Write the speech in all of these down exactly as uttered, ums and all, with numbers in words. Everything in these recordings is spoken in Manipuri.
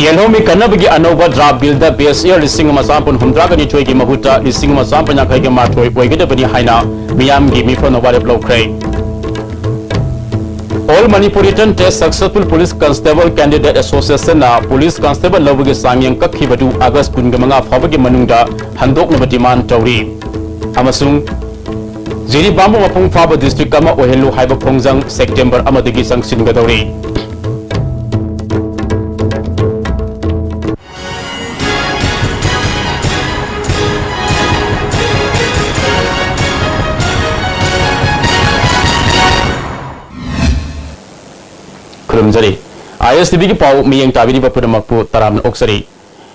ꯌꯦꯜꯍꯧꯃꯤ ꯀꯟꯅꯕꯒꯤ ꯑꯅꯧꯕ draft billꯗ base year ꯂꯤꯁꯤꯡ ꯑꯃ ꯆꯥꯃꯥꯄꯟ ꯍꯨꯝꯗ꯭ꯔꯥꯒ ꯅꯤꯊꯣꯏꯒꯤ ꯃꯍꯨꯠꯇ ꯂꯤꯁꯤꯡ ꯑꯃ ꯆꯥꯃꯥꯄꯟ ꯌꯥꯡꯈꯩꯒ ꯃꯥꯊꯣꯏ ꯑꯣꯏꯒꯗꯕꯅꯤ ꯍꯥꯏꯅ ꯃꯤꯌꯥꯝꯒꯤ ꯃꯤꯐꯝꯅ ꯋꯥꯔꯦꯞ ꯂꯧꯈ꯭ꯔꯦ꯫ All Manipur Written Test Successful Police Constable Candidate Associationꯅ police constable ꯂꯧꯕꯒꯤ ꯆꯥꯡꯌꯦꯡ ꯀꯛꯈꯤꯕꯗꯨ August ꯀꯨꯟꯃꯉꯥ ꯐꯥꯎꯕꯒꯤ ꯃꯅꯨꯡꯗ ꯍꯟꯗꯣꯛꯅꯕ demand ꯇꯧꯔꯤ꯫ ꯑꯃꯁꯨꯡ ꯖꯤꯔꯤꯕꯥꯝꯕꯨ ꯃꯄꯨꯡ ꯐꯥꯕ district ꯑꯃ ꯑꯣꯏꯍꯜꯂꯨ ꯍꯥꯏꯕ ꯈꯣꯡꯖꯪ September ꯑꯃꯗꯒꯤ ꯆꯪꯁꯤꯟꯒꯗꯧꯔꯤ꯫ ꯈꯨꯔꯨꯝꯖꯔꯤ꯫ ISTVꯒꯤ ꯄꯥꯎ ꯃꯤꯠꯌꯦꯡ ꯇꯥꯕꯤꯔꯤꯕ ꯄꯨꯝꯅꯃꯛꯄꯨ ꯇꯔꯥꯝꯅ ꯑꯣꯛꯆꯔꯤ꯫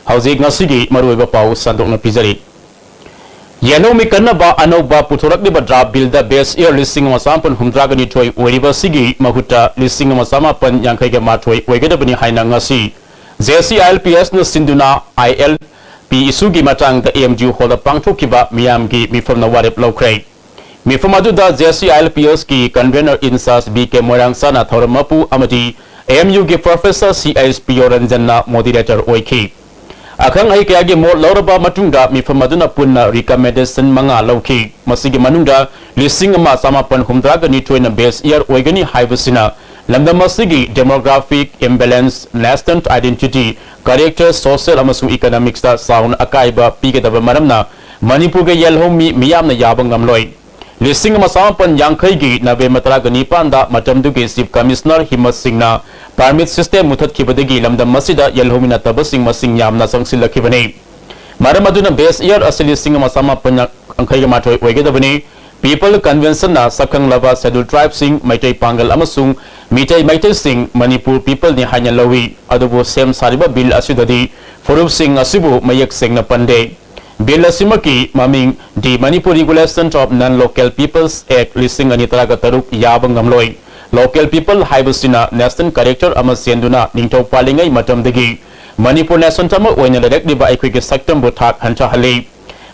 ꯍꯧꯖꯤꯛ ꯉꯁꯤꯒꯤ ꯃꯔꯨꯑꯣꯏꯕ ꯄꯥꯎ ꯁꯟꯗꯣꯛꯅ ꯄꯤꯖꯔꯤ꯫ ꯌꯦꯜꯍꯧꯃꯤ ꯀꯟꯅꯕ ꯑꯅꯧꯕ ꯄꯨꯊꯣꯔꯛꯂꯤꯕ draft billꯗ base year ꯂꯤꯁꯤꯡ ꯑꯃ ꯆꯥꯃꯥꯄꯟ ꯍꯨꯝꯗ꯭ꯔꯥꯒ ꯅꯤꯊꯣꯏ ꯑꯣꯏꯔꯤꯕ ꯑꯁꯤꯒꯤ ꯃꯍꯨꯠꯇ ꯂꯤꯁꯤꯡ ꯑꯃ ꯆꯥꯃꯥꯄꯟ ꯌꯥꯡꯈꯩꯒ ꯃꯥꯊꯣꯏ ꯑꯣꯏꯒꯗꯕꯅꯤ ꯍꯥꯏꯅ ꯉꯁꯤ JCILPSꯅ ꯁꯤꯟꯗꯨꯅ ILP issueꯒꯤ ꯃꯇꯥꯡꯗ AMGU hallꯗ ꯄꯥꯡꯊꯣꯛꯈꯤꯕ ꯃꯤꯌꯥꯝꯒꯤ ꯃꯤꯐꯝꯅ ꯋꯥꯔꯦꯞ ꯂꯧꯈ꯭ꯔꯦ꯫ ꯃꯤꯐꯝ ꯑꯗꯨꯗ JCILPSꯀꯤ convener in charge B K ꯃꯣꯏꯔꯥꯡꯆꯥꯅ ꯊꯧꯔꯝ ꯃꯄꯨ ꯑꯃꯗꯤ AMUꯒꯤ professor C H ꯄꯤꯌꯣꯔꯟꯖꯟꯅ moderator ꯑꯣꯏꯈꯤ꯫ ꯑꯈꯪ ꯑꯍꯩ ꯀꯌꯥꯒꯤ ꯃꯣꯠ ꯂꯧꯔꯕ ꯃꯇꯨꯡꯗ ꯃꯤꯐꯝ ꯑꯗꯨꯅ ꯄꯨꯟꯅ recommendation ꯃꯉꯥ ꯂꯧꯈꯤ꯫ ꯃꯁꯤꯒꯤ ꯃꯅꯨꯡꯗ ꯂꯤꯁꯤꯡ ꯑꯃ ꯆꯥꯃꯥꯄꯟ ꯍꯨꯝꯗ꯭ꯔꯥꯒ ꯅꯤꯊꯣꯏꯅ base year ꯑꯣꯏꯒꯅꯤ ꯍꯥꯏꯕꯁꯤꯅ ꯂꯝꯗꯝ ꯑꯁꯤꯒꯤ demographic imbalance, nascent identity, character, social ꯑꯃꯁꯨꯡ economicsꯇ ꯆꯥꯎꯅ ꯑꯀꯥꯏꯕ ꯄꯤꯒꯗꯕ ꯃꯔꯝꯅ ꯃꯅꯤꯄꯨꯔꯒꯤ ꯌꯦꯜꯍꯧꯃꯤ ꯃꯤꯌꯥꯝꯅ ꯌꯥꯕ ꯉꯝꯂꯣꯏ꯫ ꯂꯤꯁꯤꯡ ꯑꯃ ꯆꯥꯃꯥꯄꯟ ꯌꯥꯡꯈꯩꯒꯤ November ꯇꯔꯥꯒ ꯅꯤꯄꯥꯟꯗ ꯃꯇꯝꯗꯨꯒꯤ Chief Commissioner ꯍꯤꯃꯠ ꯁꯤꯡꯅ permit system ꯃꯨꯊꯠꯈꯤꯕꯗꯒꯤ ꯂꯝꯗꯝ ꯑꯁꯤꯗ ꯌꯦꯜꯍꯧꯃꯤ ꯅꯠꯇꯕꯁꯤꯡ ꯃꯁꯤꯡ ꯌꯥꯝꯅ ꯆꯪꯁꯤꯜꯂꯛꯈꯤꯕꯅꯤ꯫ ꯃꯔꯝ ꯑꯗꯨꯅ base year ꯑꯁꯤ ꯂꯤꯁꯤꯡ ꯑꯃ ꯆꯥꯃꯥꯄꯟ ꯌꯥꯡꯈꯩꯒ ꯃꯥꯊꯣꯏ ꯑꯣꯏꯒꯗꯕꯅꯤ꯫ People Conventionꯅ ꯁꯛꯈꯪꯂꯕ Scheduled Tribeꯁꯤꯡ, ꯃꯩꯇꯩ ꯄꯥꯡꯒꯜ ꯑꯃꯁꯨꯡ ꯃꯤꯇꯩ ꯃꯩꯇꯩꯁꯤꯡ ꯃꯅꯤꯄꯨꯔ peopleꯅꯤ ꯍꯥꯏꯅ ꯂꯧꯏ꯫ ꯑꯗꯨꯕꯨ ꯁꯦꯝ ꯁꯥꯔꯤꯕ bill ꯑꯁꯤꯗꯗꯤ ꯐꯨꯔꯨꯞꯁꯤꯡ ꯑꯁꯤꯕꯨ ꯃꯌꯦꯛ ꯁꯦꯡꯅ ꯄꯟꯗꯦ꯫ Bill ꯑꯁꯤꯃꯛꯀꯤ ꯃꯃꯤꯡ The Manipur Regulation of Non-Local Peoples Act ꯂꯤꯁꯤꯡ ꯑꯅꯤ ꯇꯔꯥꯒ ꯇꯔꯨꯛ ꯌꯥꯕ ꯉꯝꯂꯣꯏ꯫ Local people ꯍꯥꯏꯕꯁꯤꯅ national character ꯑꯃ ꯆꯦꯟꯗꯨꯅ ꯅꯤꯡꯊꯧ ꯄꯥꯜꯂꯤꯉꯩ ꯃꯇꯝꯗꯒꯤ ꯃꯅꯤꯄꯨꯔ nation ꯑꯃ ꯑꯣꯏꯅ ꯂꯩꯔꯛꯂꯤꯕ ꯑꯩꯈꯣꯏꯒꯤ ꯁꯛꯇꯝꯕꯨ ꯊꯥꯛ ꯍꯟꯊꯍꯜꯂꯤ꯫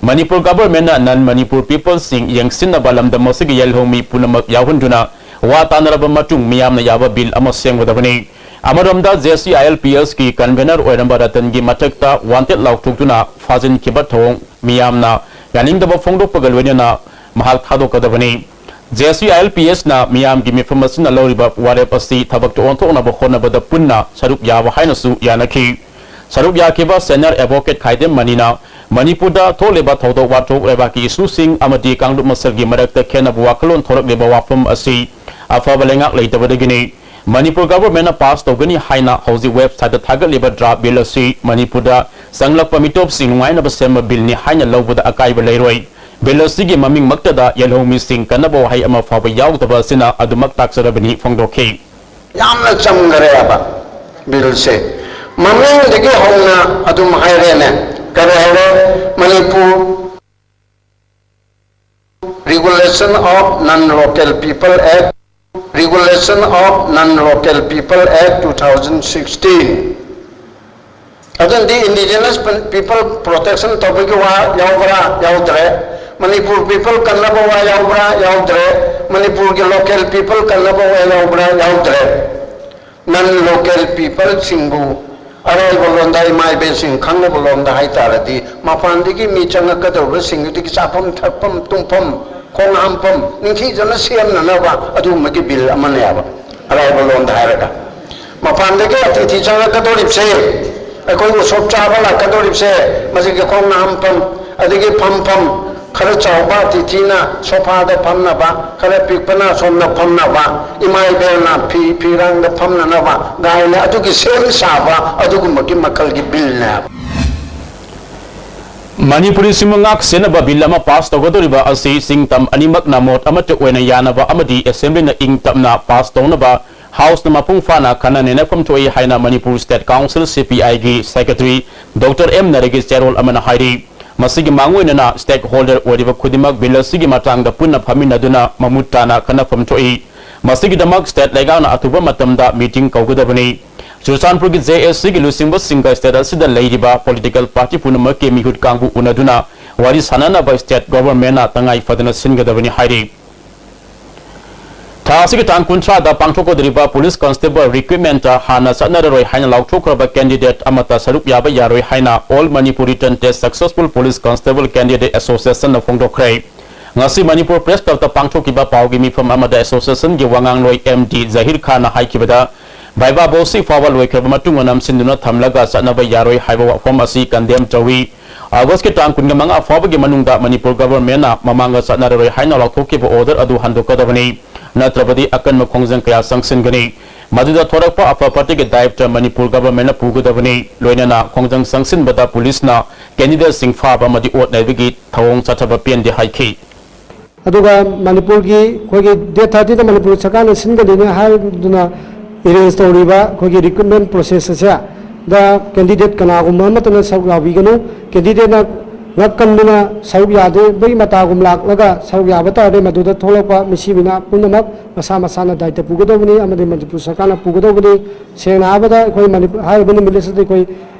ꯃꯅꯤꯄꯨꯔ governmentꯅ non Manipur peopleꯁꯤꯡ ꯌꯦꯡꯁꯤꯟꯅꯕ ꯂꯝꯗꯝ ꯑꯁꯤꯒꯤ ꯌꯦꯜꯍꯧꯃꯤ ꯄꯨꯝꯅꯃꯛ ꯌꯥꯎꯍꯟꯗꯨꯅ ꯋꯥ ꯇꯥꯅꯔꯕ ꯃꯇꯨꯡ ꯃꯤꯌꯥꯝꯅ ꯌꯥꯕ bill ꯑꯃ ꯁꯦꯝꯒꯗꯕꯅꯤ꯫ ꯑꯃꯔꯣꯝꯗ, J C I L P ꯑꯦꯁꯀꯤ convener ꯑꯣꯏꯔꯝꯕ ꯔꯇꯟꯒꯤ ꯃꯊꯛꯇ ꯋꯥꯟꯇꯦꯗ ꯂꯥꯎꯊꯣꯛꯇꯨꯅ ꯐꯥꯖꯤꯟꯈꯤꯕ ꯊꯧꯑꯣꯡ ꯃꯤꯌꯥꯝꯅ ꯌꯥꯅꯤꯡꯗꯕ ꯐꯣꯡꯗꯣꯛꯄꯒ ꯂꯣꯏꯅꯅ ꯃꯍꯥꯛ ꯊꯥꯗꯣꯛꯀꯗꯕꯅꯤ꯫ J C I L P ꯑꯦꯁꯅ ꯃꯤꯌꯥꯝꯒꯤ ꯃꯤꯐꯝ ꯑꯁꯤꯅ ꯂꯧꯔꯤꯕ ꯋꯥꯔꯦꯞ ꯑꯁꯤ ꯊꯕꯛꯇ ꯑꯣꯟꯊꯣꯛꯅꯕ ꯍꯣꯠꯅꯕꯗ ꯄꯨꯟꯅ ꯁꯔꯨꯛ ꯌꯥꯕ ꯍꯥꯏꯅꯁꯨ ꯌꯥꯅꯈꯤ꯫ ꯁꯔꯨꯛ ꯌꯥꯈꯤꯕ ꯁꯦꯅꯤꯌꯔ ꯑꯦꯗꯚꯣꯀꯦꯠ ꯈꯥꯏꯗꯦꯝ ꯃꯅꯤꯅ ꯃꯅꯤꯄꯨꯔꯗ ꯊꯣꯛꯂꯤꯕ ꯊꯧꯗꯣꯛ ꯋꯥꯊꯣꯛ, ꯂꯩꯕꯥꯛꯀꯤ ꯏꯁꯨꯁꯤꯡ ꯑꯃꯗꯤ ꯀꯥꯡꯂꯨꯞ ꯃꯁꯦꯜꯒꯤ ꯃꯔꯛꯇ ꯈꯦꯟꯅꯕ ꯋꯥꯈꯜꯂꯣꯟ ꯊꯣꯔꯛꯂꯤꯕ ꯋꯥꯐꯝ ꯑꯁꯤ ꯑꯐꯕ ꯂꯩꯉꯥꯛ ꯂꯩꯇꯕꯗꯒꯤꯅꯤ꯫ ꯃꯅꯤꯄꯨꯔ ꯒꯚꯔꯟꯃꯦꯟꯠꯅ ꯄꯥꯁ ꯇꯧꯒꯅꯤ ꯍꯥꯏꯅ ꯍꯧꯖꯤꯛ ꯋꯦꯕꯁꯥꯏꯠꯇ ꯊꯥꯒꯠꯂꯤꯕ ꯗ꯭ꯔꯥꯐ ꯕꯤꯜ ꯑꯁꯤ ꯃꯅꯤꯄꯨꯔꯗ ꯆꯪꯂꯛꯄ ꯃꯤꯇꯣꯞꯁꯤꯡ ꯅꯨꯡꯉꯥꯏꯅꯕ ꯁꯦꯝꯕ ꯕꯤꯜꯅꯤ ꯍꯥꯏꯅ ꯂꯧꯕꯗ ꯑꯀꯥꯏꯕ ꯂꯩꯔꯣꯏ꯫ ꯕꯤꯜ ꯑꯁꯤꯒꯤ ꯃꯃꯤꯡꯃꯛꯇꯗ ꯌꯦꯜꯍꯧꯃꯤꯁꯤꯡ ꯀꯟꯅꯕ ꯋꯥꯍꯩ ꯑꯃ ꯐꯥꯎꯕ ꯌꯥꯎꯗꯕ ꯑꯁꯤꯅ ꯑꯗꯨꯃꯛ ꯇꯥꯛꯆꯔꯕꯅꯤ ꯐꯣꯡꯗꯣꯛꯈꯤ꯫ ꯌꯥꯝꯅ ꯆꯝꯈꯔꯦꯕ ꯕꯤꯜꯁꯦ꯫ ꯃꯃꯤꯡꯗꯒꯤ ꯍꯧꯅ ꯑꯗꯨꯝ ꯍꯥꯏꯔꯦꯅꯦ꯫ ꯀꯔꯤ ꯍꯥꯏꯔꯦ? Manipur Regulation of Non-Local People Act, Regulation of Non-Local People Act two thousand sixteen꯫ ꯑꯗꯨꯅꯗꯤ indigenous people protection ꯇꯧꯕꯒꯤ ꯋꯥ ꯌꯥꯎꯕ꯭ꯔꯥ? ꯌꯥꯎꯗ꯭ꯔꯦ꯫ ꯃꯅꯤꯄꯨꯔ people ꯀꯟꯅꯕ ꯋꯥ ꯌꯥꯎꯕ꯭ꯔꯥ? ꯌꯥꯎꯗ꯭ꯔꯦ꯫ ꯃꯅꯤꯄꯨꯔꯒꯤ local people ꯀꯟꯅꯕ ꯋꯥ ꯌꯥꯎꯕ꯭ꯔꯥ? ꯌꯥꯎꯗ꯭ꯔꯦ꯫ Non-local peopleꯁꯤꯡꯕꯨ ꯑꯔꯥꯏꯕ ꯂꯣꯟꯗ, ꯏꯃꯥ ꯏꯕꯦꯟꯁꯤꯡ ꯈꯪꯅꯕ ꯂꯣꯟꯗ ꯍꯥꯏꯇꯥꯔꯗꯤ, ꯃꯄꯥꯟꯗꯒꯤ ꯃꯤ ꯆꯪꯉꯛꯀꯗꯧꯕꯁꯤꯡꯗꯨꯗꯒꯤ ꯆꯥꯐꯝ ꯊꯛꯐꯝ ꯇꯨꯝꯐꯝ ꯈꯣꯡ ꯍꯥꯝꯐꯝ ꯅꯤꯡꯊꯤꯖꯅ ꯁꯦꯝꯅꯅꯕ ꯑꯗꯨꯒꯨꯝꯕꯒꯤ ꯕꯤꯜ ꯑꯃꯅꯦꯕ, ꯑꯔꯥꯏꯕ ꯂꯣꯟꯗ ꯍꯥꯏꯔꯒ꯫ ꯃꯄꯥꯟꯗꯒꯤ ꯑꯇꯤꯊꯤ ꯆꯪꯉꯛꯀꯗꯧꯔꯤꯕꯁꯦ, ꯑꯩꯈꯣꯏ ꯎꯁꯣꯞ ꯆꯥꯕ ꯂꯥꯛꯀꯗꯧꯔꯤꯕꯁꯦ, ꯃꯁꯤꯒꯤ ꯈꯣꯡ ꯍꯥꯝꯐꯝ, ꯑꯗꯒꯤ ꯐꯝꯐꯝ, ꯈꯔ ꯆꯥꯎꯕ ꯑꯇꯤꯊꯤꯅ ꯁꯣꯐꯥꯗ ꯐꯝꯅꯕ, ꯈꯔ ꯄꯤꯛꯄꯅ ꯑꯁꯣꯝꯗ ꯐꯝꯅꯕ, ꯏꯃꯥ ꯏꯕꯦꯜꯅ ꯐꯤ ꯐꯤꯔꯥꯡꯗ ꯐꯝꯅꯅꯕ ꯒꯥꯏꯅ ꯑꯗꯨꯒꯤ ꯁꯦꯝ ꯁꯥꯕ ꯑꯗꯨꯒꯨꯝꯕꯒꯤ ꯃꯈꯜꯒꯤ ꯕꯤꯜꯅꯦꯕ꯫ ꯃꯅꯤꯄꯨꯔꯤ ꯁꯤꯃꯨ ꯉꯥꯛ ꯁꯦꯟꯅꯕ ꯕꯤꯜ ꯑꯃ ꯄꯥꯁ ꯇꯧꯒꯗꯧꯔꯤꯕ ꯑꯁꯤ ꯁꯤꯡꯇꯝ ꯑꯅꯤꯃꯛꯅ ꯃꯣꯠ ꯑꯃꯠꯇ ꯑꯣꯏꯅ ꯌꯥꯅꯕ ꯑꯃꯗꯤ ꯑꯦꯁꯦꯝꯕ꯭ꯂꯤꯅ ꯏꯪ ꯇꯞꯅ ꯄꯥꯁ ꯇꯧꯅꯕ ꯍꯥꯎꯁꯅ ꯃꯄꯨꯡ ꯐꯥꯅ ꯈꯟꯅ ꯅꯩꯅꯐꯝ ꯊꯣꯛꯏ ꯍꯥꯏꯅ ꯃꯅꯤꯄꯨꯔ ꯁ꯭ꯇꯦꯠ ꯀꯥꯎꯟꯁꯤꯜ, ꯁꯤ ꯄꯤ ꯑꯥꯏꯒꯤ ꯁꯦꯀ꯭ꯔꯦꯇꯔꯤ ꯗꯣꯛꯇꯔ ꯑꯦꯝ ꯅꯔꯦꯒꯤ ꯆꯦꯔꯣꯜ ꯑꯃꯅ ꯍꯥꯏꯔꯤ꯫ ꯃꯁꯤꯒꯤ ꯃꯥꯡꯑꯣꯏꯅꯅ ꯁ꯭ꯇꯦꯛꯍꯣꯜꯗꯔ ꯑꯣꯏꯔꯤꯕ ꯈꯨꯗꯤꯡꯃꯛ ꯕꯤꯜ ꯑꯁꯤꯒꯤ ꯃꯇꯥꯡꯗ ꯄꯨꯟꯅ ꯐꯝꯃꯤꯟꯅꯗꯨꯅ ꯃꯃꯨꯠ ꯇꯥꯅ ꯈꯟꯅꯐꯝ ꯊꯣꯛꯏ꯫ ꯃꯁꯤꯒꯤꯗꯃꯛ ꯁ꯭ꯇꯦꯠ ꯂꯩꯉꯥꯛꯅ ꯑꯊꯨꯕ ꯃꯇꯝꯗ ꯃꯤꯇꯤꯡ ꯀꯧꯒꯗꯕꯅꯤ꯫ ꯆꯨꯔꯆꯥꯟꯄꯨꯔꯒꯤ ꯖꯦ ꯑꯦꯁ ꯁꯤꯒꯤ ꯂꯨꯆꯤꯡꯕꯁꯤꯡꯒ ꯁ꯭ꯇꯦꯠ ꯑꯁꯤꯗ ꯂꯩꯔꯤꯕ ꯄꯣꯂꯤꯇꯤꯀꯦꯜ ꯄꯥꯔꯇꯤ ꯄꯨꯝꯅꯃꯛꯀꯤ ꯃꯤꯍꯨꯠ ꯀꯥꯡꯕꯨ ꯎꯅꯗꯨꯅ ꯋꯥꯔꯤ ꯁꯥꯟꯅꯅꯕ ꯁ꯭ꯇꯦꯠ ꯒꯣꯚꯔꯟꯃꯦꯟꯠꯅ ꯇꯉꯥꯏ ꯐꯗꯅ ꯁꯤꯟꯒꯗꯕꯅꯤ ꯍꯥꯏꯔꯤ꯫ ꯊꯥ ꯑꯁꯤꯒꯤ ꯇꯥꯡ ꯀꯨꯟꯊ꯭ꯔꯥꯗ ꯄꯥꯡꯊꯣꯛꯀꯗꯧꯔꯤꯕ police constable recruitmentꯇ ꯍꯥꯟꯅ ꯆꯠꯅꯔꯔꯣꯏ ꯍꯥꯏꯅ ꯂꯥꯎꯊꯣꯛꯈ꯭ꯔꯕ candidate ꯑꯃꯠꯇ ꯁꯔꯨꯛ ꯌꯥꯕ ꯌꯥꯔꯣꯏ ꯍꯥꯏꯅ All Manipur Written Test Successful Police Constable Candidate Associationꯅ ꯐꯣꯡꯗꯣꯛꯈ꯭ꯔꯦ꯫ ꯉꯁꯤ ꯃꯅꯤꯄꯨꯔ Press Clubꯇ ꯄꯥꯡꯊꯣꯛꯈꯤꯕ ꯄꯥꯎꯒꯤ ꯃꯤꯐꯝ ꯑꯃꯗ associationꯒꯤ ꯋꯥꯉꯥꯡꯂꯣꯏ ꯑꯦꯝ ꯗꯤ ꯖꯍꯤꯔ ꯈꯥꯟꯅ ꯍꯥꯏꯈꯤꯕꯗ, viva voce ꯐꯥꯎꯕ ꯂꯣꯏꯈ꯭ꯔꯕ ꯃꯇꯨꯡꯗ ꯅꯝꯁꯤꯟꯗꯨꯅ ꯊꯝꯂꯒ ꯆꯠꯅꯕ ꯌꯥꯔꯣꯏ ꯍꯥꯏꯕ ꯋꯥꯐꯝ ꯑꯁꯤ condemn ꯇꯧꯏ꯫ ꯑꯥꯒꯁꯀꯤ ꯇꯥꯡ ꯀꯨꯟꯃꯉꯥ ꯐꯥꯎꯕꯒꯤ ꯃꯅꯨꯡꯗ ꯃꯅꯤꯄꯨꯔ governmentꯅ ꯃꯃꯥꯡꯗ ꯆꯠꯅꯔꯔꯣꯏ ꯍꯥꯏꯅ ꯂꯥꯎꯊꯣꯛꯈꯤꯕ order ꯑꯗꯨ ꯍꯟꯗꯣꯛꯀꯗꯕꯅꯤ꯫ ꯅꯠꯇ꯭ꯔꯕꯗꯤ ꯑꯀꯟꯕ ꯈꯣꯡꯖꯪ ꯀꯌꯥ ꯆꯪꯁꯤꯟꯒꯅꯤ꯫ ꯃꯗꯨꯗ ꯊꯣꯔꯛꯄ ꯑꯐ ꯐꯠꯇꯒꯤ ꯗꯥꯏꯇ꯭ꯕ ꯃꯅꯤꯄꯨꯔ governmentꯅ ꯄꯨꯒꯗꯕꯅꯤ꯫ ꯂꯣꯏꯅꯅ ꯈꯣꯡꯖꯪ ꯆꯪꯁꯤꯟꯕꯗ policeꯅ candidateꯁꯤꯡ ꯐꯥꯕ ꯑꯃꯗꯤ ꯑꯣꯠ ꯅꯩꯕꯒꯤ ꯊꯧꯑꯣꯡ ꯆꯠꯊꯕ ꯄꯦꯟꯗꯦ ꯍꯥꯏꯈꯤ꯫ ꯑꯗꯨꯒ ꯃꯅꯤꯄꯨꯔꯒꯤ ꯑꯩꯈꯣꯏꯒꯤ date thirtyꯗ ꯃꯅꯤꯄꯨꯔ ꯁꯔꯀꯥꯔꯅ ꯁꯤꯟꯒꯅꯤꯅ ꯍꯥꯏꯗꯨꯅ arrange ꯇꯧꯔꯤꯕ ꯑꯩꯈꯣꯏꯒꯤ recruitment process ꯑꯁꯦ ꯗ candidate ꯀꯅꯥꯒꯨꯝꯕ ꯑꯃꯠꯇꯅ ꯁꯔꯨꯛ ꯌꯥꯕꯤꯒꯅꯨ꯫ Candidateꯅ ꯉꯛꯀꯟꯗꯨꯅ ꯁꯔꯨꯛ ꯌꯥꯗꯕꯒꯤ ꯃꯇꯥꯒꯨꯝ ꯂꯥꯛꯂꯒ ꯁꯔꯨꯛ ꯌꯥꯕ ꯇꯥꯔꯗꯤ ꯃꯗꯨꯗ ꯊꯣꯛꯂꯛꯄ ꯃꯤꯁꯤ ꯃꯤꯅꯥ ꯄꯨꯝꯅꯃꯛ ꯃꯁꯥ ꯃꯁꯥꯅ ꯗꯥꯏꯇ ꯄꯨꯒꯗꯧꯕꯅꯤ ꯑꯃꯗꯤ ꯃꯅꯤꯄꯨꯔ ꯁꯔꯀꯥꯔꯅ ꯄꯨꯒꯗꯧꯕꯅꯤ꯫ ꯁꯦꯡꯅ ꯍꯥꯏꯔꯕꯗ ꯑꯩꯈꯣꯏ ꯃꯅꯤꯄꯨꯔ ꯍꯥꯏꯔꯤꯕ ꯅꯨꯃꯤꯠ ꯑꯁꯤꯗ ꯑꯩꯈꯣꯏ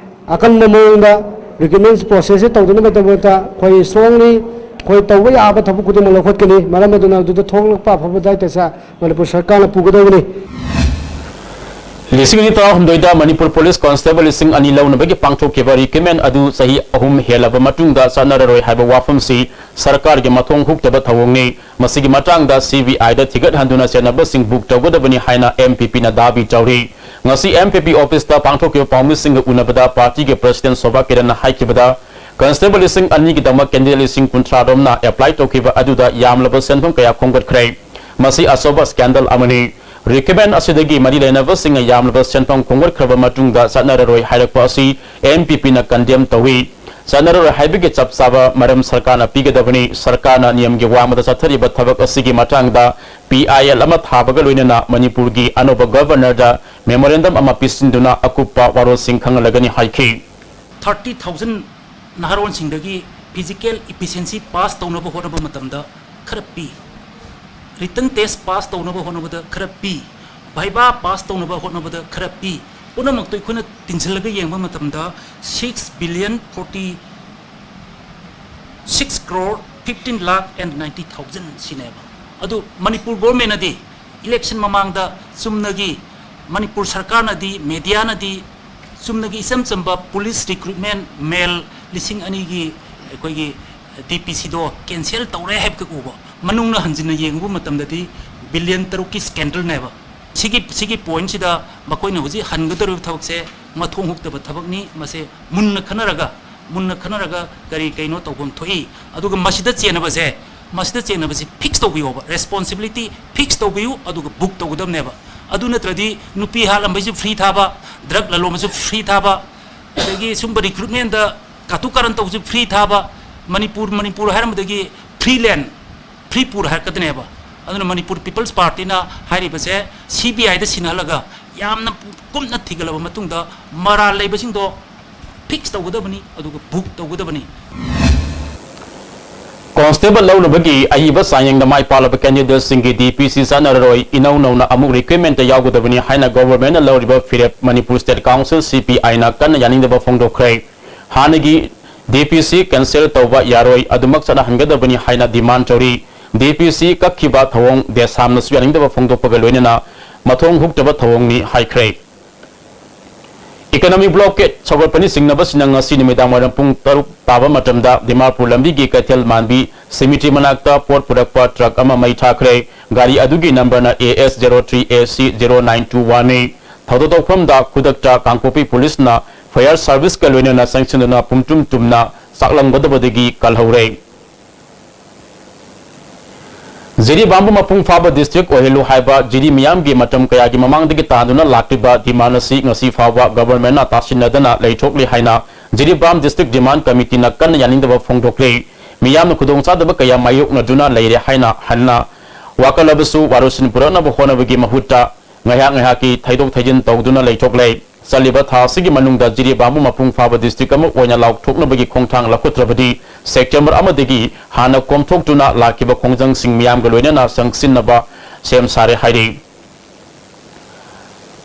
ꯑꯀꯟꯕ ꯃꯑꯣꯡꯗ recruitment processꯁꯦ ꯇꯧꯗꯅꯕꯒꯤꯗꯃꯛꯇ ꯑꯩꯈꯣꯏ strongly ꯑꯩꯈꯣꯏ ꯇꯧꯕ ꯌꯥꯕ ꯊꯕꯛ ꯈꯨꯗꯤꯡꯃꯛ ꯂꯧꯈꯠꯀꯅꯤ꯫ ꯃꯔꯝ ꯑꯗꯨꯅ ꯑꯗꯨꯗ ꯊꯣꯛꯂꯛꯄ ꯑꯐꯕ ꯗꯥꯏꯇꯁꯦ ꯃꯅꯤꯄꯨꯔ ꯁꯔꯀꯥꯔꯅ ꯄꯨꯒꯗꯧꯕꯅꯤ꯫ ꯂꯤꯁꯤꯡ ꯑꯅꯤ ꯇꯔꯥꯍꯨꯝꯗꯣꯏꯗ ꯃꯅꯤꯄꯨꯔ police constable ꯂꯤꯁꯤꯡ ꯑꯅꯤ ꯂꯧꯅꯕꯒꯤ ꯄꯥꯡꯊꯣꯛꯈꯤꯕ recruitment ꯑꯗꯨ ꯆꯍꯤ ꯑꯍꯨꯝ ꯍꯦꯜꯂꯕ ꯃꯇꯨꯡꯗ ꯆꯠꯅꯔꯔꯣꯏ ꯍꯥꯏꯕ ꯋꯥꯐꯝꯁꯤ ꯁꯔꯀꯥꯔꯒꯤ ꯃꯊꯣꯡ ꯍꯨꯛꯇꯕ ꯊꯧꯑꯣꯡꯅꯤ꯫ ꯃꯁꯤꯒꯤ ꯃꯇꯥꯡꯗ ꯁꯤ ꯕꯤ ꯑꯥꯏꯗ ꯊꯤꯒꯠꯍꯟꯗꯨꯅ ꯆꯦꯟꯅꯕꯁꯤꯡ book ꯇꯧꯒꯗꯕꯅꯤ ꯍꯥꯏꯅ ꯑꯦꯝ ꯄꯤ ꯄꯤꯅ ꯗꯥꯕꯤ ꯇꯧꯔꯤ꯫ ꯉꯁꯤ ꯑꯦꯝ ꯄꯤ ꯄꯤ officeꯇ ꯄꯥꯡꯊꯣꯛꯈꯤꯕ ꯄꯥꯎꯃꯤꯁꯤꯡꯒ ꯎꯅꯕꯗ partyꯒꯤ president ꯁꯣꯚꯥ ꯀꯤꯔꯟꯅ ꯍꯥꯏꯈꯤꯕꯗ, constable ꯂꯤꯁꯤꯡ ꯑꯅꯤꯒꯤꯗꯃꯛ candidate ꯂꯤꯁꯤꯡ ꯀꯨꯟꯊ꯭ꯔꯥ ꯔꯣꯝꯅ apply ꯇꯧꯈꯤꯕ ꯑꯗꯨꯗ ꯌꯥꯝꯂꯕ ꯁꯦꯟꯐꯝ ꯀꯌꯥ ꯈꯣꯝꯒꯠꯈ꯭ꯔꯦ꯫ ꯃꯁꯤ ꯑꯆꯧꯕ scandal ꯑꯃꯅꯤ꯫ Recruitment ꯑꯁꯤꯗꯒꯤ ꯃꯔꯤ ꯂꯩꯅꯕꯁꯤꯡꯅ ꯌꯥꯝꯂꯕ ꯁꯦꯟꯐꯝ ꯈꯣꯝꯒꯠꯈ꯭ꯔꯕ ꯃꯇꯨꯡꯗ ꯆꯠꯅꯔꯔꯣꯏ ꯍꯥꯏꯔꯛꯄ ꯑꯁꯤ ꯑꯦꯝ ꯄꯤ ꯄꯤꯅ condemn ꯇꯧꯏ꯫ ꯆꯠꯅꯔꯔꯣꯏ ꯍꯥꯏꯕꯒꯤ ꯆꯞ ꯆꯥꯕ ꯃꯔꯝ ꯁꯔꯀꯥꯔꯅ ꯄꯤꯒꯗꯕꯅꯤ꯫ ꯁꯔꯀꯥꯔꯅ ꯅꯤꯌꯝꯒꯤ ꯋꯥꯡꯃꯗ ꯆꯠꯊꯔꯤꯕ ꯊꯕꯛ ꯑꯁꯤꯒꯤ ꯃꯇꯥꯡꯗ ꯄꯤ ꯑꯥꯏ ꯑꯦꯜ ꯑꯃ ꯊꯥꯕꯒ ꯂꯣꯏꯅꯅ ꯃꯅꯤꯄꯨꯔꯒꯤ ꯑꯅꯧꯕ governorꯗ memorandum ꯑꯃ ꯄꯤꯁꯤꯟꯗꯨꯅ ꯑꯀꯨꯞꯄ ꯋꯥꯔꯣꯜꯁꯤꯡ ꯈꯪꯍꯜꯂꯒꯅꯤ ꯍꯥꯏꯈꯤ꯫ Thirty thousand ꯅꯍꯥꯔꯣꯟꯁꯤꯡꯗꯒꯤ physical efficiency pass ꯇꯧꯅꯕ ꯍꯣꯠꯅꯕ ꯃꯇꯝꯗ ꯈꯔ ꯄꯤ, written test pass ꯇꯧꯅꯕ ꯍꯣꯠꯅꯕꯗ ꯈꯔ ꯄꯤ, viva pass ꯇꯧꯅꯕ ꯍꯣꯠꯅꯕꯗ ꯈꯔ ꯄꯤ, ꯄꯨꯝꯅꯃꯛꯇꯣ ꯑꯩꯈꯣꯏꯅ ꯇꯤꯟꯁꯤꯜꯂꯒ ꯌꯦꯡꯕ ꯃꯇꯝꯗ six billion forty six crore fifteen lakh and ninety thousand ꯁꯤꯅꯦꯕ꯫ ꯑꯗꯨ ꯃꯅꯤꯄꯨꯔ governmentꯅꯗꯤ ꯏꯂꯦꯛꯁꯟ ꯃꯃꯥꯡꯗ ꯆꯨꯝꯅꯒꯤ ꯃꯅꯤꯄꯨꯔ ꯁꯔꯀꯥꯔꯅꯗꯤ, ꯃꯦꯗꯤꯌꯥꯅꯗꯤ ꯆꯨꯝꯅꯒꯤ ꯏꯆꯝ ꯆꯝꯕ ꯄꯨꯂꯤꯁ ꯔꯤꯀ꯭ꯔꯨꯠꯃꯦꯟ ꯃꯦꯜ ꯂꯤꯁꯤꯡ ꯑꯅꯤꯒꯤ ꯑꯩꯈꯣꯏꯒꯤ ꯗꯤ ꯄꯤ ꯁꯤꯗꯣ ꯀꯦꯟꯁꯦꯜ ꯇꯧꯔꯦ ꯍꯥꯏꯕꯈꯛ ꯎꯕ, ꯃꯅꯨꯡꯅ ꯍꯟꯖꯤꯟꯅ ꯌꯦꯡꯉꯨꯕ ꯃꯇꯝꯗꯗꯤ ꯕꯤꯂꯤꯌꯟ ꯇꯔꯨꯛꯀꯤ ꯁ꯭ꯀꯦꯟꯗꯜꯅꯦꯕ꯫ ꯁꯤꯒꯤ, ꯁꯤꯒꯤ ꯄꯣꯏꯟꯠꯁꯤꯗ ꯃꯈꯣꯏꯅ ꯍꯧꯖꯤꯛ ꯍꯟꯒꯗꯧꯔꯤꯕ ꯊꯕꯛꯁꯦ ꯃꯊꯣꯡ ꯍꯨꯛꯇꯕ ꯊꯕꯛꯅꯤ꯫ ꯃꯁꯦ ꯃꯨꯟꯅ ꯈꯟꯅꯔꯒ, ꯃꯨꯟꯅ ꯈꯟꯅꯔꯒ ꯀꯔꯤ ꯀꯩꯅꯣ ꯇꯧꯐꯝ ꯊꯣꯛꯏ꯫ ꯑꯗꯨꯒ ꯃꯁꯤꯗ ꯆꯦꯟꯅꯕꯁꯦ, ꯃꯁꯤꯗ ꯆꯦꯟꯅꯕꯁꯤ ꯐꯤꯛꯁ ꯇꯧꯕꯤꯌꯣꯕ, ꯔꯦꯁꯄꯣꯟꯁꯤꯕꯤꯂꯤꯇꯤ ꯐꯤꯛꯁ ꯇꯧꯕꯤꯌꯨ, ꯑꯗꯨꯒ ꯕꯨꯛ ꯇꯧꯒꯗꯕꯅꯦꯕ꯫ ꯑꯗꯨ ꯅꯠꯇ꯭ꯔꯗꯤ ꯅꯨꯄꯤ ꯍꯥꯠꯂꯝꯕꯩꯁꯨ ꯐ꯭ꯔꯤ ꯊꯥꯕ, ꯗ꯭ꯔꯒ ꯂꯂꯣꯟꯕꯁꯨ ꯐ꯭ꯔꯤ ꯊꯥꯕ, ꯑꯗꯒꯤ ꯁꯨꯝꯕ ꯔꯤꯀ꯭ꯔꯨꯠꯃꯦꯟꯗ ꯀꯥꯇꯨ ꯀꯥꯔꯟ ꯇꯧꯕꯁꯨ ꯐ꯭ꯔꯤ ꯊꯥꯕ, ꯃꯅꯤꯄꯨꯔ, ꯃꯅꯤꯄꯨꯔ ꯍꯥꯏꯔꯝꯕꯗꯒꯤ ꯐ꯭ꯔꯤ ꯂꯦꯟ, ꯐ꯭ꯔꯤ ꯄꯨꯔ ꯍꯥꯏꯔꯛꯀꯗꯣꯏꯅꯦꯕ꯫ ꯑꯗꯨꯅ ꯃꯅꯤꯄꯨꯔ ꯄꯤꯄꯜꯁ ꯄꯥꯔꯇꯤꯅ ꯍꯥꯏꯔꯤꯕꯁꯦ ꯁꯤ ꯕꯤ ꯑꯥꯏꯗ ꯁꯤꯟꯅꯍꯜꯂꯒ ꯌꯥꯝꯅ ꯀꯨꯞꯅ ꯊꯤꯒꯠꯂꯕ ꯃꯇꯨꯡꯗ ꯃꯔꯥꯜ ꯂꯩꯕꯁꯤꯡꯗꯣ ꯐꯤꯛꯁ ꯇꯧꯒꯗꯕꯅꯤ, ꯑꯗꯨꯒ ꯕꯨꯛ ꯇꯧꯒꯗꯕꯅꯤ꯫ ꯀꯣꯟꯁꯇꯦꯕꯜ ꯂꯧꯅꯕꯒꯤ ꯑꯏꯕ ꯆꯥꯡꯌꯦꯡꯗ ꯃꯥꯏ ꯄꯥꯛꯂꯕ ꯀꯦꯟꯗꯤꯗꯦꯠꯁꯤꯡꯒꯤ ꯗꯤ ꯄꯤ ꯁꯤ ꯆꯠꯅꯔꯔꯣꯏ, ꯏꯅꯧ ꯅꯧꯅ ꯑꯃꯨꯛ ꯔꯤꯀ꯭ꯔꯨꯠꯃꯦꯟꯇ ꯌꯥꯎꯒꯗꯕꯅꯤ ꯍꯥꯏꯅ ꯒꯣꯚꯔꯟꯃꯦꯟꯠꯅ ꯂꯧꯔꯤꯕ ꯐꯤꯔꯦꯞ ꯃꯅꯤꯄꯨꯔ ꯁ꯭ꯇꯦꯠ ꯀꯥꯎꯟꯁꯤꯜ, ꯁꯤ ꯄꯤ ꯑꯥꯏꯅ ꯀꯟꯅ ꯌꯥꯅꯤꯡꯗꯕ ꯐꯣꯡꯗꯣꯛꯈ꯭ꯔꯦ꯫ ꯍꯥꯟꯅꯒꯤ ꯗꯤ ꯄꯤ ꯁꯤ ꯀꯦꯟꯁꯦꯜ ꯇꯧꯕ ꯌꯥꯔꯣꯏ, ꯑꯗꯨꯃꯛ ꯆꯠꯅꯍꯟꯒꯗꯕꯅꯤ ꯍꯥꯏꯅ ꯗꯤꯃꯥꯟ ꯇꯧꯔꯤ꯫ ꯗꯤ ꯄꯤ ꯁꯤ ꯀꯛꯈꯤꯕ ꯊꯧꯑꯣꯡ ꯗꯦꯁꯥꯝꯅꯁꯨ ꯌꯥꯅꯤꯡꯗꯕ ꯐꯣꯡꯗꯣꯛꯄꯒ ꯂꯣꯏꯅꯅ ꯃꯊꯣꯡ ꯍꯨꯛꯇꯕ ꯊꯧꯑꯣꯡꯅꯤ ꯍꯥꯏꯈ꯭ꯔꯦ꯫ ꯏꯀꯣꯅꯣꯃꯤ ꯕ꯭ꯂꯣꯀꯦꯗ ꯁꯧꯒꯠꯄꯅ ꯆꯤꯡꯅꯕꯁꯤꯡꯅ ꯉꯁꯤ ꯅꯨꯃꯤꯗꯥꯡ ꯋꯥꯏꯔꯝ ꯄꯨꯡ ꯇꯔꯨꯛ ꯇꯥꯕ ꯃꯇꯝꯗ ꯗꯤꯃꯥꯄꯨꯔ ꯂꯝꯕꯤꯒꯤ ꯀꯩꯊꯦꯜ ꯃꯥꯟꯕꯤ ꯁꯤꯃꯤꯇ꯭ꯔꯤ ꯃꯅꯥꯛꯇ ꯄꯣꯠ ꯄꯨꯔꯛꯄ ꯇ꯭ꯔꯛ ꯑꯃ ꯃꯩ ꯊꯥꯈ꯭ꯔꯦ꯫ ꯒꯥꯔꯤ ꯑꯗꯨꯒꯤ ꯅꯝꯕꯔꯅ A S zero three A C zero nine two one ꯅꯤ꯫ ꯊꯧꯗꯣꯛ ꯊꯣꯛꯐꯝꯗ ꯈꯨꯗꯛꯇ ꯀꯥꯡꯄꯣꯛꯄꯤ ꯄꯨꯂꯤꯁꯅ ꯐꯥꯌꯔ ꯁꯥꯔꯚꯤꯁꯀ ꯂꯣꯏꯅꯅ ꯆꯪꯁꯤꯟꯗꯨꯅ ꯄꯨꯝꯇꯨꯝ ꯇꯨꯝꯅ ꯆꯥꯛꯂꯝꯒꯗꯕꯗꯒꯤ ꯀꯜꯍꯧꯔꯦ꯫ ꯖꯤꯔꯤꯕꯥꯝꯕꯨ ꯃꯄꯨꯡ ꯐꯥꯕ ꯗꯤꯁꯇ꯭ꯔꯤꯛ ꯑꯣꯏꯍꯜꯂꯨ ꯍꯥꯏꯕ ꯖꯤꯔꯤ ꯃꯤꯌꯥꯝꯒꯤ ꯃꯇꯝ ꯀꯌꯥꯒꯤ ꯃꯃꯥꯡꯗꯒꯤ ꯇꯥꯗꯨꯅ ꯂꯥꯛꯂꯤꯕ ꯗꯤꯃꯥꯟ ꯑꯁꯤ ꯉꯁꯤ ꯐꯥꯎꯕ ꯒꯚꯔꯟꯃꯦꯟꯠꯅ ꯇꯥꯁꯤꯟꯅꯗꯅ ꯂꯩꯊꯣꯛꯂꯤ ꯍꯥꯏꯅ ꯖꯤꯔꯤꯕꯥꯝ ꯗꯤꯁꯇ꯭ꯔꯤꯛ ꯗꯤꯃꯥꯟ ꯀꯃꯤꯇꯤꯅ ꯀꯟꯅ ꯌꯥꯅꯤꯡꯗꯕ ꯐꯣꯡꯗꯣꯛꯂꯤ꯫ ꯃꯤꯌꯥꯝꯅ ꯈꯨꯗꯣꯡꯆꯥꯗꯕ ꯀꯌꯥ ꯃꯥꯌꯣꯛꯅꯗꯨꯅ ꯂꯩꯔꯦ ꯍꯥꯏꯅ ꯍꯟꯅ ꯋꯥꯀꯠꯂꯕꯁꯨ ꯋꯥꯔꯣꯏꯁꯤꯟ ꯄꯨꯔꯛꯅꯕ ꯍꯣꯠꯅꯕꯒꯤ ꯃꯍꯨꯠꯇ ꯉꯥꯏꯍꯥꯛ ꯉꯥꯏꯍꯥꯛꯀꯤ ꯊꯩꯗꯣꯛ ꯊꯩꯖꯤꯟ ꯇꯧꯗꯨꯅ ꯂꯩꯊꯣꯛꯂꯦ꯫ ꯆꯠꯂꯤꯕ ꯊꯥ ꯑꯁꯤꯒꯤ ꯃꯅꯨꯡꯗ ꯖꯤꯔꯤꯕꯥꯝꯕꯨ ꯃꯄꯨꯡ ꯐꯥꯕ ꯗꯤꯁꯇ꯭ꯔꯤꯛ ꯑꯃ ꯑꯣꯏꯅ ꯂꯥꯎꯊꯣꯛꯅꯕꯒꯤ ꯈꯣꯡꯊꯥꯡ ꯂꯧꯈꯠꯇ꯭ꯔꯕꯗꯤ ꯁꯦꯞꯇꯦꯝꯕꯔ ꯑꯃꯗꯒꯤ ꯍꯥꯟꯅ ꯀꯣꯝꯊꯣꯛꯇꯨꯅ ꯂꯥꯛꯈꯤꯕ ꯈꯣꯡꯖꯪꯁꯤꯡ ꯃꯤꯌꯥꯝꯒ ꯂꯣꯏꯅꯅ ꯆꯪꯁꯤꯟꯅꯕ ꯁꯦꯝ ꯁꯥꯔꯦ ꯍꯥꯏꯔꯤ꯫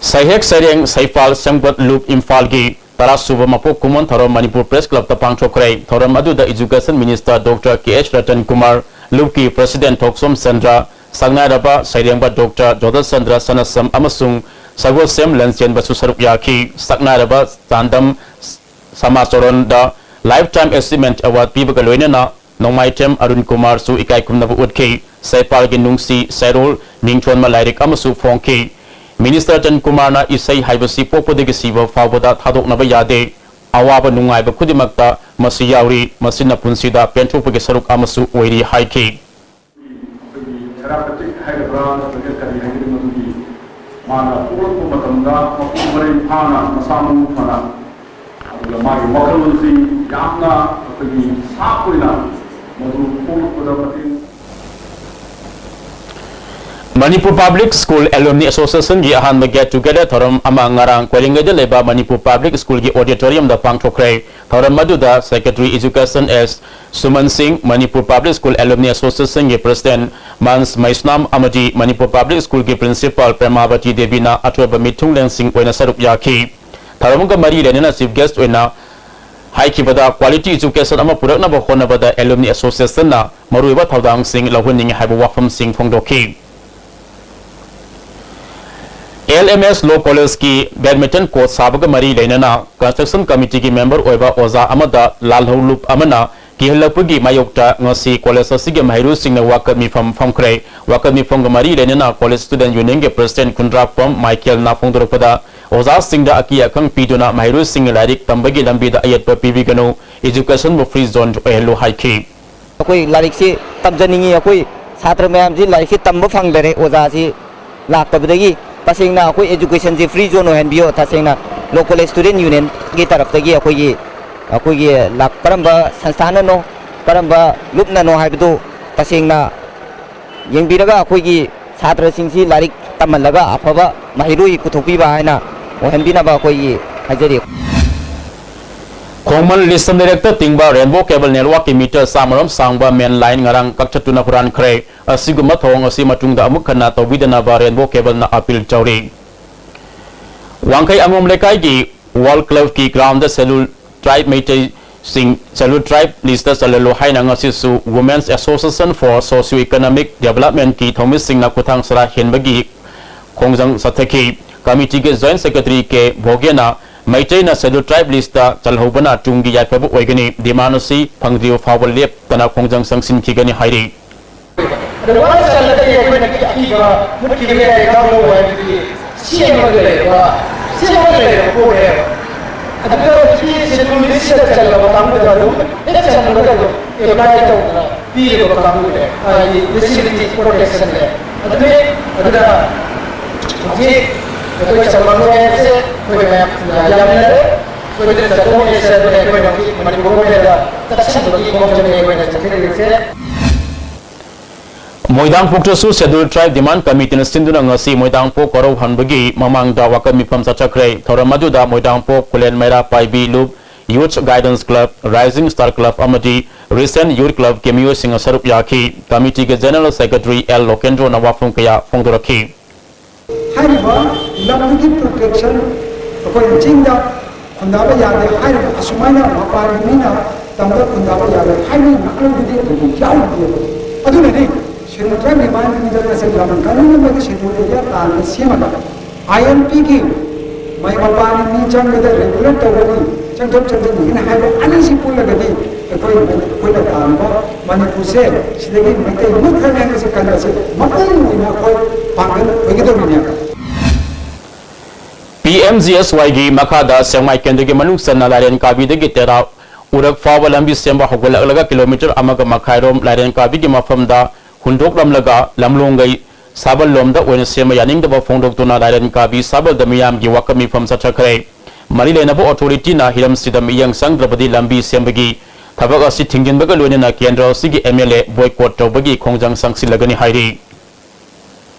ꯁꯩꯍꯦꯛ ꯁꯩꯔꯦꯡ ꯁꯩꯐꯥꯜ ꯁꯦꯝꯒꯠ ꯂꯨꯞ ꯏꯝꯐꯥꯜꯒꯤ ꯇꯔꯥ ꯁꯨꯕ ꯃꯄꯣꯛ ꯀꯨꯝꯑꯣꯟ ꯊꯧꯔꯝ ꯃꯅꯤꯄꯨꯔ ꯄ꯭ꯔꯦꯁ ꯀ꯭ꯂꯕꯇ ꯄꯥꯡꯊꯣꯛꯈ꯭ꯔꯦ꯫ ꯊꯧꯔꯝ ꯑꯗꯨꯗ ꯏꯖꯨꯀꯦꯁꯟ ꯃꯤꯅꯤꯁꯇꯔ ꯗꯣꯛꯇꯔ ꯀꯦ ꯑꯦꯁ ꯔꯇꯟ ꯀꯨꯃꯥꯔ, ꯂꯨꯞꯀꯤ ꯄ꯭ꯔꯦꯁꯤꯗꯦꯟꯠ ꯊꯣꯛꯆꯣꯝ ꯆꯟꯗ꯭ꯔ, ꯁꯛꯅꯥꯏꯔꯕ ꯁꯩꯔꯦꯡꯕ ꯗꯣꯛꯇꯔ ꯖꯣꯙꯆꯟꯗ꯭ꯔ ꯁꯅꯥꯁꯝ ꯑꯃꯁꯨꯡ ꯁꯒꯣꯜꯁꯦꯝ ꯂꯟꯆꯦꯟꯕꯁꯨ ꯁꯔꯨꯛ ꯌꯥꯈꯤ꯫ ꯁꯛꯅꯥꯏꯔꯕ ꯆꯥꯟꯗꯝ ꯁꯃꯥꯆꯣꯔꯟꯗ Lifetime Achievement Award ꯄꯤꯕꯒ ꯂꯣꯏꯅꯅ ꯅꯣꯡꯃꯥꯏꯊꯦꯝ ꯑꯔꯨꯟ ꯀꯨꯃꯥꯔꯁꯨ ꯏꯀꯥꯏ ꯈꯨꯝꯅꯕ ꯎꯠꯈꯤ꯫ ꯁꯩꯄꯥꯜꯒꯤ ꯅꯨꯡꯁꯤ ꯁꯩꯔꯣꯜ ꯃꯤꯡꯊꯣꯟꯕ ꯂꯥꯏꯔꯤꯛ ꯑꯃꯁꯨ ꯐꯣꯡꯈꯤ꯫ ꯃꯤꯅꯤꯁꯇꯔ ꯆꯟ ꯀꯨꯃꯥꯔꯅ ꯏꯁꯩ ꯍꯥꯏꯕꯁꯤ ꯄꯣꯛꯄꯗꯒꯤ ꯁꯤꯕ ꯐꯥꯎꯕꯗ ꯊꯥꯗꯣꯛꯅꯕ ꯌꯥꯗꯦ꯫ ꯑꯋꯥꯕ ꯅꯨꯡꯉꯥꯏꯕ ꯈꯨꯗꯤꯡꯃꯛꯇ ꯃꯁꯤ ꯌꯥꯎꯔꯤ꯫ ꯃꯁꯤꯅ ꯄꯨꯟꯁꯤꯗ ꯄꯦꯟꯊꯣꯛꯄꯒꯤ ꯁꯔꯨꯛ ꯑꯃꯁꯨ ꯑꯣꯏꯔꯤ ꯍꯥꯏꯈꯤ꯫ ꯑꯩꯈꯣꯏꯒꯤ ꯊꯦꯔꯥꯄꯦꯇꯤꯛ ꯍꯥꯏꯒꯗ꯭ꯔꯥ ꯅꯠꯇ꯭ꯔꯒ ꯀꯔꯤ ꯍꯥꯏꯒꯅꯤ, ꯃꯗꯨꯒꯤ ꯃꯥꯅ ꯄꯣꯛꯂꯛꯄ ꯃꯇꯝꯗ ꯃꯄꯨꯡ ꯃꯔꯩ ꯐꯥꯅ, ꯃꯁꯥ ꯃꯎ ꯐꯅ, ꯑꯗꯨꯒ ꯃꯥꯒꯤ ꯋꯥꯈꯜꯂꯣꯟꯁꯤ ꯌꯥꯝꯅ ꯑꯩꯈꯣꯏꯒꯤ ꯁꯥꯔꯞ ꯑꯣꯏꯅ ꯃꯗꯨ ꯄꯣꯛꯂꯛꯄꯗ ꯃꯇꯦꯡ Manipur Public School Alumni Association ꯒꯤ ꯑꯍꯥꯟꯕ Get Together ꯊꯧꯔꯝ ꯑꯃ ꯉꯔꯥꯡ ꯀꯣꯏꯔꯦꯡꯒꯩꯗ ꯂꯩꯕ Manipur Public School ꯒꯤ auditorium ꯗ ꯄꯥꯡꯊꯣꯛꯈ꯭ꯔꯦ꯫ ꯊꯧꯔꯝ ꯑꯗꯨꯗ Secretary Education S ꯁꯨꯃꯟ ꯁꯤꯡ, Manipur Public School Alumni Association ꯒꯤ President ꯃꯟꯁ ꯃꯩꯁꯅꯥꯝ ꯑꯃꯗꯤ Manipur Public School ꯒꯤ Principal ꯄ꯭ꯔꯦꯃꯥꯕꯇꯤ ꯗꯦꯕꯤꯅ ꯑꯊꯣꯏꯕ ꯃꯤꯊꯨꯡꯂꯦꯟꯁꯤꯡ ꯑꯣꯏꯅ ꯁꯔꯨꯛ ꯌꯥꯈꯤ꯫ ꯊꯧꯔꯝꯒ ꯃꯔꯤ ꯂꯩꯅꯅ Chief Guest ꯑꯣꯏꯅ ꯍꯥꯏꯈꯤꯕꯗ, quality education ꯑꯃ ꯄꯨꯔꯛꯅꯕ ꯍꯣꯠꯅꯕꯗ Alumni Association ꯅ ꯃꯔꯨꯑꯣꯏꯕ ꯊꯧꯗꯥꯡꯁꯤꯡ ꯂꯧꯍꯟꯅꯤꯡꯏ ꯍꯥꯏꯕ ꯋꯥꯐꯝꯁꯤꯡ ꯐꯣꯡꯗꯣꯛꯈꯤ꯫ L M S Law College ꯀꯤ badminton court ꯁꯥꯕꯒ ꯃꯔꯤ ꯂꯩꯅꯅ Construction Committee ꯒꯤ member ꯑꯣꯏꯕ ꯑꯣꯖꯥ ꯑꯃꯗ ꯂꯥꯜꯍꯧꯂꯨꯞ ꯑꯃꯅ ꯀꯤꯍꯜꯂꯛꯄꯒꯤ ꯃꯥꯌꯣꯛꯇ ꯉꯁꯤ college ꯑꯁꯤꯒꯤ ꯃꯍꯩꯔꯣꯏꯁꯤꯡꯅ ꯋꯥꯀꯠ ꯃꯤꯐꯝ ꯐꯝꯈ꯭ꯔꯦ꯫ ꯋꯥꯀꯠ ꯃꯤꯐꯝꯒ ꯃꯔꯤ ꯂꯩꯅꯅ College Student Union ꯒꯤ President ꯈꯨꯟꯗ꯭ꯔꯥꯛꯄꯝ ꯃꯥꯏꯀꯦꯜꯅ ꯐꯣꯡꯗꯣꯔꯛꯄꯗ, ꯑꯣꯖꯥꯁꯤꯡꯗ ꯑꯀꯤ ꯑꯈꯪ ꯄꯤꯗꯨꯅ ꯃꯍꯩꯔꯣꯏꯁꯤꯡꯒꯤ ꯂꯥꯏꯔꯤꯛ ꯇꯝꯕꯒꯤ ꯂꯝꯕꯤꯗ ꯑꯌꯦꯠꯄ ꯄꯤꯕꯤꯒꯅꯨ, education ꯕꯨ free zone ꯑꯣꯏꯍꯜꯂꯨ ꯍꯥꯏꯈꯤ꯫ ꯑꯩꯈꯣꯏ ꯂꯥꯏꯔꯤꯛꯁꯤ ꯇꯝꯖꯅꯤꯡꯉꯤ, ꯑꯩꯈꯣꯏ ꯁꯥꯇ꯭ꯔ ꯃꯌꯥꯝꯁꯤ ꯂꯥꯏꯔꯤꯛꯁꯤ ꯇꯝꯕ ꯐꯪꯗꯔꯦ ꯑꯣꯖꯥꯁꯤ ꯂꯥꯛꯇꯕꯗꯒꯤ꯫ ꯇꯁꯦꯡꯅ ꯑꯩꯈꯣꯏ education ꯁꯤ free zone ꯑꯣꯏꯍꯟꯕꯤꯌꯣ꯫ ꯇꯁꯦꯡꯅ Law College Student Union ꯒꯤ ꯇꯔꯐꯇꯒꯤ ꯑꯩꯈꯣꯏꯒꯤ, ꯑꯩꯈꯣꯏꯒꯤ ꯂꯥꯛ-, ꯀꯔꯝꯕ ꯁꯪꯁꯊꯥꯟꯅꯅꯣ, ꯀꯔꯝꯕ ꯂꯨꯞꯅꯅꯣ ꯍꯥꯏꯕꯗꯨ ꯇꯁꯦꯡꯅ ꯌꯦꯡꯕꯤꯔꯒ ꯑꯩꯈꯣꯏꯒꯤ ꯁꯥꯇ꯭ꯔꯁꯤꯡꯁꯤ ꯂꯥꯏꯔꯤꯛ ꯇꯝꯍꯜꯂꯒ ꯑꯐꯕ ꯃꯍꯩꯔꯣꯏ ꯄꯨꯊꯣꯛꯄꯤꯕ ꯍꯥꯏꯅ ꯑꯣꯏꯍꯟꯕꯤꯅꯕ ꯑꯩꯈꯣꯏꯒꯤ ꯍꯥꯏꯖꯔꯤ꯫ ꯈꯣꯡꯃꯟ ꯂꯤꯁꯝ ꯂꯩꯔꯛꯇ ꯇꯤꯡꯕ Rainbow Cable Network ꯀꯤ meter ꯆꯥꯝꯃꯔꯣꯝ ꯁꯥꯡꯕ main line ꯉꯔꯥꯡ ꯀꯛꯊꯠꯇꯨꯅ ꯍꯨꯔꯥꯟꯈ꯭ꯔꯦ꯫ ꯑꯁꯤꯒꯨꯝꯕ ꯊꯧꯑꯣꯡ ꯑꯁꯤ ꯃꯇꯨꯡꯗ ꯑꯃꯨꯛ ꯍꯟꯅ ꯇꯧꯕꯤꯗꯅꯕ Rainbow Cable ꯅ appeal ꯇꯧꯔꯤ꯫ ꯋꯥꯡꯈꯩ ꯑꯉꯣꯝ ꯂꯩꯀꯥꯏꯒꯤ World Club ꯀꯤ ground ꯗ Scheduled Tribe ꯃꯩꯇꯩ ꯁꯤꯡ Scheduled Tribe list ꯆꯜꯍꯜꯂꯨ ꯍꯥꯏꯅ ꯉꯁꯤꯁꯨ Women's Association for Socio Economic Development ꯀꯤ ꯊꯧꯃꯤꯁꯤꯡꯅ ꯈꯨꯊꯥꯡ ꯁꯔꯥ ꯍꯦꯟꯕꯒꯤ ꯈꯣꯡꯖꯪ ꯆꯠꯊꯈꯤ꯫ ꯀꯃꯤꯇꯤꯒꯤ Joint Secretary ꯀꯦ ꯚꯣꯒꯦꯅ ꯃꯩꯇꯩꯅ Scheduled Tribe list ꯆꯜꯍꯧꯕꯅ ꯇꯨꯡꯒꯤ ꯌꯥꯏꯐꯕ ꯑꯣꯏꯒꯅꯤ, demand ꯑꯁꯤ ꯐꯪꯗ꯭ꯔꯤꯕ ꯐꯥꯎꯕ ꯂꯦꯞꯇꯅ ꯈꯣꯡꯖꯪ ꯆꯪꯁꯤꯟꯈꯤꯒꯅꯤ ꯍꯥꯏꯔꯤ꯫ ꯑꯗꯨ ꯂꯣꯏꯅ ꯆꯜꯂꯒꯗꯤ ꯑꯩꯈꯣꯏꯅ ꯑꯀꯤꯕ ꯃꯨꯠꯈꯤꯕ ꯌꯥꯏ, ꯉꯥꯛꯂꯧ ꯍꯥꯏꯕꯗꯤ ꯁꯦꯝꯃꯒ ꯂꯩꯔꯕ, ꯁꯦꯝꯃꯒ ꯂꯩꯔꯕ ꯄꯣꯠꯅꯦꯕ꯫ ꯑꯗꯨꯒ ꯍꯧꯖꯤꯛꯀꯤ Scheduled list ꯇ ꯆꯜꯂꯕ ꯀꯥꯡꯕꯨꯗ ꯑꯗꯨꯝ ꯍꯦꯛ ꯆꯟꯕꯒ ꯑꯗꯨꯝ apply ꯇꯧꯗꯅ ꯄꯤꯔꯤꯕ ꯀꯥꯡꯕꯨꯅꯦ, ꯍꯥꯏꯗꯤ disability protection ꯅꯦ꯫ ꯑꯗꯨꯅꯤ, ꯑꯗꯨꯅ ꯍꯧꯖꯤꯛ ꯑꯩꯈꯣꯏ ꯆꯪꯕ ꯍꯥꯏꯕꯁꯦ ꯑꯩꯈꯣꯏ ꯃꯌꯥꯝ ꯌꯥꯃꯤꯟꯅꯔꯦ꯫ ꯁꯣꯏꯗꯅ ꯆꯠꯊꯣꯛꯃꯤꯟꯅꯁꯦ꯫ ꯑꯗꯨꯅ ꯑꯩꯈꯣꯏꯅ ꯍꯧꯖꯤꯛ ꯃꯅꯤꯄꯨꯔ ꯒꯣꯔꯃꯦꯟꯗ ꯇꯛꯁꯤꯟꯕꯒꯤ ꯈꯣꯡꯖꯪꯅꯤ ꯑꯩꯈꯣꯏꯅ ꯆꯠꯊꯔꯤꯕꯁꯦ꯫ ꯃꯣꯏꯗꯥꯡꯄꯣꯛꯇꯁꯨ Scheduled Tribe Demand Committee ꯅ ꯁꯤꯟꯗꯨꯅ ꯉꯁꯤ ꯃꯣꯏꯗꯥꯡꯄꯣꯛ ꯀꯣꯔꯧꯍꯟꯕꯒꯤ ꯃꯃꯥꯡꯗ ꯋꯥꯀꯠ ꯃꯤꯐꯝ ꯆꯠꯊꯈ꯭ꯔꯦ꯫ ꯊꯧꯔꯝ ꯑꯗꯨꯗ ꯃꯣꯏꯗꯥꯡꯄꯣꯛ ꯈꯨꯂꯦꯟ ꯃꯩꯔꯥ ꯄꯥꯏꯕꯤ ꯂꯨꯞ, Youth Guidance Club, Rising Star Club ꯑꯃꯗꯤ Recent Youth Club ꯀꯤ ꯃꯤꯑꯣꯏꯁꯤꯡꯅ ꯁꯔꯨꯛ ꯌꯥꯈꯤ꯫ ꯀꯃꯤꯇꯤꯒꯤ General Secretary ꯑꯦꯜ ꯂꯣꯀꯦꯟꯗ꯭ꯔꯣꯅ ꯋꯥꯐꯝ ꯀꯌꯥ ꯐꯣꯡꯗꯣꯔꯛꯈꯤ꯫ ꯍꯥꯏꯔꯤꯕ ꯂꯝꯗꯨꯒꯤ protection ꯑꯩꯈꯣꯏꯅ ꯆꯤꯡꯗ ꯈꯨꯟꯗꯥꯕ ꯌꯥꯗꯦ ꯍꯥꯏꯔꯤꯕ ꯑꯁꯨꯃꯥꯏꯅ ꯃꯄꯥꯟꯒꯤ ꯃꯤꯅ ꯇꯝꯗ ꯈꯨꯟꯗꯥꯕ ꯌꯥꯗꯦ ꯍꯥꯏꯕꯒꯤ ꯉꯥꯛꯂꯧꯕꯗꯤ ꯑꯩꯈꯣꯏꯒꯤ ꯌꯥꯎꯗꯦꯕ꯫ ꯑꯗꯨꯅꯅꯤ Scheduled Tribe Demand Committee ꯅ ꯉꯁꯤ ꯂꯝ ꯀꯟꯅꯕꯒꯤ Scheduled Area ꯇꯥꯟꯅ ꯁꯦꯝꯃꯒ I L P ꯒꯤ ꯃꯥꯏ ꯃꯄꯥꯟꯒꯤ ꯃꯤ ꯆꯪꯕꯗ regulate ꯇꯧꯒꯅꯤ, ꯆꯪꯊꯣꯛ ꯆꯪꯁꯤꯟ ꯍꯥꯏꯕ ꯑꯅꯤꯁꯤ ꯄꯨꯜꯂꯒꯗꯤ ꯑꯩꯈꯣꯏ, ꯑꯩꯈꯣꯏꯅ ꯇꯥꯔꯤꯕ ꯃꯅꯤꯄꯨꯔꯁꯦ ꯁꯤꯗꯒꯤ ꯃꯩꯇꯩ ꯃꯨꯠꯈ꯭ꯔꯅꯤ ꯍꯥꯏꯕꯁꯤ ꯀꯟꯕꯁꯤ ꯃꯄꯨꯡ ꯑꯣꯏꯅ ꯑꯩꯈꯣꯏ ꯄꯥꯡꯒꯜ ꯑꯣꯏꯒꯗꯧꯔꯤꯅꯦ꯫ P M G S Y ꯒꯤ ꯃꯈꯥꯗ ꯁꯦꯛꯃꯥꯏ ꯀꯦꯟꯗ꯭ꯔꯒꯤ ꯃꯅꯨꯡ ꯆꯟꯅ ꯂꯥꯏꯔꯦꯟ ꯀꯥꯕꯤꯗꯒꯤ ꯇꯦꯔꯥ ꯎꯔꯛ ꯐꯥꯎꯕ ꯂꯝꯕꯤ ꯁꯦꯝꯕ ꯍꯧꯒꯠꯂꯛꯂꯒ ꯀꯤꯂꯣꯃꯤꯇꯔ ꯑꯃꯒ ꯃꯈꯥꯏꯔꯣꯝ ꯂꯥꯏꯔꯦꯟ ꯀꯥꯕꯤꯒꯤ ꯃꯐꯝꯗ ꯍꯨꯟꯗꯣꯛꯂꯝꯂꯒ ꯂꯝꯂꯣꯡꯒꯩ ꯁꯥꯕꯜ ꯂꯣꯝꯗ ꯑꯣꯏꯅ ꯁꯦꯝꯕ ꯌꯥꯅꯤꯡꯗꯕ ꯐꯣꯡꯗꯣꯛꯇꯨꯅ ꯂꯥꯏꯔꯦꯟ ꯀꯥꯕꯤ ꯁꯥꯕꯜꯗ ꯃꯤꯌꯥꯝꯒꯤ ꯋꯥꯀꯠ ꯃꯤꯐꯝ ꯆꯠꯊꯈ꯭ꯔꯦ꯫ ꯃꯔꯤ ꯂꯩꯅꯕ authority ꯅ ꯍꯤꯔꯝꯁꯤꯗ ꯃꯤꯠꯌꯦꯡ ꯆꯪꯗ꯭ꯔꯕꯗꯤ ꯂꯝꯕꯤ ꯁꯦꯝꯕꯒꯤ ꯊꯕꯛ ꯑꯁꯤ ꯊꯤꯡꯖꯤꯟꯕꯒ ꯂꯣꯏꯅꯅ ꯀꯦꯟꯗ꯭ꯔ ꯑꯁꯤꯒꯤ M L A boycott ꯇꯧꯕꯒꯤ ꯈꯣꯡꯖꯪ ꯆꯪꯁꯤꯜꯂꯒꯅꯤ ꯍꯥꯏꯔꯤ꯫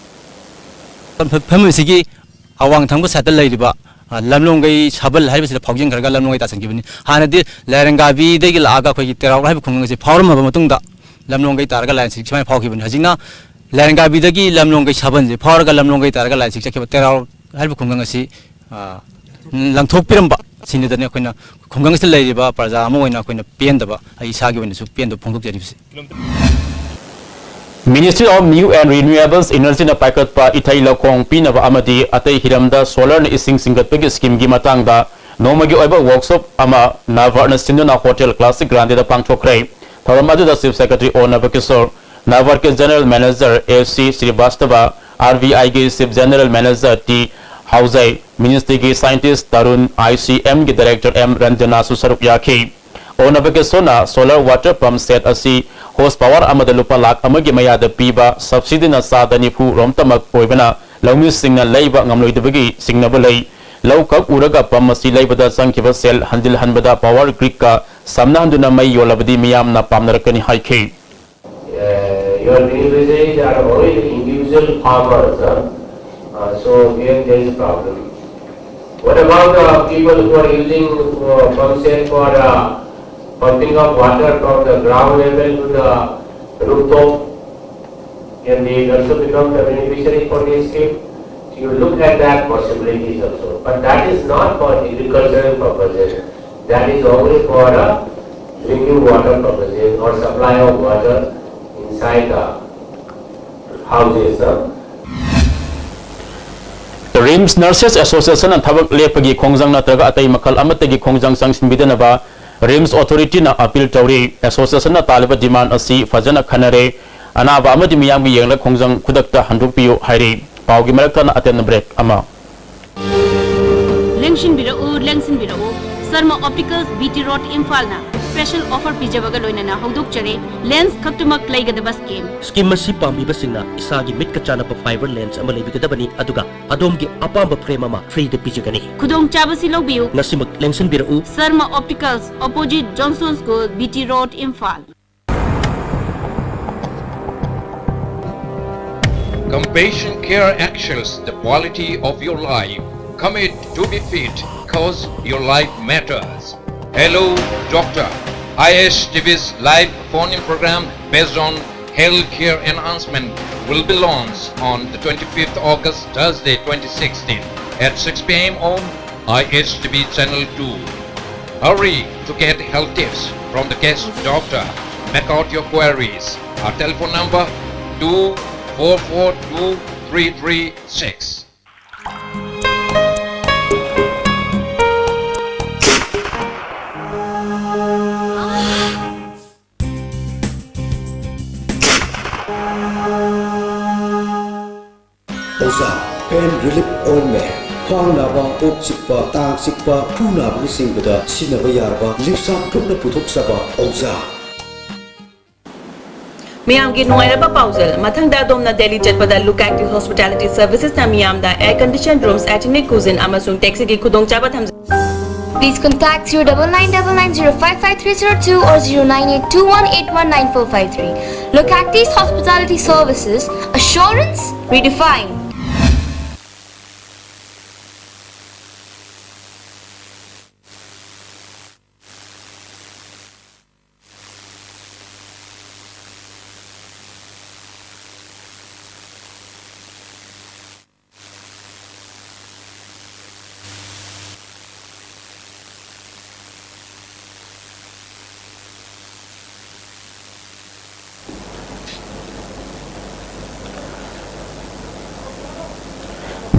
ꯐꯝ-, ꯐꯝ-, ꯐꯝꯃꯤꯁꯤꯒꯤ ꯑꯋꯥꯡ ꯊꯪꯕ side ꯇ ꯂꯩꯔꯤꯕ, ꯑ, ꯂꯝꯂꯣꯡꯒꯩ ꯁꯥꯕꯜ ꯍꯥꯏꯕꯁꯤꯗ ꯐꯥꯎꯖꯤꯟꯈ꯭ꯔꯒ ꯂꯝꯂꯣꯡꯒꯩ ꯇꯥꯁꯤꯟꯈꯤꯕꯅꯤ꯫ ꯍꯥꯟꯅꯗꯤ ꯂꯥꯏꯔꯦꯟꯒꯥꯕꯤꯗꯒꯤ ꯂꯥꯛꯑꯒ ꯑꯩꯈꯣꯏꯒꯤ ꯇꯦꯔꯥꯎ ꯍꯥꯏꯕ ꯈꯨꯡꯒꯪ ꯑꯁꯤ ꯐꯥꯎꯔꯝꯃꯕ ꯃꯇꯨꯡꯗ ꯂꯝꯂꯣꯡꯒꯩ ꯇꯥꯔꯒ ꯂꯥꯏꯔꯦꯟꯁꯤ ꯁꯨꯃꯥꯏꯅ ꯐꯥꯎꯈꯤꯕꯅꯤ꯫ ꯍꯧꯖꯤꯛꯅ ꯂꯥꯏꯔꯦꯟꯒꯥꯕꯤꯗꯒꯤ ꯂꯝꯂꯣꯡꯒꯩ ꯁꯥꯕꯜꯁꯦ ꯐꯥꯎꯔꯒ ꯂꯝꯂꯣꯡꯒꯩ ꯇꯥꯔꯒ ꯂꯥꯏꯔꯦꯟꯁꯤ ꯆꯠꯈꯤꯕ ꯇꯦꯔꯥꯎ ꯍꯥꯏꯕ ꯈꯨꯡꯒꯪ ꯑꯁꯤ, ꯑ, ꯂꯪꯊꯣꯛꯄꯤꯔꯝꯕ꯫ ꯁꯤꯟꯅꯗꯅ ꯑꯩꯈꯣꯏꯅ ꯈꯨꯡꯒꯪꯁꯤꯗ ꯂꯩꯔꯤꯕ ꯄ꯭ꯔꯖꯥ ꯑꯃ ꯑꯣꯏꯅ ꯑꯩꯈꯣꯏꯅ ꯄꯦꯟꯗꯕ, ꯑꯩ ꯏꯁꯥꯒꯤ ꯑꯣꯏꯅꯁꯨ ꯄꯦꯟꯗꯕ ꯐꯣꯡꯗꯣꯛꯆꯔꯤꯕꯁꯤ꯫ Ministry of New and Renewables Energy ꯅ ꯄꯥꯏꯈꯠꯄ ꯏꯊꯩ ꯂꯧꯈꯣꯡ ꯄꯤꯅꯕ ꯑꯃꯗꯤ ꯑꯇꯩ ꯍꯤꯔꯝꯗ solar ꯅ ꯏꯁꯤꯡ ꯆꯤꯡꯈꯠꯄꯒꯤ scheme ꯒꯤ ꯃꯇꯥꯡꯗ ꯅꯣꯡꯃꯒꯤ ꯑꯣꯏꯕ workshop ꯑꯃ NABARD ꯅ ꯁꯤꯟꯗꯨꯅ Hotel Classic Grande ꯗ ꯄꯥꯡꯊꯣꯛꯈ꯭ꯔꯦ꯫ ꯊꯧꯔꯝ ꯑꯗꯨꯗ Chief Secretary ꯑꯣ ꯅꯕꯀꯤꯁꯣꯔ, NABARD ꯀꯤ General Manager ꯑꯦ ꯁꯤ ꯁ꯭ꯔꯤꯕꯥꯁꯇꯕ, ꯑꯥꯔ ꯕꯤ ꯑꯥꯏ ꯒꯤ Chief General Manager ꯇꯤ ꯍꯥꯎꯖꯩ, Ministry ꯒꯤ scientist ꯇꯔꯨꯟ, ꯑꯥꯏ ꯁꯤ ꯑꯦꯝ ꯒꯤ Director ꯑꯦꯝ ꯔꯟꯖꯅꯥꯁꯨ ꯁꯔꯨꯛ ꯌꯥꯈꯤ꯫ ꯑꯣ ꯅꯕꯀꯤꯁꯣꯔꯅ solar water pump set ꯑꯁꯤ horse power ꯑꯃꯗ ꯂꯨꯄꯥ ꯂꯥꯈ ꯑꯃꯒꯤ ꯃꯌꯥꯗ ꯄꯤꯕ, subsidy ꯅ ꯆꯥꯗ ꯅꯤꯐꯨ ꯔꯣꯝꯇꯃꯛ ꯑꯣꯏꯕꯅ ꯂꯧꯃꯤꯁꯤꯡꯅ ꯂꯩꯕ ꯉꯝꯂꯣꯏꯗꯕꯒꯤ ꯆꯤꯡꯅꯕ ꯂꯩ꯫ ꯂꯧ ꯀꯛ ꯎꯔꯒ pump ꯑꯁꯤ ꯂꯩꯕꯗ ꯆꯪꯈꯤꯕ ꯁꯦꯜ ꯍꯟꯖꯤꯜꯍꯟꯕꯗ power grid ꯀ ꯁꯝꯅꯍꯟꯗꯨꯅ ꯃꯩ ꯌꯣꯜꯂꯕꯗꯤ ꯃꯤꯌꯥꯝꯅ ꯄꯥꯝꯅꯔꯛꯀꯅꯤ ꯍꯥꯏꯈꯤ꯫ Uh, your beneficiaries are only the individual farmers, huh? Uh, so here there is a problem. What about the people who are using uh, pump set for uh, pumping of water from the ground level to the rooftop? Can they also become the beneficiary for this scheme? You look at that possibilities also. But that is not for agricultural purposes. That is only for uh, drinking water purposes or supply of water inside the houses. Uh. RIMS Nurses Association ꯅ ꯊꯕꯛ ꯂꯦꯞꯄꯒꯤ ꯈꯣꯡꯖꯪ ꯅꯠꯇ꯭ꯔꯒ ꯑꯇꯩ ꯃꯈꯜ ꯑꯃꯠꯇꯒꯤ ꯈꯣꯡꯖꯪ ꯆꯪꯁꯤꯟꯕꯤꯗꯅꯕ ꯔꯤꯝꯁ authority ꯅ appeal ꯇꯧꯔꯤ꯫ Association ꯅ ꯇꯥꯜꯂꯤꯕ demand ꯑꯁꯤ ꯐꯖꯅ ꯈꯟꯅꯔꯦ꯫ ꯑꯅꯥꯕ ꯑꯃꯗꯤ ꯃꯤꯌꯥꯝꯒꯤ ꯌꯦꯡꯂꯒ ꯈꯣꯡꯖꯪ ꯈꯨꯗꯛꯇ ꯍꯟꯗꯣꯛꯄꯤꯌꯨ ꯍꯥꯏꯔꯤ꯫ ꯄꯥꯎꯒꯤ ꯃꯔꯛꯇꯅ ꯑꯇꯦꯟꯕ break ꯑꯃ꯫ ꯂꯦꯡꯁꯤꯟꯕꯤꯔꯛꯎ, ꯂꯦꯡꯁꯤꯟꯕꯤꯔꯛꯎ꯫ Sharma optics B T road ꯏꯝꯐꯥꯜꯅ special offer ꯄꯤꯖꯕꯒ ꯂꯣꯏꯅꯅ ꯍꯧꯗꯣꯛꯆꯔꯤ꯫ Lens ꯈꯛꯇꯃꯛ ꯂꯩꯒꯗꯕ scheme꯫ Scheme ꯑꯁꯤ ꯄꯥꯝꯕꯤꯕꯁꯤꯡꯅ ꯏꯁꯥꯒꯤ ꯃꯤꯠꯀ ꯆꯥꯟꯅꯕ fiber lens ꯑꯃ ꯂꯩꯕꯤꯒꯗꯕꯅꯤ, ꯑꯗꯨꯒ ꯑꯗꯣꯝꯒꯤ ꯑꯄꯥꯝꯕ frame ꯑꯃ free ꯗ ꯄꯤꯖꯒꯅꯤ꯫ ꯈꯨꯗꯣꯡꯆꯥꯕꯁꯤ ꯂꯧꯕꯤꯌꯨ꯫ ꯉꯁꯤꯃꯛ ꯂꯦꯡꯁꯤꯟꯕꯤꯔꯛꯎ꯫ Sharma optics, opposite Johnson School, B T road, Imphal. Compassion Care actuals the quality of your life. Commit to be fit, cause your life matters. Hello, Doctor. I S T V's live phone-in program based on healthcare enhancement will be launched on the twenty-fifth August, Thursday, twenty sixteen, at six p m on I H T V Channel two. Hurry to get health tips from the guest doctor. Make out your queries. Our telephone number, two four four two three three six. ꯑꯣꯖꯥ, pain relief ointment꯫ ꯈ꯭ꯋꯥꯡ ꯅꯥꯕ, ꯀꯣꯛ ꯆꯤꯛꯄ, ꯇꯥꯡ ꯆꯤꯛꯄ, ꯈꯨ ꯅꯥꯕꯅꯆꯤꯡꯕꯗ ꯁꯤꯖꯤꯟꯅꯕ ꯌꯥꯔꯕ ꯂꯤꯞꯁꯥꯞ ꯒ꯭ꯔꯨꯞꯅ ꯄꯨꯊꯣꯛꯆꯕ ꯑꯣꯖꯥ꯫ ꯃꯌꯥꯝꯒꯤ ꯅꯨꯡꯉꯥꯏꯔꯕ ꯄꯥꯎꯖꯦꯜ꯫ ꯃꯊꯪꯗ ꯑꯗꯣꯝꯅ ꯗꯦꯜꯂꯤ ꯆꯠꯄꯗ Look Active Hospitality Servicesꯅ ꯃꯤꯌꯥꯝꯗ air conditioned rooms, ethnic cuisine ꯑꯃꯁꯨꯡ taxiꯒꯤ ꯈꯨꯗꯣꯡꯆꯥꯕ ꯊꯝꯖꯩ꯫ Please contact zero double nine double nine zero five five three zero two or zero nine eight two one eight one nine four five three. Look Active Hospitality Services, assurance redefined.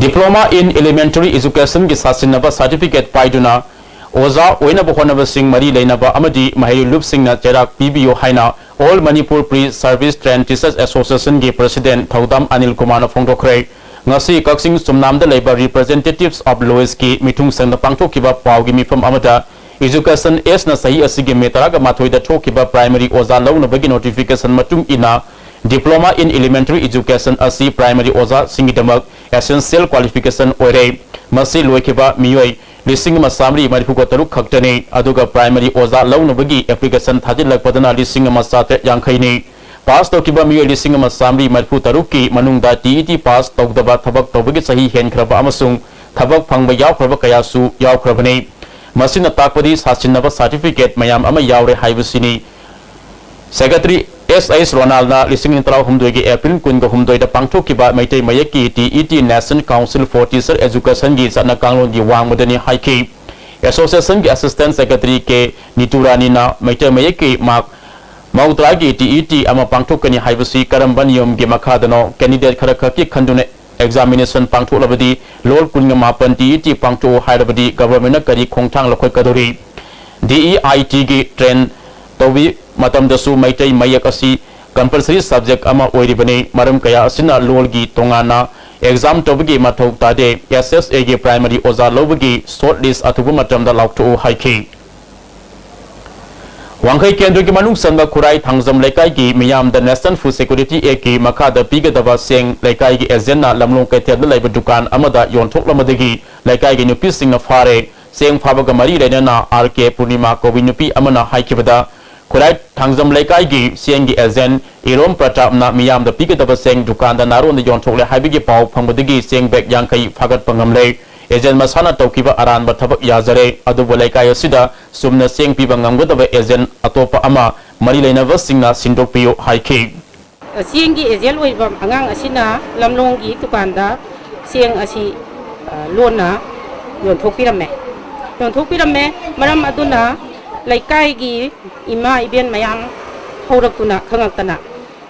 Diploma in Elementary Educationꯒꯤ ꯁꯥꯁꯤꯟꯅꯕ certificate ꯄꯥꯏꯗꯨꯅ ꯑꯣꯖꯥ ꯑꯣꯏꯅꯕ ꯍꯣꯠꯅꯕꯁꯤꯡ ꯃꯔꯤ ꯂꯩꯅꯕ ꯑꯃꯗꯤ ꯃꯍꯩꯔꯣꯏ ꯂꯨꯞꯁꯤꯡꯅ ꯆꯩꯔꯥꯛ ꯄꯤꯕꯤꯌꯨ ꯍꯥꯏꯅ All Manipur Pre-Service Trained Teachers Associationꯒꯤ President ꯊꯧꯗꯥꯝ ꯑꯅꯤꯜ ꯀꯨꯃꯥꯔꯅ ꯐꯣꯡꯗꯣꯛꯈ꯭ꯔꯦ꯫ ꯉꯁꯤ ꯀꯛꯆꯤꯡ ꯆꯨꯝꯅꯥꯝꯗ ꯂꯩꯕ Representatives of Loisꯀꯤ ꯃꯤꯊꯨꯡꯁꯪꯗ ꯄꯥꯡꯊꯣꯛꯈꯤꯕ ꯄꯥꯎꯒꯤ ꯃꯤꯐꯝ ꯑꯃꯗ Education Ageꯅ ꯆꯍꯤ ꯑꯁꯤꯒꯤ ꯃꯦ ꯇꯔꯥꯒ ꯃꯥꯊꯣꯏꯗ ꯊꯣꯛꯈꯤꯕ primary ꯑꯣꯖꯥ ꯂꯧꯅꯕꯒꯤ notification ꯃꯇꯨꯡ ꯏꯟꯅ Diploma in Elementary Education ꯑꯁꯤ primary ꯑꯣꯖꯥꯁꯤꯡꯒꯤꯗꯃꯛ essential qualification ꯑꯣꯏꯔꯦ꯫ ꯃꯁꯤ ꯂꯣꯏꯈꯤꯕ ꯃꯤꯑꯣꯏ ꯂꯤꯁꯤꯡ ꯑꯃ ꯆꯥꯃꯔꯤ ꯃꯔꯤꯐꯨꯒ ꯇꯔꯨꯛ ꯈꯛꯇꯅꯤ, ꯑꯗꯨꯒ primary ꯑꯣꯖꯥ ꯂꯧꯅꯕꯒꯤ application ꯊꯥꯖꯤꯜꯂꯛꯄꯗꯅ ꯂꯤꯁꯤꯡ ꯑꯃ ꯆꯥꯇ꯭ꯔꯦꯠ ꯌꯥꯡꯈꯩꯅꯤ꯫ Pass ꯇꯧꯈꯤꯕ ꯃꯤꯑꯣꯏ ꯂꯤꯁꯤꯡ ꯑꯃ ꯆꯥꯃꯔꯤ ꯃꯔꯤꯐꯨ ꯇꯔꯨꯛꯀꯤ ꯃꯅꯨꯡꯗ TET pass ꯇꯧꯗꯕ ꯊꯕꯛ ꯇꯧꯕꯒꯤ ꯆꯍꯤ ꯍꯦꯟꯈ꯭ꯔꯕ ꯑꯃꯁꯨꯡ ꯊꯕꯛ ꯐꯪꯕ ꯌꯥꯎꯈ꯭ꯔꯕ ꯀꯌꯥꯁꯨ ꯌꯥꯎꯈ꯭ꯔꯕꯅꯤ꯫ ꯃꯁꯤꯅ ꯇꯥꯛꯄꯗꯤ ꯁꯥꯁꯤꯟꯅꯕ certificate ꯃꯌꯥꯝ ꯑꯃ ꯌꯥꯎꯔꯦ ꯍꯥꯏꯕꯁꯤꯅꯤ꯫ Secretary ꯑꯦꯁ ꯑꯩꯆ ꯔꯣꯅꯥꯜꯅ ꯂꯤꯁꯤꯡ ꯑꯅꯤ ꯇꯔꯥꯍꯨꯝꯗꯣꯏꯒꯤ ꯑꯦꯄ꯭ꯔꯤꯜ ꯀꯨꯟꯒ ꯍꯨꯝꯗꯣꯏꯗ ꯄꯥꯡꯊꯣꯛꯈꯤꯕ ꯃꯩꯇꯩ ꯃꯌꯦꯛꯀꯤ T E T National Council for Teacher Educationꯒꯤ ꯆꯠꯅ ꯀꯥꯡꯂꯣꯟꯒꯤ ꯋꯥꯡꯃꯗꯅꯤ ꯍꯥꯏꯈꯤ꯫ ꯑꯦꯁꯣꯁꯤꯌꯦꯁꯟꯒꯤ ꯑꯦꯁꯤꯁꯇꯦꯟ ꯁꯦꯀ꯭ꯔꯦꯇꯔꯤ ꯀꯦ ꯅꯤꯇꯨꯔꯥꯅꯤꯅ ꯃꯩꯇꯩ ꯃꯌꯦꯛꯀꯤ ꯃꯥꯔꯛ ꯃꯧꯗ꯭ꯔꯥꯒꯤ ꯇꯤ ꯏ ꯇꯤ ꯑꯃ ꯄꯥꯡꯊꯣꯛꯀꯅꯤ ꯍꯥꯏꯕꯁꯤ ꯀꯔꯝꯕ ꯅꯤꯌꯝꯒꯤ ꯃꯈꯥꯗꯅꯣ? ꯀꯦꯟꯗꯤꯗꯦꯠ ꯈꯔ ꯈꯛꯀꯤ ꯈꯟꯗꯨꯅ ꯑꯦꯛꯖꯥꯃꯤꯅꯦꯁꯟ ꯄꯥꯡꯊꯣꯛꯂꯕꯗꯤ ꯂꯣꯜ ꯀꯨꯟꯒ ꯃꯥꯄꯟ ꯇꯤ ꯏ ꯇꯤ ꯄꯥꯡꯊꯣꯛꯎ ꯍꯥꯏꯔꯕꯗꯤ ꯒꯚꯔꯟꯃꯦꯟꯠꯅ ꯀꯔꯤ ꯈꯣꯡꯊꯥꯡ ꯂꯧꯈꯠꯀꯗꯧꯔꯤ? ꯗꯤ ꯏ ꯑꯥꯏ ꯇꯤꯒꯤ ꯇ꯭ꯔꯦꯟ ꯇꯧꯕꯤ ꯃꯇꯝꯗꯁꯨ ꯃꯩꯇꯩ ꯃꯌꯦꯛ ꯑꯁꯤ ꯀꯝꯄꯜꯁꯔꯤ ꯁꯕꯖꯦꯛ ꯑꯃ ꯑꯣꯏꯔꯤꯕꯅꯤ꯫ ꯃꯔꯝ ꯀꯌꯥ ꯑꯁꯤꯅ ꯂꯣꯜꯒꯤ ꯇꯣꯉꯥꯟꯅ ꯑꯦꯛꯖꯥꯝ ꯇꯧꯕꯒꯤ ꯃꯊꯧ ꯇꯥꯗꯦ꯫ ꯑꯦꯁ ꯑꯦꯁ ꯑꯦꯒꯤ ꯄ꯭ꯔꯥꯏꯃꯔꯤ ꯑꯣꯖꯥ ꯂꯧꯕꯒꯤ ꯁꯣꯔꯠ ꯂꯤꯁ ꯑꯊꯨꯕ ꯃꯇꯝꯗ ꯂꯥꯎꯊꯣꯛꯎ ꯍꯥꯏꯈꯤ꯫ ꯋꯥꯡꯈꯩ ꯀꯦꯟꯗ꯭ꯔꯒꯤ ꯃꯅꯨꯡ ꯆꯟꯕ ꯈꯨꯔꯥꯏ ꯊꯥꯡꯖꯝ ꯂꯩꯀꯥꯏꯒꯤ ꯃꯤꯌꯥꯝꯗ National Food Security Actꯀꯤ ꯃꯈꯥꯗ ꯄꯤꯒꯗꯕ ꯆꯦꯡ ꯂꯩꯀꯥꯏꯒꯤ ꯑꯦꯖꯦꯟꯠꯅ ꯂꯝꯂꯣꯡ ꯀꯩꯊꯦꯜꯗ ꯂꯩꯕ ꯗꯨꯀꯥꯟ ꯑꯃꯗ ꯌꯣꯟꯊꯣꯛꯂꯝꯕꯗꯒꯤ ꯂꯩꯀꯥꯏꯒꯤ ꯅꯨꯄꯤꯁꯤꯡꯅ ꯐꯥꯔꯦ꯫ ꯆꯦꯡ ꯐꯥꯕꯒ ꯃꯔꯤ ꯂꯩꯅꯅ ꯑꯥꯔ ꯀꯦ ꯄꯨꯔꯅꯤꯃꯥ ꯀꯧꯕꯤ ꯅꯨꯄꯤ ꯑꯃꯅ ꯍꯥꯏꯈꯤꯕꯗ, ꯈꯨꯔꯥꯏ ꯊꯥꯡꯖꯝ ꯂꯩꯀꯥꯏꯒꯤ ꯆꯦꯡꯒꯤ ꯑꯦꯖꯦꯟꯠ ꯏꯔꯣꯝ ꯄ꯭ꯔꯇꯥꯞꯅ ꯃꯤꯌꯥꯝꯗ ꯄꯤꯒꯗꯕ ꯆꯦꯡ ꯗꯨꯀꯥꯟꯗ ꯅꯥꯔꯣꯟꯗ ꯌꯣꯟꯊꯣꯛꯂꯦ ꯍꯥꯏꯕꯒꯤ ꯄꯥꯎ ꯐꯪꯕꯗꯒꯤ ꯆꯦꯡ ꯕꯦꯒ ꯌꯥꯡꯈꯩ ꯐꯥꯒꯠꯄ ꯉꯝꯂꯦ꯫ ꯑꯦꯖꯦꯟꯠ ꯃꯁꯥꯅ ꯇꯧꯈꯤꯕ ꯑꯔꯥꯟꯕ ꯊꯕꯛ ꯌꯥꯖꯔꯦ, ꯑꯗꯨꯕꯨ ꯂꯩꯀꯥꯏ ꯑꯁꯤꯗ ꯆꯨꯝꯅ ꯆꯦꯡ ꯄꯤꯕ ꯉꯝꯒꯗꯕ ꯑꯦꯖꯦꯟꯠ ꯑꯇꯣꯞꯄ ꯑꯃ ꯃꯔꯤ ꯂꯩꯅꯕꯁꯤꯡꯅ ꯁꯤꯟꯗꯣꯛꯄꯤꯌꯨ ꯍꯥꯏꯈꯤ꯫ ꯆꯦꯡꯒꯤ ꯑꯦꯖꯦꯟꯠ ꯑꯣꯏꯕ ꯑꯉꯥꯡ ꯑꯁꯤꯅ ꯂꯝꯂꯣꯡꯒꯤ ꯗꯨꯀꯥꯟꯗ ꯆꯦꯡ ꯑꯁꯤ, ꯑ, ꯂꯣꯟꯅ ꯌꯣꯟꯊꯣꯛꯄꯤꯔꯝꯃꯦ꯫ ꯌꯣꯟꯊꯣꯛꯄꯤꯔꯝꯃꯦ꯫ ꯃꯔꯝ ꯑꯗꯨꯅ ꯂꯩꯀꯥꯏꯒꯤ ꯏꯃꯥ ꯏꯕꯦꯟ ꯃꯌꯥꯝ ꯍꯧꯔꯛꯇꯨꯅ ꯈꯪꯉꯛꯇꯅ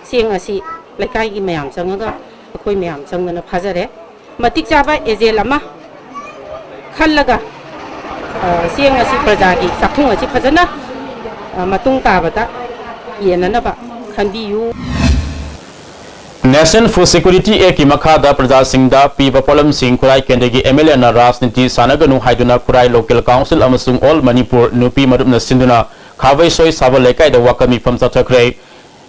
ꯆꯦꯡ ꯑꯁꯤ ꯂꯩꯀꯥꯏꯒꯤ ꯃꯌꯥꯝ ꯆꯪꯉꯒ ꯑꯩꯈꯣꯏ ꯃꯌꯥꯝ ꯆꯪꯗꯅ ꯐꯥꯖꯔꯦ꯫ ꯃꯇꯤꯛ ꯆꯥꯕ ꯑꯦꯖꯦꯟꯠ ꯑꯃ ꯈꯜꯂꯒ, ꯑ, ꯆꯦꯡ ꯑꯁꯤ ꯄ꯭ꯔꯖꯥꯒꯤ ꯆꯥꯛꯊꯨꯡ ꯑꯁꯤ ꯐꯖꯅ, ꯑ, ꯃꯇꯨꯡ ꯇꯥꯕꯗ ꯌꯦꯟꯅꯅꯕ ꯈꯟꯕꯤꯌꯨ꯫ National Food Security Actꯀꯤ ꯃꯈꯥꯗ ꯄ꯭ꯔꯖꯥꯁꯤꯡꯗ ꯄꯤꯕ ꯄꯣꯠꯂꯝꯁꯤꯡ ꯈꯨꯔꯥꯏ ꯀꯦꯟꯗ꯭ꯔꯒꯤ ꯑꯦꯝ ꯑꯦꯜ ꯑꯦꯅ ꯔꯥꯖꯅꯤꯇꯤ ꯁꯥꯟꯅꯒꯅꯨ ꯍꯥꯏꯗꯨꯅ ꯈꯨꯔꯥꯏ ꯂꯣꯀꯦꯜ ꯀꯥꯎꯟꯁꯤꯜ ꯑꯃꯁꯨꯡ ꯑꯣꯜ ꯃꯅꯤꯄꯨꯔ ꯅꯨꯄꯤ ꯃꯔꯨꯞꯅ ꯁꯤꯟꯗꯨꯅ ꯈꯥꯕꯩꯁꯣꯏ ꯁꯥꯕ ꯂꯩꯀꯥꯏꯗ ꯋꯥꯀꯠ ꯃꯤꯐꯝ ꯆꯠꯊꯈ꯭ꯔꯦ꯫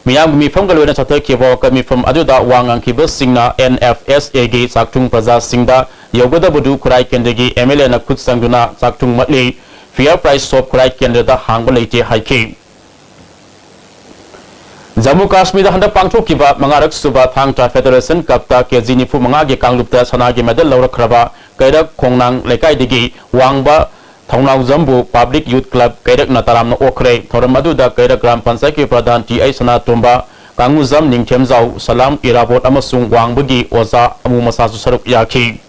ꯃꯤꯌꯥꯝꯒꯤ ꯃꯤꯐꯝꯒ ꯂꯣꯏꯅ ꯆꯠꯊꯈꯤꯕ ꯋꯥꯀꯠ ꯃꯤꯐꯝ ꯑꯗꯨꯗ ꯋꯥ ꯉꯥꯡꯈꯤꯕꯁꯤꯡꯅ ꯑꯦꯟ ꯑꯦꯐ ꯑꯦꯁ ꯑꯦꯒꯤ ꯆꯥꯛꯊꯨꯡ ꯄ꯭ꯔꯖꯥꯁꯤꯡꯗ ꯌꯧꯒꯗꯕꯗꯨ ꯈꯨꯔꯥꯏ ꯀꯦꯟꯗ꯭ꯔꯒꯤ ꯑꯦꯝ ꯑꯦꯜ ꯑꯦꯅ ꯈꯨꯠ ꯆꯪꯗꯨꯅ ꯆꯥꯛꯊꯨꯡ ꯃꯠꯂꯤ꯫ Fair Price Shop ꯈꯨꯔꯥꯏ ꯀꯦꯟꯗ꯭ꯔꯗ ꯍꯥꯡꯕ ꯂꯩꯇꯦ ꯍꯥꯏꯈꯤ꯫ ꯖꯝꯃꯨ ꯀꯥꯁꯃꯤꯔꯗ ꯍꯟꯗꯛ ꯄꯥꯡꯊꯣꯛꯈꯤꯕ ꯃꯉꯥꯔꯛ ꯁꯨꯕ ꯊꯥꯡ ꯇꯥ ꯐꯦꯗꯔꯦꯁꯟ ꯀꯞꯇ ꯀꯦ ꯖꯤ ꯅꯤꯐꯨ ꯃꯉꯥꯒꯤ ꯀꯥꯡꯂꯨꯞꯇ ꯁꯅꯥꯒꯤ ꯃꯦꯗꯜ ꯂꯧꯔꯛꯈ꯭ꯔꯕ ꯀꯩꯔꯛ ꯈꯣꯡꯅꯥꯡ ꯂꯩꯀꯥꯏꯗꯒꯤ ꯋꯥꯡꯕ ꯊꯧꯅꯥꯎꯖꯝꯕꯨ Public Youth Club ꯀꯩꯔꯛꯅ ꯇꯔꯥꯝꯅ ꯑꯣꯛꯈ꯭ꯔꯦ꯫ ꯊꯧꯔꯝ ꯑꯗꯨꯗ ꯀꯩꯔꯛ ꯒ꯭ꯔꯥꯝ ꯄꯟꯆꯥꯌꯠꯀꯤ ꯄ꯭ꯔꯙꯥꯟ ꯇꯤ ꯑꯩꯆ ꯁꯅꯥꯇꯣꯝꯕ, ꯀꯥꯡꯉꯨꯖꯝ ꯅꯤꯡꯊꯦꯝꯖꯥꯎ, ꯁꯂꯥꯝ ꯏꯔꯥꯕꯣꯠ ꯑꯃꯁꯨꯡ ꯋꯥꯡꯕꯒꯤ ꯑꯣꯖꯥ ꯑꯃꯨ ꯃꯁꯥꯁꯨ ꯁꯔꯨꯛ ꯌꯥꯈꯤ꯫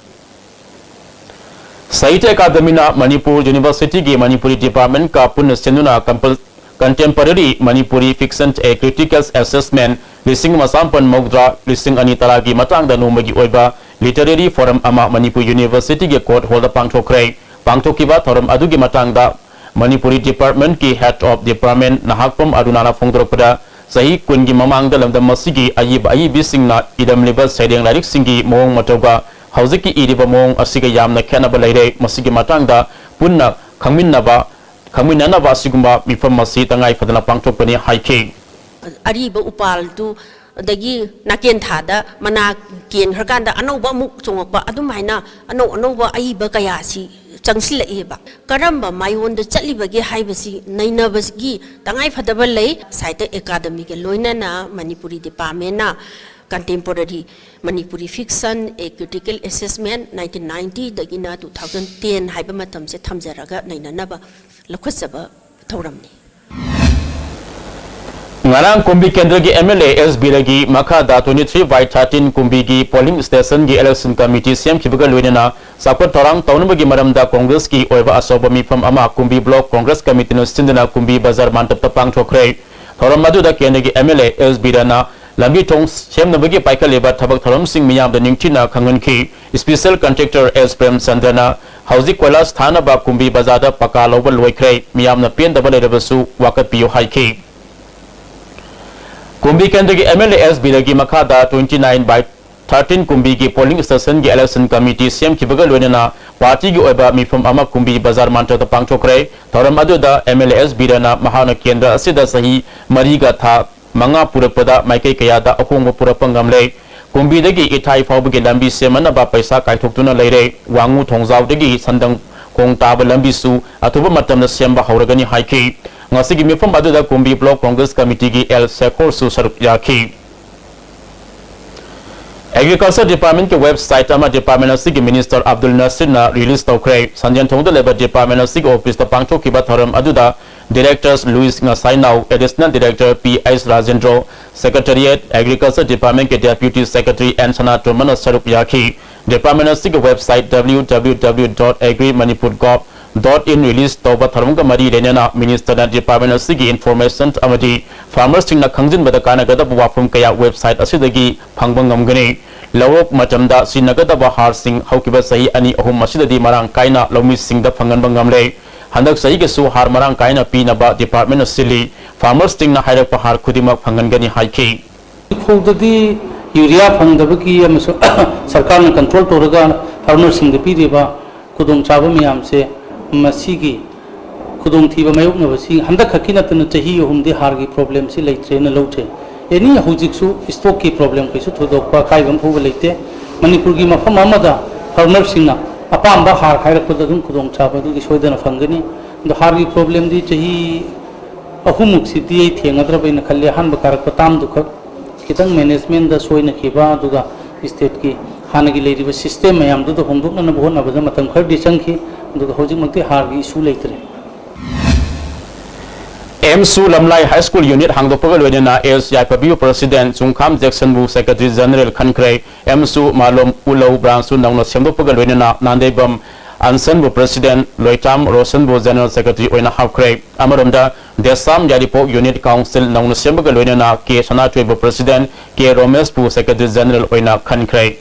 ꯁꯥꯍꯤꯇ꯭ꯌ ꯑꯦꯀꯥꯗꯃꯤꯅ ꯃꯅꯤꯄꯨꯔ ꯌꯨꯅꯤꯚꯔꯁꯤꯇꯤꯒꯤ ꯃꯅꯤꯄꯨꯔꯤ ꯗꯤꯄꯥꯔꯠꯃꯦꯟꯠꯀ ꯄꯨꯟꯅ ꯁꯤꯟꯗꯨꯅ ꯀꯝꯄꯜ-, Contemporary Manipuri Fiction, A Critical Assessment, ꯂꯤꯁꯤꯡ ꯑꯃ ꯆꯥꯃꯥꯄꯟ ꯃꯧꯗ꯭ꯔꯥ, ꯂꯤꯁꯤꯡ ꯑꯅꯤ ꯇꯔꯥꯒꯤ ꯃꯇꯥꯡꯗ ꯅꯣꯡꯃꯒꯤ ꯑꯣꯏꯕ literary forum ꯑꯃ ꯃꯅꯤꯄꯨꯔ ꯌꯨꯅꯤꯚꯔꯁꯤꯇꯤꯒꯤ ꯀꯣꯔꯠ ꯍꯣꯜꯗ ꯄꯥꯡꯊꯣꯛꯈ꯭ꯔꯦ꯫ ꯄꯥꯡꯊꯣꯛꯈꯤꯕ ꯊꯧꯔꯝ ꯑꯗꯨꯒꯤ ꯃꯇꯥꯡꯗ Manipuri ꯗꯤꯄꯥꯔꯠꯃꯦꯟꯠꯀꯤ Head of Department Nahakpam ꯑꯔꯨꯅꯥꯅ ꯐꯣꯡꯗꯣꯔꯛꯄꯗ, ꯆꯍꯤ ꯀꯨꯟꯒꯤ ꯃꯃꯥꯡꯗ ꯂꯝꯗꯝ ꯑꯁꯤꯒꯤ ꯑꯏꯕ ꯑꯏꯕꯤꯁꯤꯡꯅ ꯏꯔꯝꯂꯤꯕ ꯁꯩꯔꯦꯡ ꯂꯥꯏꯔꯤꯛꯁꯤꯡꯒꯤ ꯃꯑꯣꯡ ꯃꯇꯧꯒ ꯍꯧꯖꯤꯛꯀꯤ ꯏꯔꯤꯕ ꯃꯑꯣꯡ ꯑꯁꯤꯒ ꯌꯥꯝꯅ ꯈꯦꯠꯅꯕ ꯂꯩꯔꯦ꯫ ꯃꯁꯤꯒꯤ ꯃꯇꯥꯡꯗ ꯄꯨꯟꯅ ꯈꯪꯃꯤꯟꯅꯕ, ꯈꯪꯃꯤꯟꯅꯅꯕ ꯑꯁꯤꯒꯨꯝꯕ ꯃꯤꯐꯝ ꯑꯁꯤ ꯇꯉꯥꯏ ꯐꯗꯅ ꯄꯥꯡꯊꯣꯛꯄꯅꯤ ꯍꯥꯏꯈꯤ꯫ ꯑꯔꯤꯕ ꯎꯄꯥꯜꯗꯨꯗꯒꯤ ꯅꯥꯀꯦꯟ ꯊꯥꯗ ꯃꯅꯥ ꯀꯦꯟꯈ꯭ꯔꯀꯥꯟꯗ ꯑꯅꯧꯕ ꯑꯃꯨꯛ ꯆꯣꯡꯉꯛꯄ, ꯑꯗꯨꯃꯥꯏꯅ ꯑꯅꯧ ꯑꯅꯧꯕ ꯑꯏꯕ ꯀꯌꯥꯁꯤ ꯆꯪꯁꯤꯜꯂꯛꯏꯕ꯫ ꯀꯔꯝꯕ ꯃꯥꯏꯑꯣꯟꯗ ꯆꯠꯂꯤꯕꯒꯦ ꯍꯥꯏꯕꯁꯤ ꯅꯩꯅꯕꯒꯤ ꯇꯉꯥꯏ ꯐꯗꯕ ꯂꯩ꯫ ꯁꯥꯍꯤꯇ꯭ꯌ ꯑꯦꯀꯥꯗꯃꯤꯒ ꯂꯣꯏꯅꯅ Manipuri ꯗꯤꯄꯥꯔꯠꯃꯦꯟꯅ Contemporary Manipuri Fiction, A Critical Assessment, nineteen ninety ꯗꯒꯤꯅ two thousand ten ꯍꯥꯏꯕ ꯃꯇꯝꯁꯦ ꯊꯝꯖꯔꯒ ꯅꯩꯅꯅꯕ ꯂꯧꯈꯠꯆꯕ ꯊꯧꯔꯝꯅꯤ꯫ ꯉꯔꯥꯡ ꯀꯨꯝꯕꯤ ꯀꯦꯟꯗ꯭ꯔꯒꯤ ꯑꯦꯝ ꯑꯦꯜ ꯑꯦ ꯑꯦꯁ ꯕꯤꯔꯒꯤ ꯃꯈꯥꯗ twenty three by thirteen ꯀꯨꯝꯕꯤꯒꯤ polling station ꯒꯤ election committee ꯁꯦꯝꯈꯤꯕꯒ ꯂꯣꯏꯅꯅ ꯆꯥꯎꯈꯠ ꯊꯧꯔꯥꯡ ꯇꯧꯅꯕꯒꯤ ꯃꯔꯝꯗ ꯀꯣꯡꯒ꯭ꯔꯦꯁꯀꯤ ꯑꯣꯏꯕ ꯑꯆꯧꯕ ꯃꯤꯐꯝ ꯑꯃ ꯀꯨꯝꯕꯤ block Congress committee ꯅ ꯁꯤꯟꯗꯨꯅ ꯀꯨꯝꯕꯤ ꯕꯖꯥꯔ ꯃꯥꯟꯇꯞꯇ ꯄꯥꯡꯊꯣꯛꯈ꯭ꯔꯦ꯫ ꯊꯧꯔꯝ ꯑꯗꯨꯗ ꯀꯦꯟꯗ꯭ꯔꯒꯤ ꯑꯦꯝ ꯑꯦꯜ ꯑꯦ ꯑꯦꯁ ꯕꯤꯔꯅ ꯂꯝꯕꯤ ꯊꯣꯡ ꯁꯦꯝꯅꯕꯒꯤ ꯄꯥꯏꯈꯠꯂꯤꯕ ꯊꯕꯛ ꯊꯧꯔꯝꯁꯤꯡ ꯃꯤꯌꯥꯝꯗ ꯅꯤꯡꯊꯤꯅ ꯈꯪꯍꯟꯈꯤ꯫ Special contractor ꯑꯦꯁ ꯄ꯭ꯔꯦꯝꯆꯟꯗ꯭ꯔꯅ ꯍꯧꯖꯤꯛ ꯀꯣꯏꯂꯥꯁ ꯊꯥꯅꯕ ꯀꯨꯝꯕꯤ ꯕꯖꯥꯔꯗ ꯄꯀꯥ ꯂꯧꯕ ꯂꯣꯏꯈ꯭ꯔꯦ, ꯃꯤꯌꯥꯝꯅ ꯄꯦꯟꯗꯕ ꯂꯩꯔꯕꯁꯨ ꯋꯥꯀꯠꯄꯤꯌꯨ ꯍꯥꯏꯈꯤ꯫ ꯀꯨꯝꯕꯤ ꯀꯦꯟꯗ꯭ꯔꯒꯤ ꯑꯦꯝ ꯑꯦꯜ ꯑꯦ ꯑꯦꯁ ꯕꯤꯔꯒꯤ ꯃꯈꯥꯗ twenty nine by thirteen ꯀꯨꯝꯕꯤꯒꯤ polling station ꯒꯤ election committee ꯁꯦꯝꯈꯤꯕꯒ ꯂꯣꯏꯅꯅ party ꯒꯤ ꯑꯣꯏꯕ ꯃꯤꯐꯝ ꯑꯃ ꯀꯨꯝꯕꯤ ꯕꯖꯥꯔ ꯃꯥꯟꯇꯞꯇ ꯄꯥꯡꯊꯣꯛꯈ꯭ꯔꯦ꯫ ꯊꯧꯔꯝ ꯑꯗꯨꯗ ꯑꯦꯝ ꯑꯦꯜ ꯑꯦ ꯑꯦꯁ ꯕꯤꯔꯅ ꯃꯍꯥꯛꯅ ꯀꯦꯟꯗ꯭ꯔ ꯑꯁꯤꯗ ꯆꯍꯤ ꯃꯔꯤꯒ ꯊꯥ ꯃꯉꯥ ꯄꯨꯔꯛꯄꯗ ꯃꯥꯏꯀꯩ ꯀꯌꯥꯗ ꯑꯍꯣꯡꯕ ꯄꯨꯔꯛꯄ ꯉꯝꯂꯦ꯫ ꯀꯨꯝꯕꯤꯗꯒꯤ ꯏꯊꯥꯏ ꯐꯥꯎꯕꯒꯤ ꯂꯝꯕꯤ ꯁꯦꯝꯅꯅꯕ ꯄꯩꯁꯥ ꯀꯥꯏꯊꯣꯛꯇꯨꯅ ꯂꯩꯔꯦ꯫ ꯋꯥꯉꯨ ꯊꯣꯡꯖꯥꯎꯗꯒꯤ ꯁꯟꯗꯪ ꯈꯣꯡ ꯇꯥꯕ ꯂꯝꯕꯤꯁꯨ ꯑꯊꯨꯕ ꯃꯇꯝꯗ ꯁꯦꯝꯕ ꯍꯧꯔꯒꯅꯤ ꯍꯥꯏꯈꯤ꯫ ꯉꯁꯤꯒꯤ ꯃꯤꯐꯝ ꯑꯗꯨꯗ ꯀꯨꯝꯕꯤ block Congress committee ꯒꯤ ꯑꯦꯜ ꯁꯦꯈꯣꯔꯁꯨ ꯁꯔꯨꯛ ꯌꯥꯈꯤ꯫ ꯑꯦꯒ꯭ꯔꯤꯀꯜꯆꯔ ꯗꯤꯄꯥꯔꯠꯃꯦꯟꯠꯀꯤ ꯋꯦꯕꯁꯥꯏꯠ ꯑꯃ ꯗꯤꯄꯥꯔꯠꯃꯦꯟꯠ ꯑꯁꯤꯒꯤ ꯃꯤꯅꯤꯁꯇꯔ ꯑꯕꯗꯨꯜ ꯅꯥꯁꯤꯔꯅ ꯔꯤꯂꯤꯖ ꯇꯧꯈ꯭ꯔꯦ꯫ ꯁꯟꯖꯦꯟꯊꯣꯡꯗ ꯂꯩꯕ ꯗꯤꯄꯥꯔꯠꯃꯦꯟꯠ ꯑꯁꯤꯒꯤ ꯑꯣꯐꯤꯁꯇ ꯄꯥꯡꯊꯣꯛꯈꯤꯕ ꯊꯧꯔꯝ ꯑꯗꯨꯗ directors Louis Ngasainao, additional director P H Rajendro, secretariat agriculture ꯗꯤꯄꯥꯔꯠꯃꯦꯟꯠꯀꯤ ꯗꯦꯄ꯭ꯌꯨꯇꯤ ꯁꯦꯀ꯭ꯔꯦꯇꯔꯤ ꯑꯦꯟ ꯁꯅꯥꯇꯣꯝꯕꯅ ꯁꯔꯨꯛ ꯌꯥꯈꯤ꯫ ꯗꯤꯄꯥꯔꯠꯃꯦꯟꯠ ꯑꯁꯤꯒꯤ website W W W dot agri manipur gov dot in release ꯇꯧꯕ ꯊꯧꯔꯝꯒ ꯃꯔꯤ ꯂꯩꯅꯅ ꯃꯤꯅꯤꯁꯇꯔꯅ ꯗꯤꯄꯥꯔꯠꯃꯦꯟꯠ ꯑꯁꯤꯒꯤ ꯏꯟꯐꯣꯔꯃꯦꯁꯟ ꯑꯃꯗꯤ ꯐꯥꯔꯃꯔꯁꯤꯡꯅ ꯈꯪꯖꯤꯟꯕꯗ ꯀꯥꯟꯅꯒꯗꯕ ꯋꯥꯐꯝ ꯀꯌꯥ ꯋꯦꯕꯁꯥꯏꯠ ꯑꯁꯤꯗꯒꯤ ꯐꯪꯕ ꯉꯝꯒꯅꯤ꯫ ꯂꯧꯔꯣꯛ ꯃꯇꯝꯗ ꯁꯤꯖꯤꯟꯅꯒꯗꯕ ꯍꯥꯔꯁꯤꯡ ꯍꯧꯈꯤꯕ ꯆꯍꯤ ꯑꯅꯤ ꯑꯍꯨꯝ ꯑꯁꯤꯗꯗꯤ ꯃꯔꯥꯡ ꯀꯥꯏꯅ ꯂꯧꯃꯤꯁꯤꯡꯗ ꯐꯪꯍꯟꯕ ꯉꯝꯂꯦ꯫ ꯍꯟꯗꯛ ꯆꯍꯤꯒꯤꯁꯨ ꯍꯥꯔ ꯃꯔꯥꯡ ꯀꯥꯏꯅ ꯄꯤꯅꯕ ꯗꯤꯄꯥꯔꯠꯃꯦꯟꯠꯅ ꯁꯤꯜꯂꯤ꯫ ꯐꯥꯔꯃꯔꯁꯤꯡꯅ ꯍꯥꯏꯔꯛꯄ ꯍꯥꯔ ꯈꯨꯗꯤꯡꯃꯛ ꯐꯪꯍꯟꯒꯅꯤ ꯍꯥꯏꯈꯤ꯫ ꯍꯧꯖꯤꯛ ꯐꯥꯎꯗꯗꯤ ꯌꯨꯔꯤꯌꯥ ꯐꯪꯗꯕꯒꯤ ꯑꯃꯁꯨꯡ ꯁꯔꯀꯥꯔꯅ ꯀꯟꯇ꯭ꯔꯣꯜ ꯇꯧꯔꯒ ꯐꯥꯔꯃꯔꯁꯤꯡꯗ ꯄꯤꯔꯤꯕ ꯈꯨꯗꯣꯡꯆꯥꯕ ꯃꯌꯥꯝꯁꯦ, ꯃꯁꯤꯒꯤ ꯈꯨꯗꯣꯡꯊꯤꯕ ꯃꯥꯌꯣꯛꯅꯕꯁꯤ ꯍꯟꯗꯛ ꯈꯛꯀꯤ ꯅꯠꯇꯅ ꯆꯍꯤ ꯑꯍꯨꯝꯗꯤ ꯍꯥꯔꯒꯤ ꯄ꯭ꯔꯣꯕ꯭ꯂꯦꯝꯁꯤ ꯂꯩꯇ꯭ꯔꯦꯅ ꯂꯧꯖꯩ꯫ ꯑꯦꯅꯤ ꯍꯧꯖꯤꯛꯁꯨ ꯁ꯭ꯇꯣꯛꯀꯤ ꯄ꯭ꯔꯣꯕ꯭ꯂꯦꯝ ꯀꯩꯁꯨ ꯊꯣꯏꯗꯣꯛꯄ ꯑꯀꯥꯏꯕ ꯑꯃ ꯐꯥꯎꯕ ꯂꯩꯇꯦ꯫ ꯃꯅꯤꯄꯨꯔꯒꯤ ꯃꯐꯝ ꯑꯃꯗ ꯐꯥꯔꯃꯔꯁꯤꯡꯅ ꯑꯄꯥꯝꯕ ꯍꯥꯔ ꯍꯥꯏꯔꯛꯄꯗ ꯑꯗꯨꯝ ꯈꯨꯗꯣꯡꯆꯥꯕ ꯑꯗꯨꯒꯤ ꯁꯣꯏꯗꯅ ꯐꯪꯒꯅꯤ꯫ ꯑꯗꯣ ꯍꯥꯔꯒꯤ ꯄ꯭ꯔꯣꯕ꯭ꯂꯦꯝꯗꯤ ꯆꯍꯤ ꯑꯍꯨꯝꯃꯨꯛꯁꯤꯗꯤ ꯑꯩ ꯊꯦꯡꯅꯗ꯭ꯔꯕꯅ ꯈꯜꯂꯤ꯫ ꯑꯍꯥꯟꯕ ꯀꯥꯔꯛꯄ ꯇꯥꯝꯗꯨꯈꯛ ꯈꯤꯇꯪ ꯃꯦꯅꯦꯖꯃꯦꯟꯗ ꯁꯣꯏꯅꯈꯤꯕ, ꯑꯗꯨꯒ ꯁ꯭ꯇꯦꯠꯀꯤ ꯍꯥꯟꯅꯒꯤ ꯂꯩꯔꯤꯕ ꯁꯤꯁꯇꯦꯝ ꯃꯌꯥꯝꯗꯨꯗ ꯍꯣꯡꯗꯣꯛꯅꯅꯕ ꯍꯣꯠꯅꯕꯗ ꯃꯇꯝ ꯈꯔꯗꯤ ꯆꯪꯈꯤ꯫ ꯑꯗꯨꯒ ꯍꯧꯖꯤꯛꯃꯛꯇꯤ ꯍꯥꯔꯒꯤ ꯏꯁꯨ ꯂꯩꯇ꯭ꯔꯦ꯫ ꯑꯦꯝꯁꯨ ꯂꯝꯂꯥꯏ ꯍꯥꯏ ꯁ꯭ꯀꯨꯜ ꯌꯨꯅꯤꯠ ꯍꯥꯡꯗꯣꯛꯄꯒ ꯂꯣꯏꯅꯅ ꯑꯦꯁ ꯌꯥꯏꯐꯕꯤꯕꯨ ꯄ꯭ꯔꯁꯤꯗꯦꯟꯠ, ꯆꯨꯡꯈꯥꯝ ꯖꯦꯛꯁꯟꯕꯨ ꯁꯦꯀ꯭ꯔꯦꯇꯔꯤ ꯖꯦꯅꯔꯦꯜ ꯈꯟꯈ꯭ꯔꯦ꯫ ꯑꯦꯝꯁꯨ ꯃꯥꯂꯣꯝ ꯎꯂꯧ ꯕ꯭ꯔꯥꯟꯁꯁꯨ ꯅꯧꯅ ꯁꯦꯝꯗꯣꯛꯄꯒ ꯂꯣꯏꯅꯅ ꯅꯥꯟꯗꯩꯕꯝ ꯑꯟꯁꯟꯕꯨ ꯄ꯭ꯔꯁꯤꯗꯦꯟꯠ, ꯂꯣꯏꯇꯥꯝ ꯔꯣꯁꯟꯕꯨ ꯖꯦꯅꯔꯦꯜ ꯁꯦꯀ꯭ꯔꯦꯇꯔꯤ ꯑꯣꯏꯅ ꯍꯥꯞꯈ꯭ꯔꯦ꯫ ꯑꯃꯔꯣꯝꯗ ꯗꯦꯁꯥꯝ ꯌꯥꯏꯔꯤꯄꯣꯛ ꯌꯨꯅꯤꯠ ꯀꯥꯎꯟꯁꯤꯜ ꯅꯧꯅ ꯁꯦꯝꯕꯒ ꯂꯣꯏꯅꯅ ꯀꯦ ꯁꯅꯥꯊꯣꯏꯕꯨ ꯄ꯭ꯔꯁꯤꯗꯦꯟꯠ, ꯀꯦ ꯔꯣꯃꯦꯁꯄꯨ ꯁꯦꯀ꯭ꯔꯦꯇꯔꯤ ꯖꯦꯅꯔꯦꯜ ꯑꯣꯏꯅ ꯈꯟꯈ꯭ꯔꯦ꯫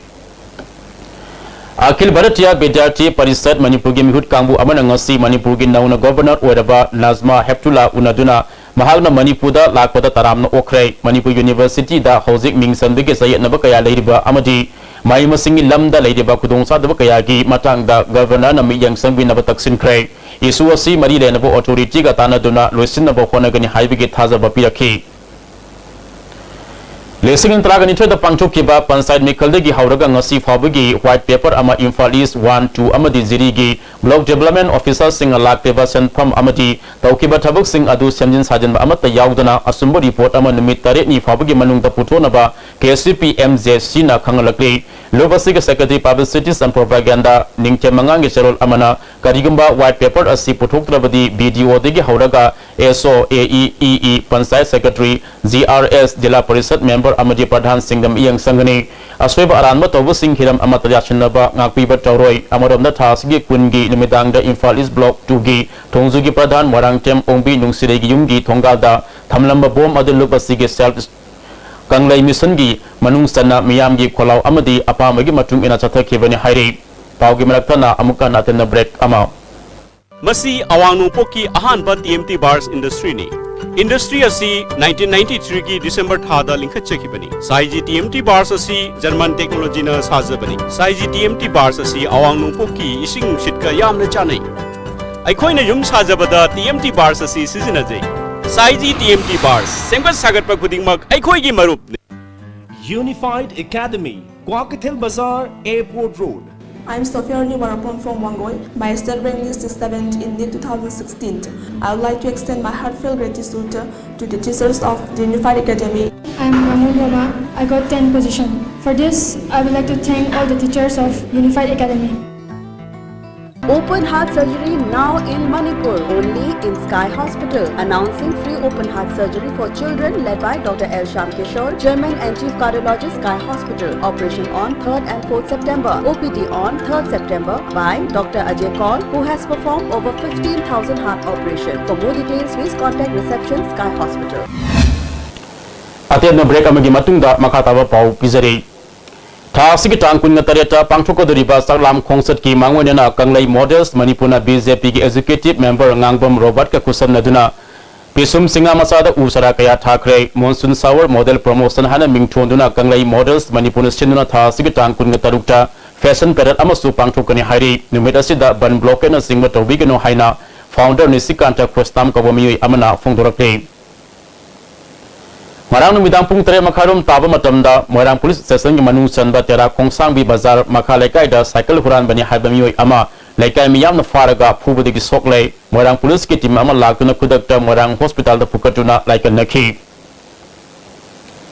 ꯑꯈꯤꯜ ꯚꯥꯔꯇꯤꯌꯥ ꯕꯤꯗ꯭ꯌꯥꯔꯊꯤ ꯄꯔꯤꯁꯠ ꯃꯅꯤꯄꯨꯔꯒꯤ ꯃꯤꯍꯨꯠ ꯀꯥꯡꯕꯨ ꯑꯃꯅ ꯉꯁꯤ ꯃꯅꯤꯄꯨꯔꯒꯤ ꯅꯧꯅ ꯒꯣꯚꯔꯅꯔ ꯑꯣꯏꯔꯕ ꯅꯥꯖꯃꯥ ꯍꯦꯞꯇꯨꯂꯥ ꯎꯅꯗꯨꯅ ꯃꯍꯥꯛꯅ ꯃꯅꯤꯄꯨꯔꯗ ꯂꯥꯛꯄꯗ ꯇꯔꯥꯝꯅ ꯑꯣꯛꯈ꯭ꯔꯦ꯫ ꯃꯅꯤꯄꯨꯔ ꯌꯨꯅꯤꯚꯔꯁꯤꯇꯤꯗ ꯍꯧꯖꯤꯛ ꯃꯤꯡ ꯆꯟꯕꯒꯤ ꯆꯌꯦꯠꯅꯕ ꯀꯌꯥ ꯂꯩꯔꯤꯕ ꯑꯃꯗꯤ ꯃꯍꯩ ꯃꯁꯤꯡꯒꯤ ꯂꯝꯗ ꯂꯩꯔꯤꯕ ꯈꯨꯗꯣꯡꯆꯥꯗꯕ ꯀꯌꯥꯒꯤ ꯃꯇꯥꯡꯗ ꯒꯚꯔꯅꯔꯅ ꯃꯤꯠꯌꯦꯡ ꯆꯪꯕꯤꯅꯕ ꯇꯛꯁꯤꯟꯈ꯭ꯔꯦ꯫ ꯏꯁꯨ ꯑꯁꯤ ꯃꯔꯤ ꯂꯩꯅꯕ ꯑꯣꯊꯣꯔꯤꯇꯤꯒ ꯇꯥꯟꯅꯗꯨꯅ ꯂꯣꯏꯁꯤꯟꯅꯕ ꯍꯣꯠꯅꯒꯅꯤ ꯍꯥꯏꯕꯒꯤ ꯊꯥꯖꯕ ꯄꯤꯔꯛꯈꯤ꯫ ꯂꯤꯁꯤꯡ ꯑꯅꯤ ꯇꯔꯥꯅꯤꯊꯣꯏꯗ ꯄꯥꯡꯊꯣꯛꯈꯤꯕ ꯄꯟꯆꯥꯌꯠ ꯃꯤꯈꯜꯗꯒꯤ ꯍꯧꯔꯒ ꯉꯁꯤ ꯐꯥꯎꯕꯒꯤ white paper ꯑꯃ ꯏꯝꯐꯥꯜ ꯏꯁ ꯋꯥꯟ, ꯇꯨ ꯑꯃꯗꯤ ꯖꯤꯔꯤꯒꯤ block development officerꯁꯤꯡꯅ ꯂꯥꯛꯂꯤꯕ ꯁꯦꯟꯐꯝ ꯑꯃꯗꯤ ꯇꯧꯈꯤꯕ ꯊꯕꯛꯁꯤꯡ ꯑꯗꯨ ꯁꯦꯝꯖꯤꯟ ꯁꯥꯖꯤꯟꯕ ꯑꯃꯠꯇ ꯌꯥꯎꯗꯅ ꯑꯆꯨꯝꯕ report ꯑꯃ ꯅꯨꯃꯤꯠ ꯇꯔꯦꯠꯅꯤ ꯐꯥꯎꯕꯒꯤ ꯃꯅꯨꯡꯗ ꯄꯨꯊꯣꯛꯅꯕ ꯀꯦ S C P M J ꯁꯤꯅ ꯈꯪꯍꯜꯂꯛꯂꯤ꯫ ꯂꯨꯞ ꯑꯁꯤꯒꯤ Secretary Publicities and Propaganda ꯅꯤꯡꯊꯦꯝ ꯃꯉꯥꯡꯒꯤ ꯆꯦꯔꯣꯜ ꯑꯃꯅ ꯀꯔꯤꯒꯨꯝꯕ white paper ꯑꯁꯤ ꯄꯨꯊꯣꯛꯇ꯭ꯔꯕꯗꯤ ꯕꯤ ꯗꯤ ꯑꯣꯗꯒꯤ ꯍꯧꯔꯒ ꯑꯦꯁ ꯑꯣ, ꯑꯦ E, E E, panchayat secretary, G R ꯑꯦꯁ, ꯖꯤꯂꯥ ꯄꯔꯤꯁꯠ ꯃꯦꯝꯕꯔ ꯑꯃꯗꯤ ꯄ꯭ꯔꯙꯥꯟꯁꯤꯡꯗ ꯃꯤꯠꯌꯦꯡ ꯆꯪꯒꯅꯤ꯫ ꯑꯁꯣꯏꯕ ꯑꯔꯥꯟꯕ ꯇꯧꯕꯁꯤꯡ ꯍꯤꯔꯝ ꯑꯃꯠꯇ ꯌꯥꯁꯤꯟꯅꯕ ꯉꯥꯛꯄꯤꯕ ꯇꯧꯔꯣꯏ꯫ ꯑꯃꯔꯣꯝꯗ ꯊꯥ ꯑꯁꯤꯒꯤ ꯀꯨꯟꯒꯤ ꯅꯨꯃꯤꯗꯥꯡꯗ ꯏꯝꯐꯥꯜ ꯏꯁ ꯕ꯭ꯂꯣꯛ ꯇꯨꯒꯤ ꯊꯣꯡꯖꯨꯒꯤ ꯄ꯭ꯔꯙꯥꯟ ꯃꯣꯏꯔꯥꯡꯊꯦꯝ ꯑꯣꯡꯕꯤ ꯅꯨꯡꯁꯤꯔꯩꯒꯤ ꯌꯨꯝꯒꯤ ꯊꯣꯡꯒꯥꯜꯗ ꯊꯝꯂꯝꯕ ꯕꯣꯝ ꯑꯗꯨ ꯂꯨꯞ ꯑꯁꯤꯒꯤ ꯁꯦꯜꯐ ꯀꯪꯂꯩ ꯃꯤꯁꯟꯒꯤ ꯃꯅꯨꯡ ꯆꯟꯅ ꯃꯤꯌꯥꯝꯒꯤ ꯈꯣꯜꯂꯥꯎ ꯑꯃꯗꯤ ꯑꯄꯥꯝꯕꯒꯤ ꯃꯇꯨꯡ ꯏꯟꯅ ꯆꯠꯊꯈꯤꯕꯅꯤ ꯍꯥꯏꯔꯤ꯫ ꯄꯥꯎꯒꯤ ꯃꯔꯛꯇꯅ ꯑꯃꯨꯛꯀ ꯍꯟꯅ ꯑꯇꯦꯟꯕ ꯕ꯭ꯔꯦꯛ ꯑꯃ꯫ ꯃꯁꯤ ꯑꯋꯥꯡ ꯅꯣꯡꯄꯣꯛꯀꯤ ꯑꯍꯥꯟꯕ ꯇꯤ ꯑꯦꯝ ꯇꯤ ꯕꯥꯔꯁ ꯏꯟꯗꯁꯇ꯭ꯔꯤꯅꯤ꯫ ꯏꯟꯗꯁꯇ꯭ꯔꯤ ꯑꯁꯤ ꯅꯥꯏꯟꯇꯤꯟ ꯅꯥꯏꯟꯇꯤ ꯊ꯭ꯔꯤꯒꯤ ꯗꯤꯁꯦꯝꯕꯔ ꯊꯥꯗ ꯂꯤꯡꯈꯠꯆꯈꯤꯕꯅꯤ꯫ ꯁꯥꯏꯖꯤ ꯇꯤ ꯑꯦꯝ ꯇꯤ ꯕꯥꯔꯁ ꯑꯁꯤ ꯖꯔꯃꯟ ꯇꯦꯛꯅꯣꯂꯣꯖꯤꯅ ꯁꯥꯖꯕꯅꯤ꯫ ꯁꯥꯏꯖꯤ ꯇꯤ ꯑꯦꯝ ꯇꯤ ꯕꯥꯔꯁ ꯑꯁꯤ ꯑꯋꯥꯡ ꯅꯣꯡꯄꯣꯛꯀꯤ ꯏꯁꯤꯡ ꯅꯨꯡꯁꯤꯠꯀ ꯌꯥꯝꯅ ꯆꯥꯟꯅꯩ꯫ ꯑꯩꯈꯣꯏꯅ ꯌꯨꯝ ꯁꯥꯖꯕꯗ ꯇꯤ ꯑꯦꯝ ꯇꯤ ꯕꯥꯔꯁ ꯑꯁꯤ ꯁꯤꯖꯤꯟꯅꯖꯩ꯫ ꯁꯥꯏꯖꯤ ꯇꯤ ꯑꯦꯝ ꯇꯤ ꯕꯥꯔꯁ, ꯁꯦꯝꯒꯠ ꯁꯥꯒꯠꯄ ꯈꯨꯗꯤꯡꯃꯛ ꯑꯩꯈꯣꯏꯒꯤ ꯃꯔꯨꯞꯅꯤ꯫ Unified Academy, Kwakiathel Bazar, Airport Road. I'm Sophia Arni Warapon from Wangoi. My state rank list is seventh in NEET two thousand sixteen. I would like to extend my heartfelt gratitude to the teachers of the Unified Academy. I'm Ramon Roma. I got tenth position. For this, I would like to thank all the teachers of Unified Academy. Open heart surgery now in Manipur, only in Sky Hospital. Announcing free open heart surgery for children led by Doctor L Shyam Kishore, Chairman and Chief Cardiologist, Sky Hospital. Operation on third and fourth September. O P D on third September by Doctor Ajay Kaul, who has performed over fifteen thousand heart operation. For more details, please contact reception, Sky Hospital. ꯑꯇꯦꯟꯕ ꯕ꯭ꯔꯦꯛ ꯑꯃꯒꯤ ꯃꯇꯨꯡꯗ ꯃꯈꯥ ꯇꯥꯕ ꯄꯥꯎ ꯄꯤꯖꯔꯤ꯫ ꯊꯥ ꯑꯁꯤꯒꯤ ꯇꯥꯡ ꯀꯨꯟꯒ ꯇꯔꯦꯠꯇ ꯄꯥꯡꯊꯣꯛꯀꯗꯧꯔꯤꯕ ꯆꯥꯛꯂꯥꯝ ꯈꯣꯡꯆꯠꯀꯤ ꯃꯥꯡꯑꯣꯏꯅꯅ ꯀꯪꯂꯩ ꯃꯣꯗꯦꯜꯁ ꯃꯅꯤꯄꯨꯔꯅ ꯕꯤ ꯖꯦ ꯄꯤꯒꯤ ꯑꯦꯖꯨꯀꯦꯇꯤꯚ ꯃꯦꯝꯕꯔ ꯉꯥꯡꯕꯝ ꯔꯣꯕꯥꯔꯠꯀ ꯈꯨꯠꯁꯝꯅꯗꯨꯅ ꯄꯤꯁꯨꯝ ꯆꯤꯡꯉꯥ ꯃꯆꯥꯗ ꯎ ꯆꯥꯔꯥ ꯀꯌꯥ ꯊꯥꯈ꯭ꯔꯦ꯫ Monsoon Shower Model Promotion ꯍꯥꯏꯅ ꯃꯤꯡꯊꯣꯟꯗꯨꯅ ꯀꯪꯂꯩ ꯃꯣꯗꯦꯜꯁ ꯃꯅꯤꯄꯨꯔꯅ ꯁꯤꯟꯗꯨꯅ ꯊꯥ ꯑꯁꯤꯒꯤ ꯇꯥꯡ ꯀꯨꯟꯒ ꯇꯔꯨꯛꯇ ꯐꯦꯁꯟ ꯄꯦꯔꯦꯗ ꯑꯃꯁꯨ ꯄꯥꯡꯊꯣꯛꯀꯅꯤ ꯍꯥꯏꯔꯤ꯫ ꯅꯨꯃꯤꯠ ꯑꯁꯤꯗ ꯕꯟ ꯕ꯭ꯂꯣꯀꯦꯠꯅꯆꯤꯡꯕ ꯇꯧꯕꯤꯒꯅꯨ ꯍꯥꯏꯅ ꯐꯥꯎꯟꯗꯔ ꯅꯤꯁꯤꯀꯥꯟꯇ ꯈ꯭ꯔꯤꯁꯇꯥꯝ ꯀꯧꯕ ꯃꯤꯑꯣꯏ ꯑꯃꯅ ꯐꯣꯡꯗꯣꯔꯛꯂꯤ꯫ ꯉꯔꯥꯡ ꯅꯨꯃꯤꯗꯥꯡ ꯄꯨꯡ ꯇꯔꯦꯠ ꯃꯈꯥꯏꯔꯣꯝ ꯇꯥꯕ ꯃꯇꯝꯗ ꯃꯣꯏꯔꯥꯡ ꯄꯨꯂꯤꯁ ꯁ꯭ꯇꯦꯁꯟꯒꯤ ꯃꯅꯨꯡ ꯆꯟꯕ ꯇꯦꯔꯥ ꯈꯣꯡꯁꯥꯡꯕꯤ ꯕꯖꯥꯔ ꯃꯈꯥ ꯂꯩꯀꯥꯏꯗ ꯁꯥꯏꯀꯜ ꯍꯨꯔꯥꯟꯕꯅꯤ ꯍꯥꯏꯕ ꯃꯤꯑꯣꯏ ꯑꯃ ꯂꯩꯀꯥꯏ ꯃꯤꯌꯥꯝꯅ ꯐꯥꯔꯒ ꯐꯨꯕꯗꯒꯤ ꯁꯣꯛꯂꯦ꯫ ꯃꯣꯏꯔꯥꯡ ꯄꯨꯂꯤꯁꯀꯤ ꯇꯤꯝ ꯑꯃ ꯂꯥꯛꯇꯨꯅ ꯈꯨꯗꯛꯇ ꯃꯣꯏꯔꯥꯡ ꯍꯣꯁꯄꯤꯇꯥꯜꯗ ꯄꯨꯈꯠꯇꯨꯅ ꯂꯥꯏꯀꯠꯅꯈꯤ꯫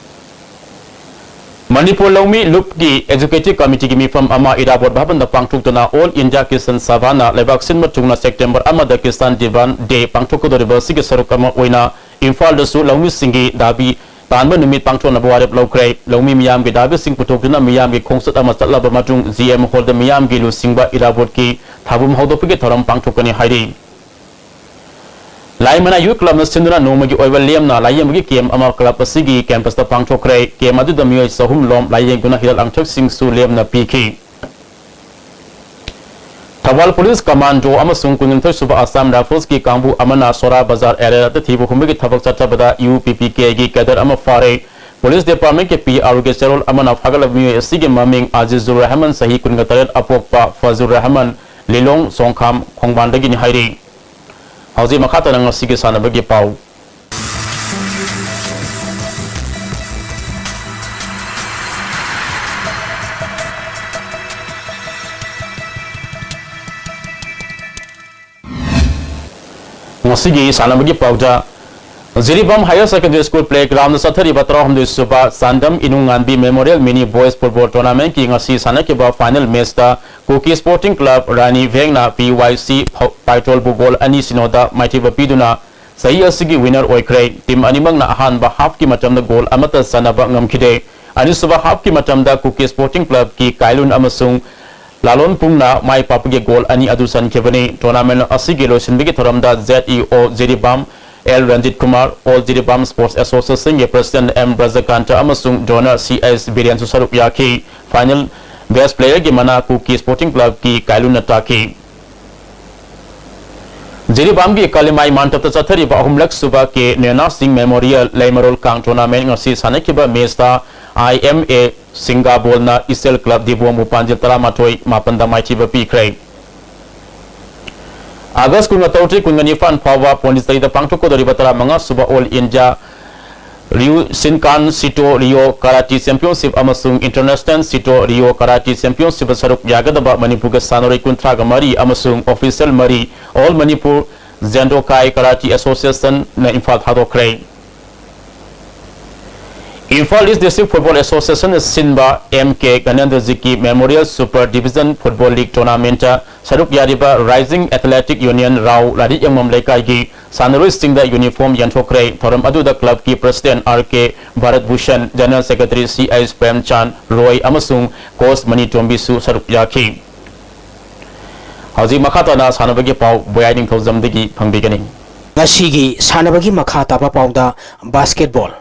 ꯃꯅꯤꯄꯨꯔ ꯂꯧꯃꯤ ꯂꯨꯞꯀꯤ ꯑꯦꯛꯖꯤꯀ꯭ꯌꯨꯇꯤꯚ ꯀꯃꯤꯇꯤꯒꯤ ꯃꯤꯐꯝ ꯑꯃ ꯏꯔꯥꯕꯣꯠ ꯚꯕꯟꯗ ꯄꯥꯡꯊꯣꯛꯇꯨꯅ ꯑꯣꯜ ꯏꯟꯗꯤꯌꯥ ꯀꯤꯁꯥꯟ ꯁꯚꯥꯅ ꯂꯩꯕꯥꯛ ꯁꯤꯟꯕ ꯊꯨꯡꯅ ꯁꯦꯞꯇꯦꯝꯕꯔ ꯑꯃꯗ ꯀꯤꯁꯥꯟ ꯗꯤꯃꯥꯟ ꯗꯦ ꯄꯥꯡꯊꯣꯛꯀꯗꯧꯔꯤꯕ ꯑꯁꯤꯒꯤ ꯁꯔꯨꯛ ꯑꯃ ꯑꯣꯏꯅ ꯏꯝꯐꯥꯜꯗꯁꯨ ꯂꯧꯃꯤꯁꯤꯡꯒꯤ ꯗꯥꯕꯤ ꯇꯥꯟꯕ ꯅꯨꯃꯤꯠ ꯄꯥꯡꯊꯣꯛꯅꯕ ꯋꯥꯔꯦꯞ ꯂꯧꯈ꯭ꯔꯦ꯫ ꯂꯧꯃꯤ ꯃꯤꯌꯥꯝꯒꯤ ꯗꯥꯕꯤꯁꯤꯡ ꯄꯨꯊꯣꯛꯇꯨꯅ ꯃꯤꯌꯥꯝꯒꯤ ꯈꯣꯡꯆꯠ ꯑꯃ ꯆꯠꯂꯕ ꯃꯇꯨꯡ ꯖꯤ ꯑꯦꯝ ꯍꯣꯜꯗ ꯃꯤꯌꯥꯝꯒꯤ ꯂꯨꯆꯤꯡꯕ ꯏꯔꯥꯕꯣꯠꯀꯤ ꯊꯥꯕꯨꯝ ꯍꯧꯗꯣꯛꯄꯒꯤ ꯊꯧꯔꯝ ꯄꯥꯡꯊꯣꯛꯀꯅꯤ ꯍꯥꯏꯔꯤ꯫ ꯂꯥꯏꯃꯅꯥ ꯌꯨꯠ ꯀ꯭ꯂꯕꯅ ꯁꯤꯟꯗꯨꯅ ꯅꯣꯡꯃꯒꯤ ꯑꯣꯏꯕ ꯂꯦꯝꯅ ꯂꯥꯏꯌꯦꯡꯕꯒꯤ ꯀꯦꯝꯞ ꯑꯃ ꯀ꯭ꯂꯕ ꯑꯁꯤꯒꯤ ꯀꯦꯝꯄꯁꯇ ꯄꯥꯡꯊꯣꯛꯈ꯭ꯔꯦ꯫ ꯀꯦꯝꯞ ꯑꯗꯨꯗ ꯃꯤꯑꯣꯏ ꯆꯍꯨꯝ ꯂꯣꯝ ꯂꯥꯏꯌꯦꯡꯗꯨꯅ ꯍꯤꯗꯥꯛ ꯂꯥꯡꯊꯛꯁꯤꯡꯁꯨ ꯂꯦꯝꯅ ꯄꯤꯈꯤ꯫ ꯊꯧꯕꯥꯜ ꯄꯨꯂꯤꯁ ꯀꯃꯥꯟꯗꯣ ꯑꯃꯁꯨꯡ ꯀꯨꯟꯅꯤꯊꯣꯏ ꯁꯨꯕ ꯑꯁꯥꯝ ꯔꯥꯏꯐꯜꯁꯀꯤ ꯀꯥꯡꯕꯨ ꯑꯃꯅ ꯁꯣꯔꯥ ꯕꯖꯥꯔ ꯑꯦꯔꯤꯌꯥꯗ ꯊꯤꯕ ꯍꯨꯝꯕꯒꯤ ꯊꯕꯛ ꯆꯠꯊꯕꯗ ꯌꯨ ꯄꯤ ꯄꯤ ꯀꯦꯒꯤ ꯀꯦꯗꯔ ꯑꯃ ꯐꯥꯔꯦ꯫ ꯄꯨꯂꯤꯁ ꯗꯤꯄꯥꯔꯠꯃꯦꯟꯠꯀꯤ ꯄꯤ ꯑꯥꯔ ꯑꯣꯒꯤ ꯆꯦꯔꯣꯜ ꯑꯃꯅ ꯐꯥꯒꯠꯂꯕ ꯃꯤꯑꯣꯏ ꯑꯁꯤꯒꯤ ꯃꯃꯤꯡ ꯑꯖꯤꯖꯨꯔ ꯔꯍꯃꯟ, ꯆꯍꯤ ꯀꯨꯟꯒ ꯇꯔꯦꯠ, ꯑꯄꯣꯛꯄ ꯐꯖꯨꯔ ꯔꯍꯃꯟ, ꯂꯤꯂꯣꯡ ꯁꯣꯡꯈꯥꯝ ꯈꯣꯡꯕꯥꯟꯗꯒꯤꯅꯤ ꯍꯥꯏꯔꯤ꯫ ꯍꯧꯖꯤꯛ ꯃꯈꯥ ꯇꯥꯅ ꯉꯁꯤꯒꯤ ꯁꯥꯟꯅꯕꯒꯤ ꯄꯥꯎ꯫ ꯉꯁꯤꯒꯤ ꯁꯥꯟꯅꯕꯒꯤ ꯄꯥꯎꯗ, Jiribam higher secondary school playground ꯆꯠꯊꯔꯤꯕ ꯇꯔꯥꯍꯨꯝꯗꯣꯏ ꯁꯨꯕ ꯆꯥꯟꯗꯝ ꯏꯅꯨꯡꯉꯥꯟꯕꯤ ꯃꯦꯃꯣꯔꯤꯌꯦꯜ ꯃꯤꯅꯤ ꯕꯣꯏꯁ ꯐꯨꯠꯕꯣꯜ ꯇꯣꯔꯅꯥꯃꯦꯟꯠꯀꯤ ꯉꯁꯤ ꯁꯥꯟꯅꯈꯤꯕ ꯐꯥꯏꯅꯦꯜ ꯃꯦꯆꯇ ꯀꯨꯀꯤ ꯁ꯭ꯄꯣꯔꯇꯤꯡ ꯀ꯭ꯂꯕ ꯔꯥꯅꯤ ꯚꯦꯡꯅ ꯄꯤ ꯋꯥꯏ ꯁꯤ ꯐ-, ꯄꯥꯏꯇꯣꯜꯕꯨ ꯒꯣꯜ ꯑꯅꯤ ꯁꯤꯅꯣꯗ ꯃꯥꯏꯊꯤꯕ ꯄꯤꯗꯨꯅ ꯆꯍꯤ ꯑꯁꯤꯒꯤ ꯋꯤꯅꯔ ꯑꯣꯏꯈ꯭ꯔꯦ꯫ ꯇꯤꯝ ꯑꯅꯤꯃꯛꯅ ꯑꯍꯥꯟꯕ ꯍꯥꯐꯀꯤ ꯃꯇꯝꯗ ꯒꯣꯜ ꯑꯃꯠꯇ ꯆꯟꯅꯕ ꯉꯝꯈꯤꯗꯦ꯫ ꯑꯅꯤꯁꯨꯕ ꯍꯥꯐꯀꯤ ꯃꯇꯝꯗ ꯀꯨꯀꯤ ꯁ꯭ꯄꯣꯔꯇꯤꯡ ꯀ꯭ꯂꯕꯀꯤ ꯀꯥꯏꯂꯨꯟ ꯑꯃꯁꯨꯡ ꯂꯥꯂꯣꯟ ꯄꯨꯡꯅ ꯃꯥꯏ ꯄꯥꯛꯄꯒꯤ ꯒꯣꯜ ꯑꯅꯤ ꯑꯗꯨ ꯆꯟꯈꯤꯕꯅꯤ꯫ ꯇꯣꯔꯅꯥꯃꯦꯟꯠ ꯑꯁꯤꯒꯤ ꯂꯣꯏꯁꯤꯟꯕꯒꯤ ꯊꯧꯔꯝꯗ Z E O Jiribam L Ranjit Kumar, all Jiribam sports ꯑꯦꯁꯣꯁꯤꯌꯦꯁꯟꯒꯤ ꯄ꯭ꯔꯁꯤꯗꯦꯟꯠ ꯑꯦꯝ ꯕ꯭ꯔꯖꯀꯥꯟꯇ ꯑꯃꯁꯨꯡ ꯖꯣꯅꯔ ꯁꯤ ꯑꯩꯆ ꯕꯤꯔꯦꯟꯁꯨ ꯁꯔꯨꯛ ꯌꯥꯈꯤ꯫ ꯐꯥꯏꯅꯦꯜ ꯕꯦꯁ꯭ꯠ ꯄ꯭ꯂꯦꯌꯔꯒꯤ ꯃꯅꯥ ꯀꯨꯀꯤ ꯁ꯭ꯄꯣꯔꯇꯤꯡ ꯀ꯭ꯂꯕꯀꯤ ꯀꯥꯏꯂꯨꯟꯅ ꯇꯥꯈꯤ꯫ ꯖꯤꯔꯤꯕꯥꯝꯒꯤ ꯀꯥꯂꯤꯃꯥꯏ ꯃꯥꯟꯇꯞꯇ ꯆꯠꯊꯔꯤꯕ ꯑꯍꯨꯝꯂꯛ ꯁꯨꯕ ꯀꯦ ꯅꯦꯅꯥ ꯁꯤꯡ ꯃꯦꯃꯣꯔꯤꯌꯦꯜ ꯂꯩꯃꯔꯣꯜ ꯀꯥꯡ ꯇꯣꯔꯅꯥꯃꯦꯟꯠ ꯉꯁꯤ ꯁꯥꯟꯅꯈꯤꯕ ꯃꯦꯆꯇ ꯑꯥꯏ ꯑꯦꯝ ꯑꯦ ꯁꯤꯡꯒꯥꯕꯣꯜꯅ ꯏꯆꯦꯜ ꯀ꯭ꯂꯕ ꯗꯤꯕꯣꯝꯕꯨ ꯄꯥꯟꯖꯤꯜ ꯇꯔꯥꯃꯥꯊꯣꯏ ꯃꯥꯄꯟꯗ ꯃꯥꯏꯊꯤꯕ ꯄꯤꯈ꯭ꯔꯦ꯫ ꯑꯥꯒꯁ꯭ꯠ ꯀꯨꯟꯒ ꯇꯔꯨꯛꯇꯒꯤ ꯀꯨꯟꯒ ꯅꯤꯄꯥꯟ ꯐꯥꯎꯕ ꯄꯣꯟꯗꯤꯆꯦꯔꯤꯗ ꯄꯥꯡꯊꯣꯛꯀꯗꯧꯔꯤꯕ ꯇꯔꯥꯃꯉꯥ ꯁꯨꯕ all India Ryu Shinkan Shito Ryu karate championship ꯑꯃꯁꯨꯡ ꯏꯟꯇꯔꯅꯦꯁꯅꯦꯜ ꯁꯤꯇꯣ ꯔꯤꯌꯣ ꯀꯔꯥꯇꯤ ꯆꯦꯝꯄꯤꯌꯟꯁꯤꯞꯇ ꯁꯔꯨꯛ ꯌꯥꯒꯗꯕ ꯃꯅꯤꯄꯨꯔꯒꯤ ꯁꯥꯟꯅꯔꯣꯏ ꯀꯨꯟꯊ꯭ꯔꯥꯒ ꯃꯔꯤ ꯑꯃꯁꯨꯡ ꯑꯣꯐꯤꯁꯤꯌꯦꯜ ꯃꯔꯤ, ꯑꯣꯜ ꯃꯅꯤꯄꯨꯔ ꯖꯦꯟꯗꯣꯀꯥꯏ ꯀꯔꯥꯇꯤ ꯑꯦꯁꯣꯁꯤꯌꯦꯁꯟꯅ ꯏꯝꯐꯥꯜ ꯊꯥꯗꯣꯛꯈ꯭ꯔꯦ꯫ ꯏꯝꯐꯥꯜ ꯏꯁ ꯗꯤꯁꯇ꯭ꯔꯤꯛ ꯐꯨꯠꯕꯣꯜ ꯑꯦꯁꯣꯁꯤꯌꯦꯁꯟꯅ ꯁꯤꯟꯕ ꯑꯦꯝ ꯀꯦ ꯒꯅꯦꯟꯗ꯭ꯔꯖꯤꯠꯀꯤ memorial super division football league ꯇꯣꯔꯅꯥꯃꯦꯟꯠꯇ ꯁꯔꯨꯛ ꯌꯥꯔꯤꯕ ꯔꯥꯏꯖꯤꯡ ꯑꯦꯊꯂꯦꯇꯤꯛ ꯌꯨꯅꯤꯌꯟ ꯔꯥꯎ ꯂꯥꯏꯔꯤꯛ ꯌꯦꯡꯐꯝ ꯂꯩꯀꯥꯏꯒꯤ ꯁꯥꯟꯅꯔꯣꯏꯁꯤꯡꯗ ꯌꯨꯅꯤꯐꯣꯔꯝ ꯌꯦꯟꯊꯣꯛꯈ꯭ꯔꯦ꯫ ꯊꯧꯔꯝ ꯑꯗꯨꯗ ꯀ꯭ꯂꯕꯀꯤ ꯄ꯭ꯔꯁꯤꯗꯦꯟꯠ ꯑꯥꯔ ꯀꯦ ꯚꯥꯔꯠ ꯚꯨꯁꯟ, ꯖꯦꯅꯔꯦꯜ ꯁꯦꯀ꯭ꯔꯦꯇꯔꯤ ꯁꯤ ꯑꯩꯆ ꯄ꯭ꯔꯦꯝꯆꯥꯟ ꯔꯣꯏ ꯑꯃꯁꯨꯡ ꯀꯣꯆ ꯃꯅꯤ ꯇꯣꯝꯕꯤꯁꯨ ꯁꯔꯨꯛ ꯌꯥꯈꯤ꯫ ꯍꯧꯖꯤꯛ ꯃꯈꯥ ꯇꯥꯅ ꯁꯥꯟꯅꯕꯒꯤ ꯄꯥꯎ ꯕꯣꯌꯥꯏ ꯅꯤꯡꯊꯧꯖꯝꯗꯒꯤ ꯐꯪꯕꯤꯒꯅꯤ꯫ ꯉꯁꯤꯒꯤ ꯁꯥꯟꯅꯕꯒꯤ ꯃꯈꯥ ꯇꯥꯕ ꯄꯥꯎꯗ ꯕꯥꯁꯀꯦꯠꯕꯣꯜ꯫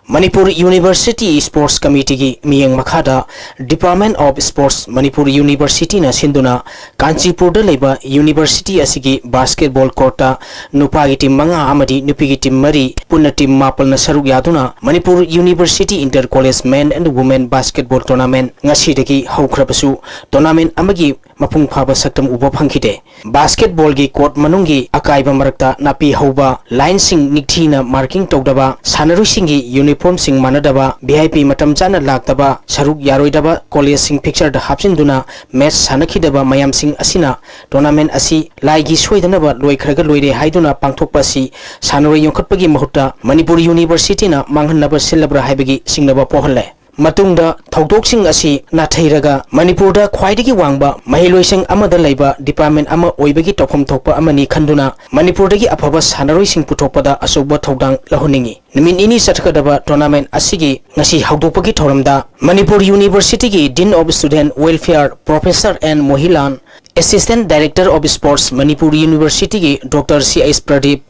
ꯃꯅꯤꯄꯨꯔ ꯌꯨꯅꯤꯚꯔꯁꯤꯇꯤ ꯁ꯭ꯄꯣꯔꯠꯁ ꯀꯃꯤꯇꯤꯒꯤ ꯃꯤꯠꯌꯦꯡ ꯃꯈꯥꯗ Department of Sports ꯃꯅꯤꯄꯨꯔ ꯌꯨꯅꯤꯚꯔꯁꯤꯇꯤꯅ ꯁꯤꯟꯗꯨꯅ ꯀꯥꯟꯆꯤꯄꯨꯔꯗ ꯂꯩꯕ ꯌꯨꯅꯤꯚꯔꯁꯤꯇꯤ ꯑꯁꯤꯒꯤ ꯕꯥꯁꯀꯦꯠꯕꯣꯜ ꯀꯣꯔꯠꯇ ꯅꯨꯄꯥꯒꯤ ꯇꯤꯝ ꯃꯉꯥ ꯑꯃꯗꯤ ꯅꯨꯄꯤꯒꯤ ꯇꯤꯝ ꯃꯔꯤ, ꯄꯨꯟꯅ ꯇꯤꯝ ꯃꯥꯄꯜꯅ ꯁꯔꯨꯛ ꯌꯥꯗꯨꯅ Manipur university inter college men and women basketball tournament ꯉꯁꯤꯗꯒꯤ ꯍꯧꯈ꯭ꯔꯕꯁꯨ, ꯇꯣꯔꯅꯥꯃꯦꯟ ꯑꯃꯒꯤ ꯃꯄꯨꯡ ꯐꯥꯕ ꯁꯛꯇꯝ ꯎꯕ ꯐꯪꯈꯤꯗꯦ꯫ ꯕꯥꯁꯀꯦꯠꯕꯣꯜꯒꯤ ꯀꯣꯔꯠ ꯃꯅꯨꯡꯒꯤ ꯑꯀꯥꯏꯕ ꯃꯔꯛꯇ ꯅꯥꯄꯤ ꯍꯧꯕ, ꯂꯥꯏꯟꯁꯤꯡ ꯅꯤꯡꯊꯤꯅ ꯃꯥꯔꯀꯤꯡ ꯇꯧꯗꯕ, ꯁꯥꯟꯅꯔꯣꯏꯁꯤꯡꯒꯤ ꯌꯨꯅꯤꯐꯣꯔꯝꯁꯤꯡ ꯃꯥꯟꯅꯗꯕ, ꯚꯤ ꯑꯥꯏ ꯄꯤ ꯃꯇꯝ ꯆꯥꯅ ꯂꯥꯛꯇꯕ, ꯁꯔꯨꯛ ꯌꯥꯔꯣꯏꯗꯕ, ꯀꯣꯂꯦꯖꯁꯤꯡ ꯐꯤꯛꯆꯔꯗ ꯍꯥꯞꯆꯤꯟꯗꯨꯅ ꯃꯦꯠꯆ ꯁꯥꯟꯅꯈꯤꯗꯕ ꯃꯌꯥꯝꯁꯤꯡ ꯑꯁꯤꯅ ꯇꯣꯔꯅꯥꯃꯦꯟ ꯑꯁꯤ ꯂꯥꯏꯒꯤ ꯁꯣꯏꯗꯅꯕ ꯂꯣꯏꯈ꯭ꯔꯒ ꯂꯣꯏꯔꯦ ꯍꯥꯏꯗꯨꯅ ꯄꯥꯡꯊꯣꯛꯄ ꯑꯁꯤ ꯁꯥꯟꯅꯔꯣꯏ ꯌꯣꯛꯈꯠꯄꯒꯤ ꯃꯍꯨꯠꯇ ꯃꯅꯤꯄꯨꯔ ꯌꯨꯅꯤꯚꯔꯁꯤꯇꯤꯅ ꯃꯥꯡꯍꯟꯅꯕ ꯁꯤꯜꯂꯕ꯭ꯔꯥ ꯍꯥꯏꯕꯒꯤ ꯆꯤꯡꯅꯕ ꯄꯣꯛꯍꯜꯂꯦ꯫ ꯃꯇꯨꯡꯗ ꯊꯧꯗꯣꯛꯁꯤꯡ ꯑꯁꯤ ꯅꯥꯊꯩꯔꯒ ꯃꯅꯤꯄꯨꯔꯗ ꯈ꯭ꯋꯥꯏꯗꯒꯤ ꯋꯥꯡꯕ ꯃꯍꯩꯂꯣꯏꯁꯪ ꯑꯃꯗ ꯂꯩꯕ ꯗꯤꯄꯥꯔꯠꯃꯦꯟ ꯑꯃ ꯑꯣꯏꯕꯒꯤ ꯇꯧꯐꯝ ꯊꯣꯛꯄ ꯑꯃꯅꯤ ꯈꯟꯗꯨꯅ ꯃꯅꯤꯄꯨꯔꯗꯒꯤ ꯑꯐꯕ ꯁꯥꯟꯅꯔꯣꯏꯁꯤꯡ ꯄꯨꯊꯣꯛꯄꯗ ꯑꯆꯧꯕ ꯊꯧꯗꯥꯡ ꯂꯧꯍꯟꯅꯤꯡꯏ꯫ ꯅꯨꯃꯤꯠ ꯅꯤꯅꯤ ꯆꯠꯊꯒꯗꯕ ꯇꯣꯔꯅꯥꯃꯦꯟ ꯑꯁꯤꯒꯤ ꯉꯁꯤ ꯍꯧꯗꯣꯛꯄꯒꯤ ꯊꯧꯔꯝꯗ ꯃꯅꯤꯄꯨꯔ ꯌꯨꯅꯤꯚꯔꯁꯤꯇꯤꯒꯤ Dean of Student Welfare Professor N ꯃꯣꯍꯤꯂꯥꯟ, Assistant Director of Sports Manipur ꯌꯨꯅꯤꯚꯔꯁꯤꯇꯤꯒꯤ doctor C H Pradip,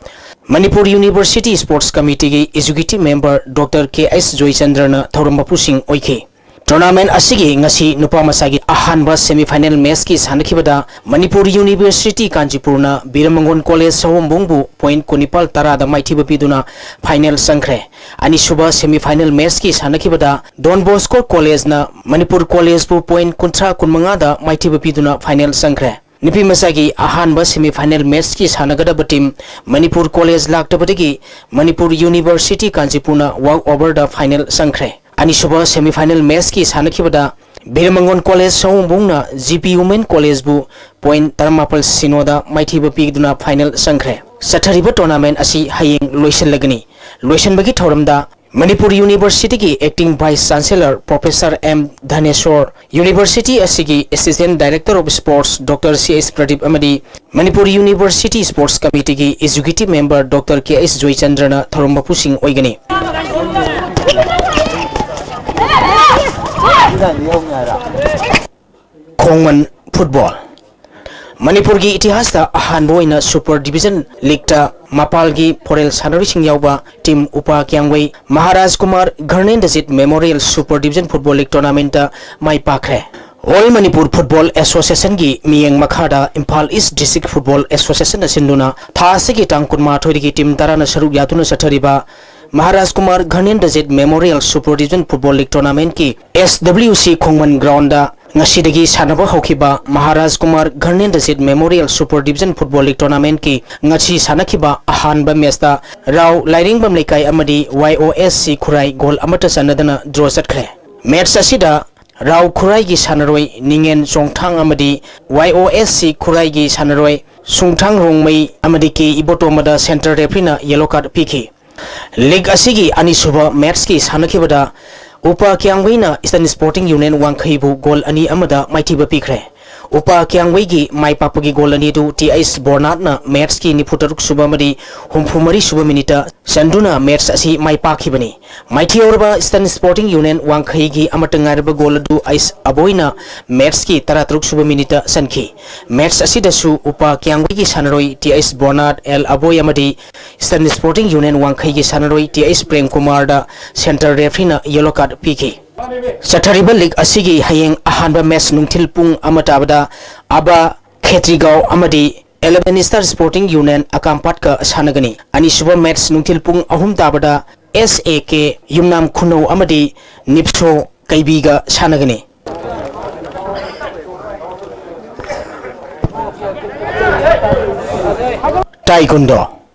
Manipur university sports ꯀꯃꯤꯇꯤꯒꯤ executive member doctor K H ꯖꯣꯏꯆꯟꯗ꯭ꯔꯅ ꯊꯧꯔꯝ ꯃꯄꯨꯁꯤꯡ ꯑꯣꯏꯈꯤ꯫ ꯇꯣꯔꯅꯥꯃꯦꯟ ꯑꯁꯤꯒꯤ ꯉꯁꯤ ꯅꯨꯄꯥ ꯃꯆꯥꯒꯤ ꯑꯍꯥꯟꯕ ꯁꯦꯃꯤꯐꯥꯏꯅꯦꯜ ꯃꯦꯆꯀꯤ ꯁꯥꯟꯅꯈꯤꯕꯗ ꯃꯅꯤꯄꯨꯔ ꯌꯨꯅꯤꯚꯔꯁꯤꯇꯤ ꯀꯥꯟꯆꯤꯄꯨꯔꯅ ꯕꯤꯔꯃꯪꯒꯣꯟ ꯀꯣꯂꯦꯖ ꯁꯑꯣꯝꯕꯨꯡꯕꯨ ꯄꯣꯏꯟꯠ ꯀꯨꯟꯅꯤꯄꯥꯜ ꯇꯔꯥꯗ ꯃꯥꯏꯊꯤꯕ ꯄꯤꯗꯨꯅ ꯐꯥꯏꯅꯦꯜ ꯆꯪꯈ꯭ꯔꯦ꯫ ꯑꯅꯤꯁꯨꯕ ꯁꯦꯃꯤꯐꯥꯏꯅꯦꯜ ꯃꯦꯆꯀꯤ ꯁꯥꯟꯅꯈꯤꯕꯗ ꯗꯣꯟ ꯕꯣꯁꯀꯣ ꯀꯣꯂꯦꯖꯅ ꯃꯅꯤꯄꯨꯔ ꯀꯣꯂꯦꯖꯄꯨ ꯄꯣꯏꯟꯠ ꯀꯨꯟꯊ꯭ꯔꯥ ꯀꯨꯟꯃꯉꯥꯗ ꯃꯥꯏꯊꯤꯕ ꯄꯤꯗꯨꯅ ꯐꯥꯏꯅꯦꯜ ꯆꯪꯈ꯭ꯔꯦ꯫ ꯅꯨꯄꯤ ꯃꯆꯥꯒꯤ ꯑꯍꯥꯟꯕ semi final match ꯀꯤ ꯁꯥꯟꯅꯒꯗꯕ team Manipur college ꯂꯥꯛꯇꯕꯗꯒꯤ Manipur University ꯀꯥꯟꯆꯤꯄꯨꯔꯅ walk over ꯗ final ꯆꯪꯈ꯭ꯔꯦ꯫ ꯑꯅꯤꯁꯨꯕ semi final match ꯀꯤ ꯁꯥꯟꯅꯈꯤꯕꯗ ꯕꯤꯔꯃꯪꯒꯣꯟ college ꯁꯑꯣꯝꯕꯨꯡꯅ G P Women college ꯕꯨ point ꯇꯔꯥꯃꯥꯄꯜ ꯁꯤꯅꯣꯗ ꯃꯥꯏꯊꯤꯕ ꯄꯤꯗꯨꯅ final ꯆꯪꯈ꯭ꯔꯦ꯫ ꯆꯠꯊꯔꯤꯕ tournament ꯑꯁꯤ ꯍꯌꯦꯡ ꯂꯣꯏꯁꯤꯜꯂꯒꯅꯤ꯫ ꯂꯣꯏꯁꯤꯟꯕꯒꯤ ꯊꯧꯔꯝꯗ ꯃꯅꯤꯄꯨꯔ University ꯒꯤ acting vice chancellor Professor M ꯙꯅꯦꯁꯣꯔ, University ꯑꯁꯤꯒꯤ Assistant Director of Sports Doctor C H Pradeep ꯑꯃꯗꯤ ꯃꯅꯤꯄꯨꯔ University Sports Committee ꯒꯤ Executive Member Doctor K H ꯖꯣꯏꯆꯟꯗ꯭ꯔꯅ ꯊꯧꯔꯝ ꯃꯄꯨꯁꯤꯡ ꯑꯣꯏꯒꯅꯤ꯫ ꯈꯣꯡꯃꯟ football꯫ ꯃꯅꯤꯄꯨꯔꯒꯤ ꯏꯇꯤꯍꯥꯁꯇ ꯑꯍꯥꯟꯕ ꯑꯣꯏꯅ Super Division League ꯇ ꯃꯄꯥꯜꯒꯤ ꯐꯣꯔꯦꯜ ꯁꯥꯟꯅꯔꯣꯏꯁꯤꯡ ꯌꯥꯎꯕ team ꯎꯄꯥ ꯀ꯭ꯌꯥꯡꯋꯩ Maharaj Kumar ꯘꯔꯅꯦꯟꯗꯖꯤꯠ Memorial Super Division Football League Tournament ꯇ ꯃꯥꯏ ꯄꯥꯛꯈ꯭ꯔꯦ꯫ All Manipur Football Association ꯒꯤ ꯃꯤꯠꯌꯦꯡ ꯃꯈꯥꯗ Imphal East District Football Association ꯅ ꯁꯤꯟꯗꯨꯅ ꯊꯥ ꯑꯁꯤꯒꯤ ꯇꯥꯡ ꯀꯨꯟꯃꯥꯊꯣꯏꯗꯒꯤ team ꯇꯔꯥꯅ ꯁꯔꯨꯛ ꯌꯥꯗꯨꯅ ꯆꯠꯊꯔꯤꯕ Maharaj Kumar ꯘꯔꯅꯦꯟꯗꯖꯤꯠ Memorial Super Division Football League Tournament ꯀꯤ S W C ꯈꯣꯡꯃꯟ ground ꯗ ꯉꯁꯤꯗꯒꯤ ꯁꯥꯟꯅꯕ ꯍꯧꯈꯤꯕ Maharaj Kumar ꯘꯔꯅꯦꯟꯗꯖꯤꯠ Memorial Super Division Football League Tournament ꯀꯤ ꯉꯁꯤ ꯁꯥꯟꯅꯈꯤꯕ ꯑꯍꯥꯟꯕ match ꯇ ꯔꯥꯎ ꯂꯥꯏꯔꯦꯡꯕꯝ ꯂꯩꯀꯥꯏ ꯑꯃꯗꯤ Y O S C ꯈꯨꯔꯥꯏ goal ꯑꯃꯠꯇ ꯆꯟꯅꯗꯅ draw ꯆꯠꯈ꯭ꯔꯦ꯫ Match ꯑꯁꯤꯗ ꯔꯥꯎ ꯈꯨꯔꯥꯏꯒꯤ ꯁꯥꯟꯅꯔꯣꯏ ꯅꯤꯉꯦꯟ ꯆꯣꯡꯊꯥꯡ ꯑꯃꯗꯤ Y O S C ꯈꯨꯔꯥꯏꯒꯤ ꯁꯥꯟꯅꯔꯣꯏ ꯁꯨꯡꯊꯥꯡ ꯔꯣꯡꯃꯩ ꯑꯃꯗꯤ K ꯏꯕꯣꯇꯣꯝꯕꯗ centre referee ꯅ yellow card ꯄꯤꯈꯤ꯫ League ꯑꯁꯤꯒꯤ ꯑꯅꯤꯁꯨꯕ match ꯀꯤ ꯁꯥꯟꯅꯈꯤꯕꯗ ꯎꯄꯥ ꯀ꯭ꯌꯥꯡꯋꯩꯅ Eastern Sporting Union ꯋꯥꯡꯈꯩꯕꯨ goal ꯑꯅꯤ ꯑꯃꯗ ꯃꯥꯏꯊꯤꯕ ꯄꯤꯈ꯭ꯔꯦ꯫ ꯎꯄꯥ ꯀ꯭ꯌꯥꯡꯋꯩꯒꯤ ꯃꯥꯏ ꯄꯥꯛꯄꯒꯤ goal ꯑꯅꯤꯗꯨ T H ꯕꯣꯔꯅꯥꯠꯅ match ꯀꯤ ꯅꯤꯐꯨ ꯇꯔꯨꯛ ꯁꯨꯕ ꯑꯃꯗꯤ ꯍꯨꯝꯐꯨ ꯃꯔꯤ ꯁꯨꯕ minute ꯇ ꯆꯟꯗꯨꯅ match ꯑꯁꯤ ꯃꯥꯏ ꯄꯥꯛꯈꯤꯕꯅꯤ꯫ ꯃꯥꯏꯊꯤꯍꯧꯔꯕ Eastern Sporting Union ꯋꯥꯡꯈꯩꯒꯤ ꯑꯃꯠꯇ ꯉꯥꯏꯔꯕ goal ꯑꯗꯨ ꯑꯩꯁ ꯑꯕꯣꯏꯅ match ꯀꯤ ꯇꯔꯥꯇꯔꯨꯛ ꯁꯨꯕ minute ꯇ ꯆꯟꯈꯤ꯫ Match ꯑꯁꯤꯗꯁꯨ ꯎꯄꯥ ꯀ꯭ꯌꯥꯡꯒꯩꯒꯤ ꯁꯥꯟꯅꯔꯣꯏ T H ꯕꯣꯔꯅꯥꯠ, L ꯑꯕꯣꯏ ꯑꯃꯗꯤ Eastern Sporting Union ꯋꯥꯡꯈꯩꯒꯤ ꯁꯥꯟꯅꯔꯣꯏ T H ꯄ꯭ꯔꯦꯝꯀꯨꯃꯥꯔꯗ centre referee ꯅ yellow card ꯄꯤꯈꯤ꯫ ꯆꯠꯊꯔꯤꯕ league ꯑꯁꯤꯒꯤ ꯍꯌꯦꯡ ꯑꯍꯥꯟꯕ match ꯅꯨꯡꯊꯤꯜ ꯄꯨꯡ ꯑꯃ ꯇꯥꯕꯗ ꯑꯕꯥ ꯈꯦꯇ꯭ꯔꯤꯒꯥꯎ ꯑꯃꯗꯤ Eleven Star Sporting Union ꯑꯀꯥꯝꯄꯥꯠꯀ ꯁꯥꯟꯅꯒꯅꯤ꯫ ꯑꯅꯤꯁꯨꯕ match ꯅꯨꯡꯊꯤꯜ ꯄꯨꯡ ꯑꯍꯨꯝ ꯇꯥꯕꯗ S A K ꯌꯨꯝꯅꯥꯝ ꯈꯨꯅꯧ ꯑꯃꯗꯤ ꯅꯤꯞꯁꯣ ꯀꯩꯕꯤꯒ ꯁꯥꯟꯅꯒꯅꯤ꯫ Taekwondo.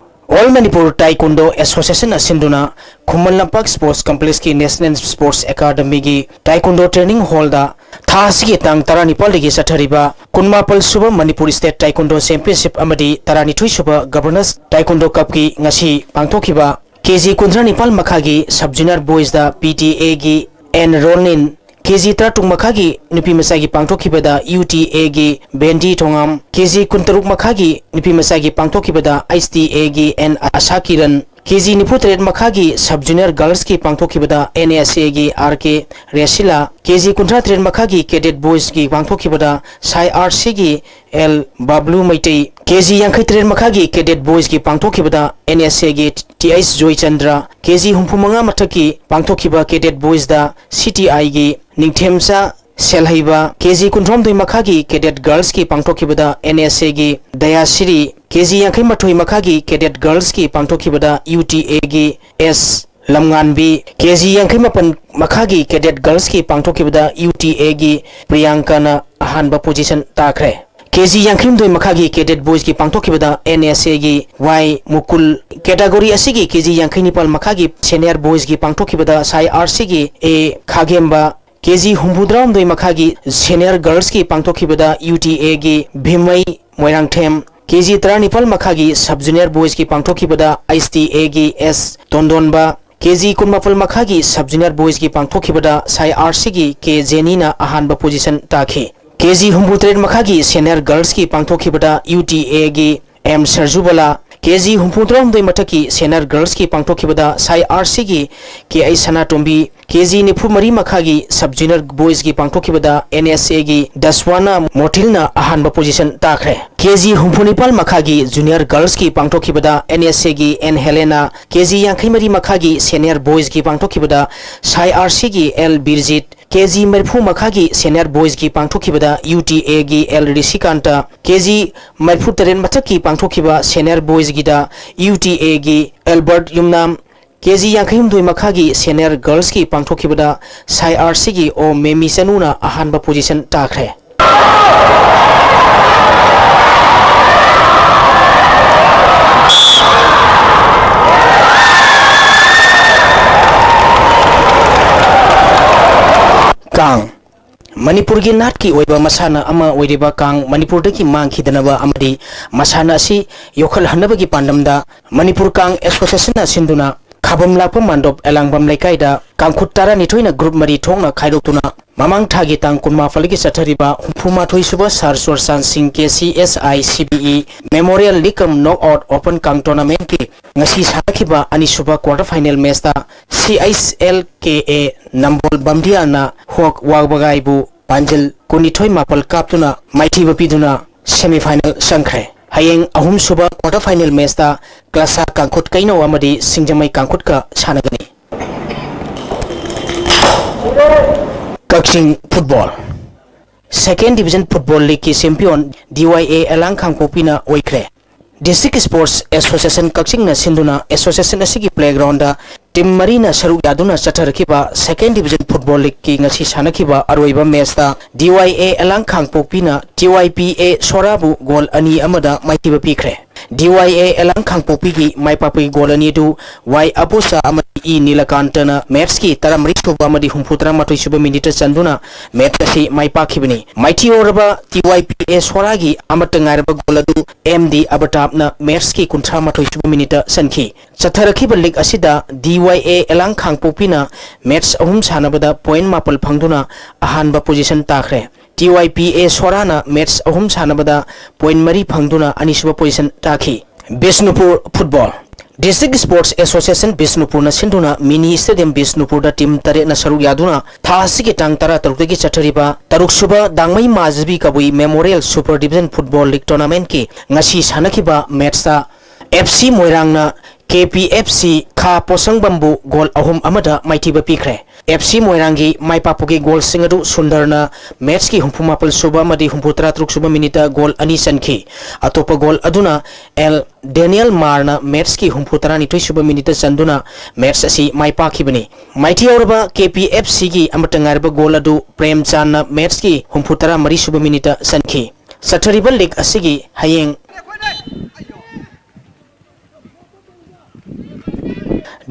All Manipur Taekwondo Association ꯅ ꯁꯤꯟꯗꯨꯅ ꯈꯨꯃꯟ ꯂꯝꯄꯥꯛ Sports Complex ꯀꯤ National Sports Academy ꯒꯤ Taekwondo Training Hall ꯗ ꯊꯥ ꯑꯁꯤꯒꯤ ꯇꯥꯡ ꯇꯔꯥꯅꯤꯄꯥꯜꯗꯒꯤ ꯆꯠꯊꯔꯤꯕ ꯀꯨꯟꯃꯥꯄꯜ ꯁꯨꯕ Manipur State Taekwondo Championship ꯑꯃꯗꯤ ꯇꯔꯥꯅꯤꯊꯣꯏ ꯁꯨꯕ Governors Taekwondo Cup ꯀꯤ ꯉꯁꯤ ꯄꯥꯡꯊꯣꯛꯈꯤꯕ ꯀꯦ ꯖꯤ ꯀꯨꯟꯊ꯭ꯔꯥ ꯅꯤꯄꯥꯜ ꯃꯈꯥꯒꯤ Sub Junior Boys the P T A ꯒꯤ N Ronin, ꯀꯦ ꯖꯤ ꯇꯔꯥꯇꯔꯨꯛ ꯃꯈꯥꯒꯤ ꯅꯨꯄꯤ ꯃꯆꯥꯒꯤ ꯄꯥꯡꯊꯣꯛꯈꯤꯕꯗ U T A ꯒꯤ Bendy Thongam, ꯀꯦ ꯖꯤ ꯀꯨꯟꯇꯔꯨꯛ ꯃꯈꯥꯒꯤ ꯅꯨꯄꯤ ꯃꯆꯥꯒꯤ ꯄꯥꯡꯊꯣꯛꯈꯤꯕꯗ H T A ꯒꯤ N Asha Kiran, ꯀꯦ ꯖꯤ ꯅꯤꯐꯨ ꯇꯔꯦꯠ ꯃꯈꯥꯒꯤ Sub Junior Girls ꯀꯤ ꯄꯥꯡꯊꯣꯛꯈꯤꯕꯗ N S A ꯒꯤ R K Resila, ꯀꯦ ꯖꯤ ꯀꯨꯟꯊ꯭ꯔꯥ ꯇꯔꯦꯠ ꯃꯈꯥꯒꯤ Cadet Boys ꯀꯤ ꯄꯥꯡꯊꯣꯛꯈꯤꯕꯗ Sai R C ꯒꯤ L Bablu Meitei, ꯀꯦ ꯖꯤ ꯌꯥꯡꯈꯩ ꯇꯔꯦꯠ ꯃꯈꯥꯒꯤ Cadet Boys ꯀꯤ ꯄꯥꯡꯊꯣꯛꯈꯤꯕꯗ N S A ꯒꯤ T H Joychandra, ꯀꯦ ꯖꯤ ꯍꯨꯝꯐꯨ ꯃꯉꯥ ꯃꯊꯛꯀꯤ ꯄꯥꯡꯊꯣꯛꯈꯤꯕ Cadet Boys the C T I ꯒꯤ ꯅꯤꯡꯊꯦꯝꯆꯥ ꯁꯦꯜꯍꯩꯕ, ꯀꯦ ꯖꯤ ꯀꯨꯟꯊ꯭ꯔꯥꯍꯨꯝꯗꯣꯏ ꯃꯈꯥꯒꯤ Cadet Girls ꯀꯤ ꯄꯥꯡꯊꯣꯛꯈꯤꯕꯗ N S A ꯒꯤ Dayasiri, ꯀꯦ ꯖꯤ ꯌꯥꯡꯈꯩ ꯃꯥꯊꯣꯏ ꯃꯈꯥꯒꯤ Cadet Girls ꯀꯤ ꯄꯥꯡꯊꯣꯛꯈꯤꯕꯗ U T A ꯒꯤ S ꯂꯝꯉꯥꯟꯕꯤ, ꯀꯦ ꯖꯤ ꯌꯥꯡꯈꯩ ꯃꯥꯄꯟ ꯃꯈꯥꯒꯤ Cadet Girls ꯀꯤ ꯄꯥꯡꯊꯣꯛꯈꯤꯕꯗ U T A ꯒꯤ Priyanka ꯅ ꯑꯍꯥꯟꯕ position ꯇꯥꯈ꯭ꯔꯦ꯫ ꯀꯦ ꯖꯤ ꯌꯥꯡꯈꯩ ꯍꯨꯝꯗꯣꯏ ꯃꯈꯥꯒꯤ Cadet Boys ꯀꯤ ꯄꯥꯡꯊꯣꯛꯈꯤꯕꯗ N S A ꯒꯤ Y ꯃꯨꯀꯨꯜ, category ꯑꯁꯤꯒꯤ ꯀꯦ ꯖꯤ ꯌꯥꯡꯈꯩ ꯅꯤꯄꯥꯜ ꯃꯈꯥꯒꯤ Senior Boys ꯀꯤ ꯄꯥꯡꯊꯣꯛꯈꯤꯕꯗ Sai R C ꯒꯤ A ꯈꯥꯒꯦꯝꯕ, ꯀꯦ ꯖꯤ ꯍꯨꯝꯐꯨꯇꯔꯥꯍꯨꯝꯗꯣꯏ ꯃꯈꯥꯒꯤ Senior Girls ꯀꯤ ꯄꯥꯡꯊꯣꯛꯈꯤꯕꯗ U T A ꯒꯤ ꯚꯤꯃꯩ ꯃꯣꯏꯔꯥꯡꯊꯦꯝ, ꯀꯦ ꯖꯤ ꯇꯔꯥꯅꯤꯄꯥꯜ ꯃꯈꯥꯒꯤ Sub Junior Boys ꯀꯤ ꯄꯥꯡꯊꯣꯛꯈꯤꯕꯗ H T A ꯒꯤ S ꯇꯣꯟꯗꯣꯟꯕ, ꯀꯦ ꯖꯤ ꯀꯨꯟꯃꯥꯄꯜ ꯃꯈꯥꯒꯤ Sub Junior Boys ꯀꯤ ꯄꯥꯡꯊꯣꯛꯈꯤꯕꯗ Sai R C ꯒꯤ K ꯖꯦꯅꯤꯅ ꯑꯍꯥꯟꯕ position ꯇꯥꯈꯤ꯫ ꯀꯦ ꯖꯤ ꯍꯨꯝꯐꯨꯇꯔꯦꯠ ꯃꯈꯥꯒꯤ Senior Girls ꯀꯤ ꯄꯥꯡꯊꯣꯛꯈꯤꯕꯗ U T A ꯒꯤ M ꯁꯔꯖꯨꯕꯂꯥ, ꯀꯦ ꯖꯤ ꯍꯨꯝꯐꯨꯇꯔꯥꯍꯨꯝꯗꯣꯏ ꯃꯊꯛꯀꯤ Senior Girls ꯀꯤ ꯄꯥꯡꯊꯣꯛꯈꯤꯕꯗ Sai R C ꯒꯤ K I Sanatombi, K G ꯅꯤꯐꯨ ꯃꯔꯤ ꯃꯈꯥꯒꯤ Sub Junior Boys ꯀꯤ ꯄꯥꯡꯊꯣꯛꯈꯤꯕꯗ N S A ꯒꯤ ꯗꯁꯋꯥꯅ ꯃꯣꯊꯤꯜꯅ ꯑꯍꯥꯟꯕ position ꯇꯥꯈ꯭ꯔꯦ꯫ ꯀꯦ ꯖꯤ ꯍꯨꯝꯐꯨ ꯅꯤꯄꯥꯜ ꯃꯈꯥꯒꯤ Junior Girls ꯀꯤ ꯄꯥꯡꯊꯣꯛꯈꯤꯕꯗ N S A ꯒꯤ N ꯍꯦꯂꯦꯅꯥ, ꯀꯦ ꯖꯤ ꯌꯥꯡꯈꯩ ꯃꯔꯤ ꯃꯈꯥꯒꯤ Senior Boys ꯀꯤ ꯄꯥꯡꯊꯣꯛꯈꯤꯕꯗ Sai R C ꯒꯤ L ꯕꯤꯔꯖꯤꯠ, ꯀꯦ ꯖꯤ ꯃꯔꯤꯐꯨ ꯃꯈꯥꯒꯤ Senior Boys ꯀꯤ ꯄꯥꯡꯊꯣꯛꯈꯤꯕꯗ U T A ꯒꯤ L ꯔꯤꯁꯤꯀꯥꯟꯇ, ꯀꯦ ꯖꯤ ꯃꯔꯤꯐꯨ ꯇꯔꯦꯠ ꯃꯊꯛꯀꯤ ꯄꯥꯡꯊꯣꯛꯈꯤꯕ Senior Boys ꯀꯤꯗ U T A ꯒꯤ ꯑꯦꯜꯕꯔꯠ ꯌꯨꯝꯅꯥꯝ, ꯀꯦ ꯖꯤ ꯌꯥꯡꯈꯩ ꯍꯨꯝꯗꯣꯏ ꯃꯈꯥꯒꯤ Senior Girls ꯀꯤ ꯄꯥꯡꯊꯣꯛꯈꯤꯕꯗ Sai R C ꯒꯤ O ꯃꯦꯃꯤ ꯆꯅꯨꯅ ꯑꯍꯥꯟꯕ position ꯇꯥꯈ꯭ꯔꯦ꯫ ꯃꯅꯤꯄꯨꯔꯒꯤ ꯅꯥꯠꯀꯤ ꯑꯣꯏꯕ ꯃꯁꯥꯟꯅ ꯑꯃ ꯑꯣꯏꯔꯤꯕ ꯀꯥꯡ ꯃꯅꯤꯄꯨꯔꯗꯒꯤ ꯃꯥꯡꯈꯤꯗꯅꯕ ꯑꯃꯗꯤ ꯃꯁꯥꯟꯅ ꯑꯁꯤ ꯌꯣꯛꯈꯠꯍꯟꯅꯕꯒꯤ ꯄꯥꯟꯗꯝꯗ ꯃꯅꯤꯄꯨꯔ ꯀꯥꯡ ꯑꯦꯁꯣꯁꯤꯌꯦꯁꯟꯅ ꯁꯤꯟꯗꯨꯅ ꯈꯥꯕꯝ ꯂꯥꯛꯄ ꯃꯥꯟꯗꯣꯞ ꯑꯦꯂꯥꯡꯕꯝ ꯂꯩꯀꯥꯏꯗ ꯀꯥꯡꯈꯨꯠ ꯇꯔꯥꯅꯤꯊꯣꯏꯅ ꯒ꯭ꯔꯨꯞ ꯃꯔꯤ ꯊꯣꯛꯅ ꯈꯥꯏꯗꯣꯛꯇꯨꯅ ꯃꯃꯥꯡ ꯊꯥꯒꯤ ꯇꯥꯡ ꯀꯨꯟꯃꯥꯄꯜꯒꯤ ꯆꯠꯊꯔꯤꯕ ꯍꯨꯝꯐꯨ ꯃꯥꯊꯣꯏ ꯁꯨꯕ ꯁꯥꯔ ꯆꯨꯔꯆꯥꯟ ꯁꯤꯡ K C S I C B E memorial ꯂꯤꯛ ꯀꯝ ꯅꯣꯛ ꯑꯥꯎꯠ ꯑꯣꯄꯟ ꯀꯥꯡ ꯇꯣꯔꯅꯥꯃꯦꯟꯠꯀꯤ ꯉꯁꯤ ꯁꯥꯟꯅꯈꯤꯕ ꯑꯅꯤꯁꯨꯕ ꯀ꯭ꯋꯥꯔꯇꯔ ꯐꯥꯏꯅꯦꯜ ꯃꯦꯆꯇ ꯁꯤ ꯑꯩꯆ ꯑꯦꯜ ꯀꯦ ꯑꯦ ꯅꯝꯕꯣꯜ ꯕꯝꯗꯤꯌꯥꯅ ꯍꯣꯛ ꯋꯥꯕꯒꯥꯏꯕꯨ ꯄꯥꯟꯖꯜ ꯀꯨꯟꯅꯤꯊꯣꯏ ꯃꯥꯄꯜ ꯀꯥꯞꯇꯨꯅ ꯃꯥꯏꯊꯤꯕ ꯄꯤꯗꯨꯅ ꯁꯦꯃꯤꯐꯥꯏꯅꯦꯜ ꯆꯪꯈ꯭ꯔꯦ꯫ ꯍꯌꯦꯡ ꯑꯍꯨꯝꯁꯨꯕ ꯀ꯭ꯋꯥꯔꯇꯔ ꯐꯥꯏꯅꯦꯜ ꯃꯦꯆꯇ ꯀ꯭ꯂꯥꯁꯥ ꯀꯥꯡꯈꯨꯠ ꯀꯩꯅꯧ ꯑꯃꯗꯤ ꯁꯤꯡꯖꯃꯩ ꯀꯥꯡꯈꯨꯠꯀ ꯁꯥꯟꯅꯒꯅꯤ꯫ ꯀꯛꯆꯤꯡ ꯐꯨꯠꯕꯣꯜ꯫ ꯁꯦꯀꯦꯟ ꯗꯤꯕꯤꯖꯟ ꯐꯨꯠꯕꯣꯜ ꯂꯤꯒꯀꯤ ꯆꯦꯝꯄꯤꯌꯟ ꯗꯤ ꯋꯥꯏ ꯑꯦ ꯑꯦꯂꯥꯡ ꯈꯥꯡꯄꯣꯛꯄꯤꯅ ꯑꯣꯏꯈ꯭ꯔꯦ꯫ ꯗꯤꯁꯇ꯭ꯔꯤꯛ ꯁ꯭ꯄꯣꯔꯠꯁ ꯑꯦꯁꯣꯁꯤꯌꯦꯁꯟ ꯀꯛꯆꯤꯡꯅ ꯁꯤꯟꯗꯨꯅ ꯑꯦꯁꯣꯁꯤꯌꯦꯁꯟ ꯑꯁꯤꯒꯤ ꯄ꯭ꯂꯦꯒ꯭ꯔꯥꯎꯟꯗ ꯇꯤꯝ ꯃꯔꯤꯅ ꯁꯔꯨꯛ ꯌꯥꯗꯨꯅ ꯆꯠꯊꯔꯛꯈꯤꯕ ꯁꯦꯀꯦꯟ ꯗꯤꯕꯤꯖꯟ ꯐꯨꯠꯕꯣꯜ ꯂꯤꯒꯀꯤ ꯉꯁꯤ ꯁꯥꯟꯅꯈꯤꯕ ꯑꯔꯣꯏꯕ ꯃꯦꯆꯇ ꯗꯤ ꯋꯥꯏ ꯑꯦ ꯑꯦꯂꯥꯡ ꯈꯥꯡꯄꯣꯛꯄꯤꯅ ꯇꯤ ꯋꯥꯏ ꯄꯤ ꯑꯦ ꯁꯣꯔꯥꯕꯨ ꯒꯣꯜ ꯑꯅꯤ ꯑꯃꯗ ꯃꯥꯏꯊꯤꯕ ꯄꯤꯈ꯭ꯔꯦ꯫ ꯗꯤ ꯋꯥꯏ ꯑꯦ ꯑꯦꯂꯥꯡ ꯈꯥꯡꯄꯣꯛꯄꯤꯒꯤ ꯃꯥꯏ ꯄꯥꯛꯄꯒꯤ ꯒꯣꯜ ꯑꯅꯤ ꯑꯗꯨ ꯋꯥꯏ ꯑꯕꯨꯁꯥ ꯑꯃꯗꯤ ꯏ ꯅꯤꯂꯀꯥꯟꯇꯅ ꯃꯦꯆꯀꯤ ꯇꯔꯥꯃꯔꯤ ꯁꯨꯕ ꯑꯃꯗꯤ ꯍꯨꯝꯐꯨ ꯇꯔꯥꯃꯥꯊꯣꯏ ꯁꯨꯕ ꯃꯤꯅꯤꯠꯇ ꯆꯟꯗꯨꯅ ꯃꯦꯆ ꯑꯁꯤ ꯃꯥꯏ ꯄꯥꯛꯈꯤꯕꯅꯤ꯫ ꯃꯥꯏꯊꯤꯍꯧꯔꯕ ꯇꯤ ꯋꯥꯏ ꯄꯤ ꯑꯦ ꯁꯣꯔꯥꯒꯤ ꯑꯃꯠꯇ ꯉꯥꯏꯔꯕ ꯒꯣꯜ ꯑꯗꯨ ꯑꯦꯝ ꯗꯤ ꯑꯕꯇꯥꯞꯅ ꯃꯦꯆꯀꯤ ꯀꯨꯟꯊ꯭ꯔꯥ ꯃꯥꯊꯣꯏ ꯁꯨꯕ ꯃꯤꯅꯤꯠꯇ ꯆꯟꯈꯤ꯫ ꯆꯠꯊꯔꯛꯈꯤꯕ ꯂꯤꯒ ꯑꯁꯤꯗ ꯗꯤ ꯋꯥꯏ ꯑꯦ ꯑꯦꯂꯥꯡ ꯈꯥꯡꯄꯣꯛꯄꯤꯅ ꯃꯦꯆ ꯑꯍꯨꯝ ꯁꯥꯟꯅꯕꯗ ꯄꯣꯏꯟ ꯃꯥꯄꯜ ꯐꯪꯗꯨꯅ ꯑꯍꯥꯟꯕ ꯄꯣꯖꯤꯁꯟ ꯇꯥꯈ꯭ꯔꯦ꯫ ꯇꯤ ꯋꯥꯏ ꯄꯤ ꯑꯦ ꯁꯣꯔꯥꯅ ꯃꯦꯆ ꯑꯍꯨꯝ ꯁꯥꯟꯅꯕꯗ ꯄꯣꯏꯟ ꯃꯔꯤ ꯐꯪꯗꯨꯅ ꯑꯅꯤꯁꯨꯕ ꯄꯣꯖꯤꯁꯟ ꯇꯥꯈꯤ꯫ Bishnupur football. District sports association ꯕꯤꯁꯅꯨꯄꯨꯔꯅ ꯁꯤꯟꯗꯨꯅ ꯃꯤꯅꯤ ꯁ꯭ꯇꯦꯗꯤꯌꯝ ꯕꯤꯁꯅꯨꯄꯨꯔꯗ ꯇꯤꯝ ꯇꯔꯦꯠꯅ ꯁꯔꯨꯛ ꯌꯥꯗꯨꯅ ꯊꯥ ꯑꯁꯤꯒꯤ ꯇꯥꯡ ꯇꯔꯥ ꯇꯔꯨꯛꯇꯒꯤ ꯆꯠꯊꯔꯤꯕ ꯇꯔꯨꯛ ꯁꯨꯕ Dangmei Majbi Kabui memorial super division football league ꯇꯣꯔꯅꯥꯃꯦꯟꯠꯀꯤ ꯉꯁꯤ ꯁꯥꯟꯅꯈꯤꯕ ꯃꯦꯆꯇ F C ꯃꯣꯏꯔꯥꯡꯅ K P F C ꯈꯥ ꯄꯣꯁꯪꯕꯝꯕꯨ ꯒꯣꯜ ꯑꯍꯨꯝ ꯑꯃꯗ ꯃꯥꯏꯊꯤꯕ ꯄꯤꯈ꯭ꯔꯦ꯫ ꯑꯦꯐ ꯁꯤ ꯃꯣꯏꯔꯥꯡꯒꯤ ꯃꯥꯏ ꯄꯥꯛꯄꯒꯤ ꯒꯣꯜꯁꯤꯡ ꯑꯗꯨ ꯁꯨꯟꯗꯔꯅ ꯃꯦꯆꯀꯤ ꯍꯨꯝꯐꯨ ꯃꯥꯄꯜ ꯁꯨꯕ ꯑꯃꯗꯤ ꯍꯨꯝꯐꯨ ꯇꯔꯥ ꯇꯔꯨꯛ ꯁꯨꯕ ꯃꯤꯅꯤꯠꯇ ꯒꯣꯜ ꯑꯅꯤ ꯆꯟꯈꯤ꯫ ꯑꯇꯣꯞꯄ ꯒꯣꯜ ꯑꯗꯨꯅ ꯑꯦꯜ ꯗꯦꯅꯤꯌꯦꯜ ꯃꯥꯔꯅ ꯃꯦꯆꯀꯤ ꯍꯨꯝꯐꯨ ꯇꯔꯥꯅꯤꯊꯣꯏ ꯁꯨꯕ ꯃꯤꯅꯤꯠꯇ ꯆꯟꯗꯨꯅ ꯃꯦꯆ ꯑꯁꯤ ꯃꯥꯏ ꯄꯥꯛꯈꯤꯕꯅꯤ꯫ ꯃꯥꯏꯊꯤꯍꯧꯔꯕ ꯀꯦ ꯄꯤ ꯑꯦꯐ ꯁꯤꯒꯤ ꯑꯃꯠꯇ ꯉꯥꯏꯔꯕ ꯒꯣꯜ ꯑꯗꯨ ꯄ꯭ꯔꯦꯝꯆꯥꯟꯅ ꯃꯦꯆꯀꯤ ꯍꯨꯝꯐꯨ ꯇꯔꯥ ꯃꯔꯤ ꯁꯨꯕ ꯃꯤꯅꯤꯠꯇ ꯆꯟꯈꯤ꯫ ꯆꯠꯊꯔꯤꯕ ꯂꯤꯒ ꯑꯁꯤꯒꯤ ꯍꯌꯦꯡ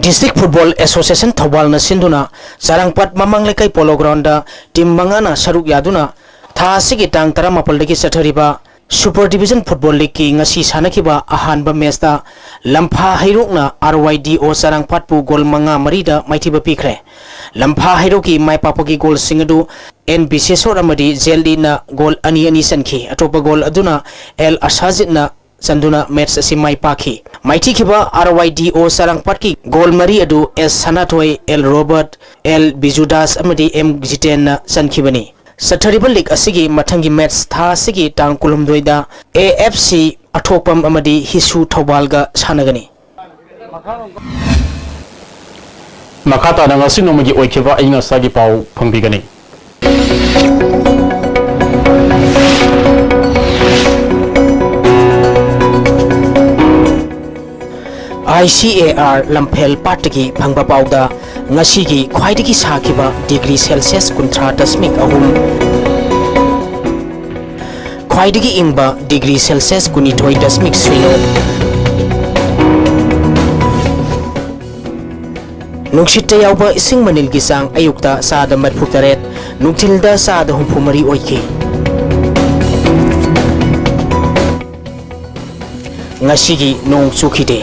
District Football Association ꯊꯧꯕꯥꯜꯅ ꯁꯤꯟꯗꯨꯅ ꯆꯔꯥꯡꯄꯥꯠ ꯃꯃꯥꯡ ꯂꯩꯀꯥꯏ Polo Groundꯗ team ꯃꯉꯥꯅ ꯁꯔꯨꯛ ꯌꯥꯗꯨꯅ ꯊꯥ ꯑꯁꯤꯒꯤ ꯇꯥꯡ ꯇꯔꯥꯃꯥꯄꯜꯗꯒꯤ ꯆꯠꯊꯔꯤꯕ Super Division Football Leagueꯀꯤ ꯉꯁꯤ ꯁꯥꯟꯅꯈꯤꯕ ꯑꯍꯥꯟꯕ matchꯇ ꯂꯝꯐꯥ ꯍꯩꯔꯣꯛꯅ R Y D O ꯆꯔꯥꯡꯄꯥꯠꯄꯨ goal ꯃꯉꯥ ꯃꯔꯤꯗ ꯃꯥꯏꯊꯤꯕ ꯄꯤꯈ꯭ꯔꯦ꯫ ꯂꯝꯐꯥ ꯍꯩꯔꯣꯛꯀꯤ ꯃꯥꯏ ꯄꯥꯛꯄꯒꯤ goalꯁꯤꯡ ꯑꯗꯨ N ꯕꯤꯁꯦꯁꯣꯔ ꯑꯃꯗꯤ ꯖꯦꯜꯗꯤꯅ goal ꯑꯅꯤ ꯑꯅꯤ ꯆꯟꯈꯤ꯫ ꯑꯇꯣꯞꯄ goal ꯑꯗꯨꯅ L ꯑꯁꯥꯖꯤꯠꯅ ꯆꯟꯗꯨꯅ match ꯑꯁꯤ ꯃꯥꯏ ꯄꯥꯛꯈꯤ꯫ ꯃꯥꯏꯊꯤꯈꯤꯕ R Y D O ꯆꯔꯥꯡꯄꯥꯠꯀꯤ goal ꯃꯔꯤ ꯑꯗꯨ S ꯁꯅꯥꯊꯣꯏ, L ꯔꯣꯕꯔꯠ, L ꯕꯤꯖꯨꯗꯥꯁ ꯑꯃꯗꯤ M ꯖꯤꯇꯦꯟꯅ ꯆꯟꯈꯤꯕꯅꯤ꯫ ꯆꯠꯊꯔꯤꯕ league ꯑꯁꯤꯒꯤ ꯃꯊꯪꯒꯤ match ꯊꯥ ꯑꯁꯤꯒꯤ ꯇꯥꯡ ꯀꯨꯟꯍꯨꯝꯗꯣꯏꯗ A F C ꯑꯊꯣꯛꯄꯝ ꯑꯃꯗꯤ ꯍꯤꯁꯨ ꯊꯧꯕꯥꯜꯒ ꯁꯥꯟꯅꯒꯅꯤ꯫ ꯃꯈꯥ ꯇꯥꯅ ꯉꯁꯤ ꯅꯣꯡꯃꯒꯤ ꯑꯣꯏꯈꯤꯕ ꯑꯏꯪ ꯑꯁꯥꯒꯤ ꯄꯥꯎ ꯐꯪꯕꯤꯒꯅꯤ꯫ I C A R ꯂꯝꯐꯦꯜ ꯄꯥꯠꯇꯒꯤ ꯐꯪꯕ ꯄꯥꯎꯗ, ꯉꯁꯤꯒꯤ ꯈ꯭ꯋꯥꯏꯗꯒꯤ ꯁꯥꯈꯤꯕ degree Celsius ꯀꯨꯟꯊ꯭ꯔꯥ ꯗꯁꯃꯤꯛ ꯑꯍꯨꯝ, ꯈ꯭ꯋꯥꯏꯗꯒꯤ ꯏꯪꯕ degree Celsius ꯀꯨꯟꯅꯤꯊꯣꯏ ꯗꯁꯃꯤꯛ ꯁꯤꯅꯣ, ꯅꯨꯡꯁꯤꯠꯇ ꯌꯥꯎꯕ ꯏꯁꯤꯡ ꯃꯅꯤꯜꯒꯤ ꯆꯥꯡ ꯑꯌꯨꯛꯇ ꯆꯥꯗ ꯃꯔꯤꯐꯨ ꯇꯔꯦꯠ, ꯅꯨꯡꯊꯤꯜꯗ ꯆꯥꯗ ꯍꯨꯝꯐꯨ ꯃꯔꯤ ꯑꯣꯏꯈꯤ꯫ ꯉꯁꯤꯒꯤ ꯅꯣꯡ ꯆꯨꯈꯤꯗꯦ꯫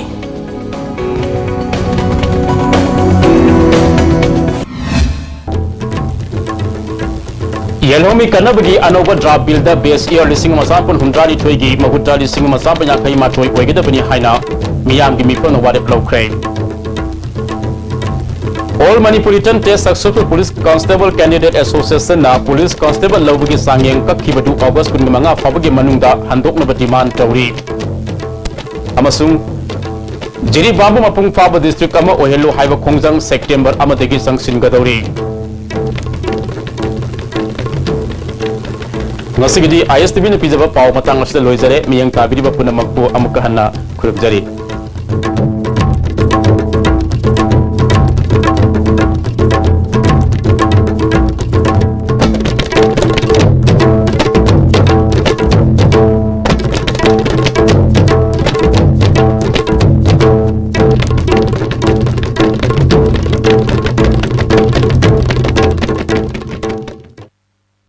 ꯌꯦꯜꯍꯧꯃꯤ ꯀꯟꯅꯕꯒꯤ ꯑꯅꯧꯕ draft billꯗ base year ꯂꯤꯁꯤꯡ ꯑꯃ ꯆꯥꯃꯥꯄꯟ ꯍꯨꯝꯗ꯭ꯔꯥ ꯅꯤꯊꯣꯏꯒꯤ ꯃꯍꯨꯠꯇ ꯂꯤꯁꯤꯡ ꯑꯃ ꯆꯥꯃꯥꯄꯟ ꯌꯥꯡꯈꯩ ꯃꯥꯊꯣꯏ ꯑꯣꯏꯒꯗꯕꯅꯤ ꯍꯥꯏꯅ ꯃꯤꯌꯥꯝꯒꯤ ꯃꯤꯐꯝꯅ ꯋꯥꯔꯦꯞ ꯂꯧꯈ꯭ꯔꯦ꯫ All Manipuri Return Test Successful Police Constable Candidate Associationꯅ police constable ꯂꯧꯕꯒꯤ ꯆꯥꯡꯌꯦꯡ ꯀꯛꯈꯤꯕꯗꯨ August ꯀꯨꯟꯃꯉꯥ ꯐꯥꯎꯕꯒꯤ ꯃꯅꯨꯡꯗ ꯍꯟꯗꯣꯛꯅꯕ demand ꯇꯧꯔꯤ꯫ ꯑꯃꯁꯨꯡ ꯖꯤꯔꯤꯕꯥꯝꯕꯨ ꯃꯄꯨꯡ ꯐꯥꯕ district ꯑꯃ ꯑꯣꯏꯍꯜꯂꯨ ꯍꯥꯏꯕ ꯈꯣꯡꯖꯪ September ꯑꯃꯗꯒꯤ ꯆꯪꯁꯤꯟꯒꯗꯧꯔꯤ꯫ ꯉꯁꯤꯒꯤꯗꯤ I S T Vꯅ ꯄꯤꯖꯕ ꯄꯥꯎ ꯃꯇꯥꯡ ꯑꯁꯤꯗ ꯂꯣꯏꯖꯔꯦ꯫ ꯃꯤꯠꯌꯦꯡ ꯇꯥꯕꯤꯔꯤꯕ ꯄꯨꯝꯅꯃꯛꯄꯨ ꯑꯃꯨꯛꯀ ꯍꯟꯅ ꯈꯨꯔꯨꯝꯖꯔꯤ꯫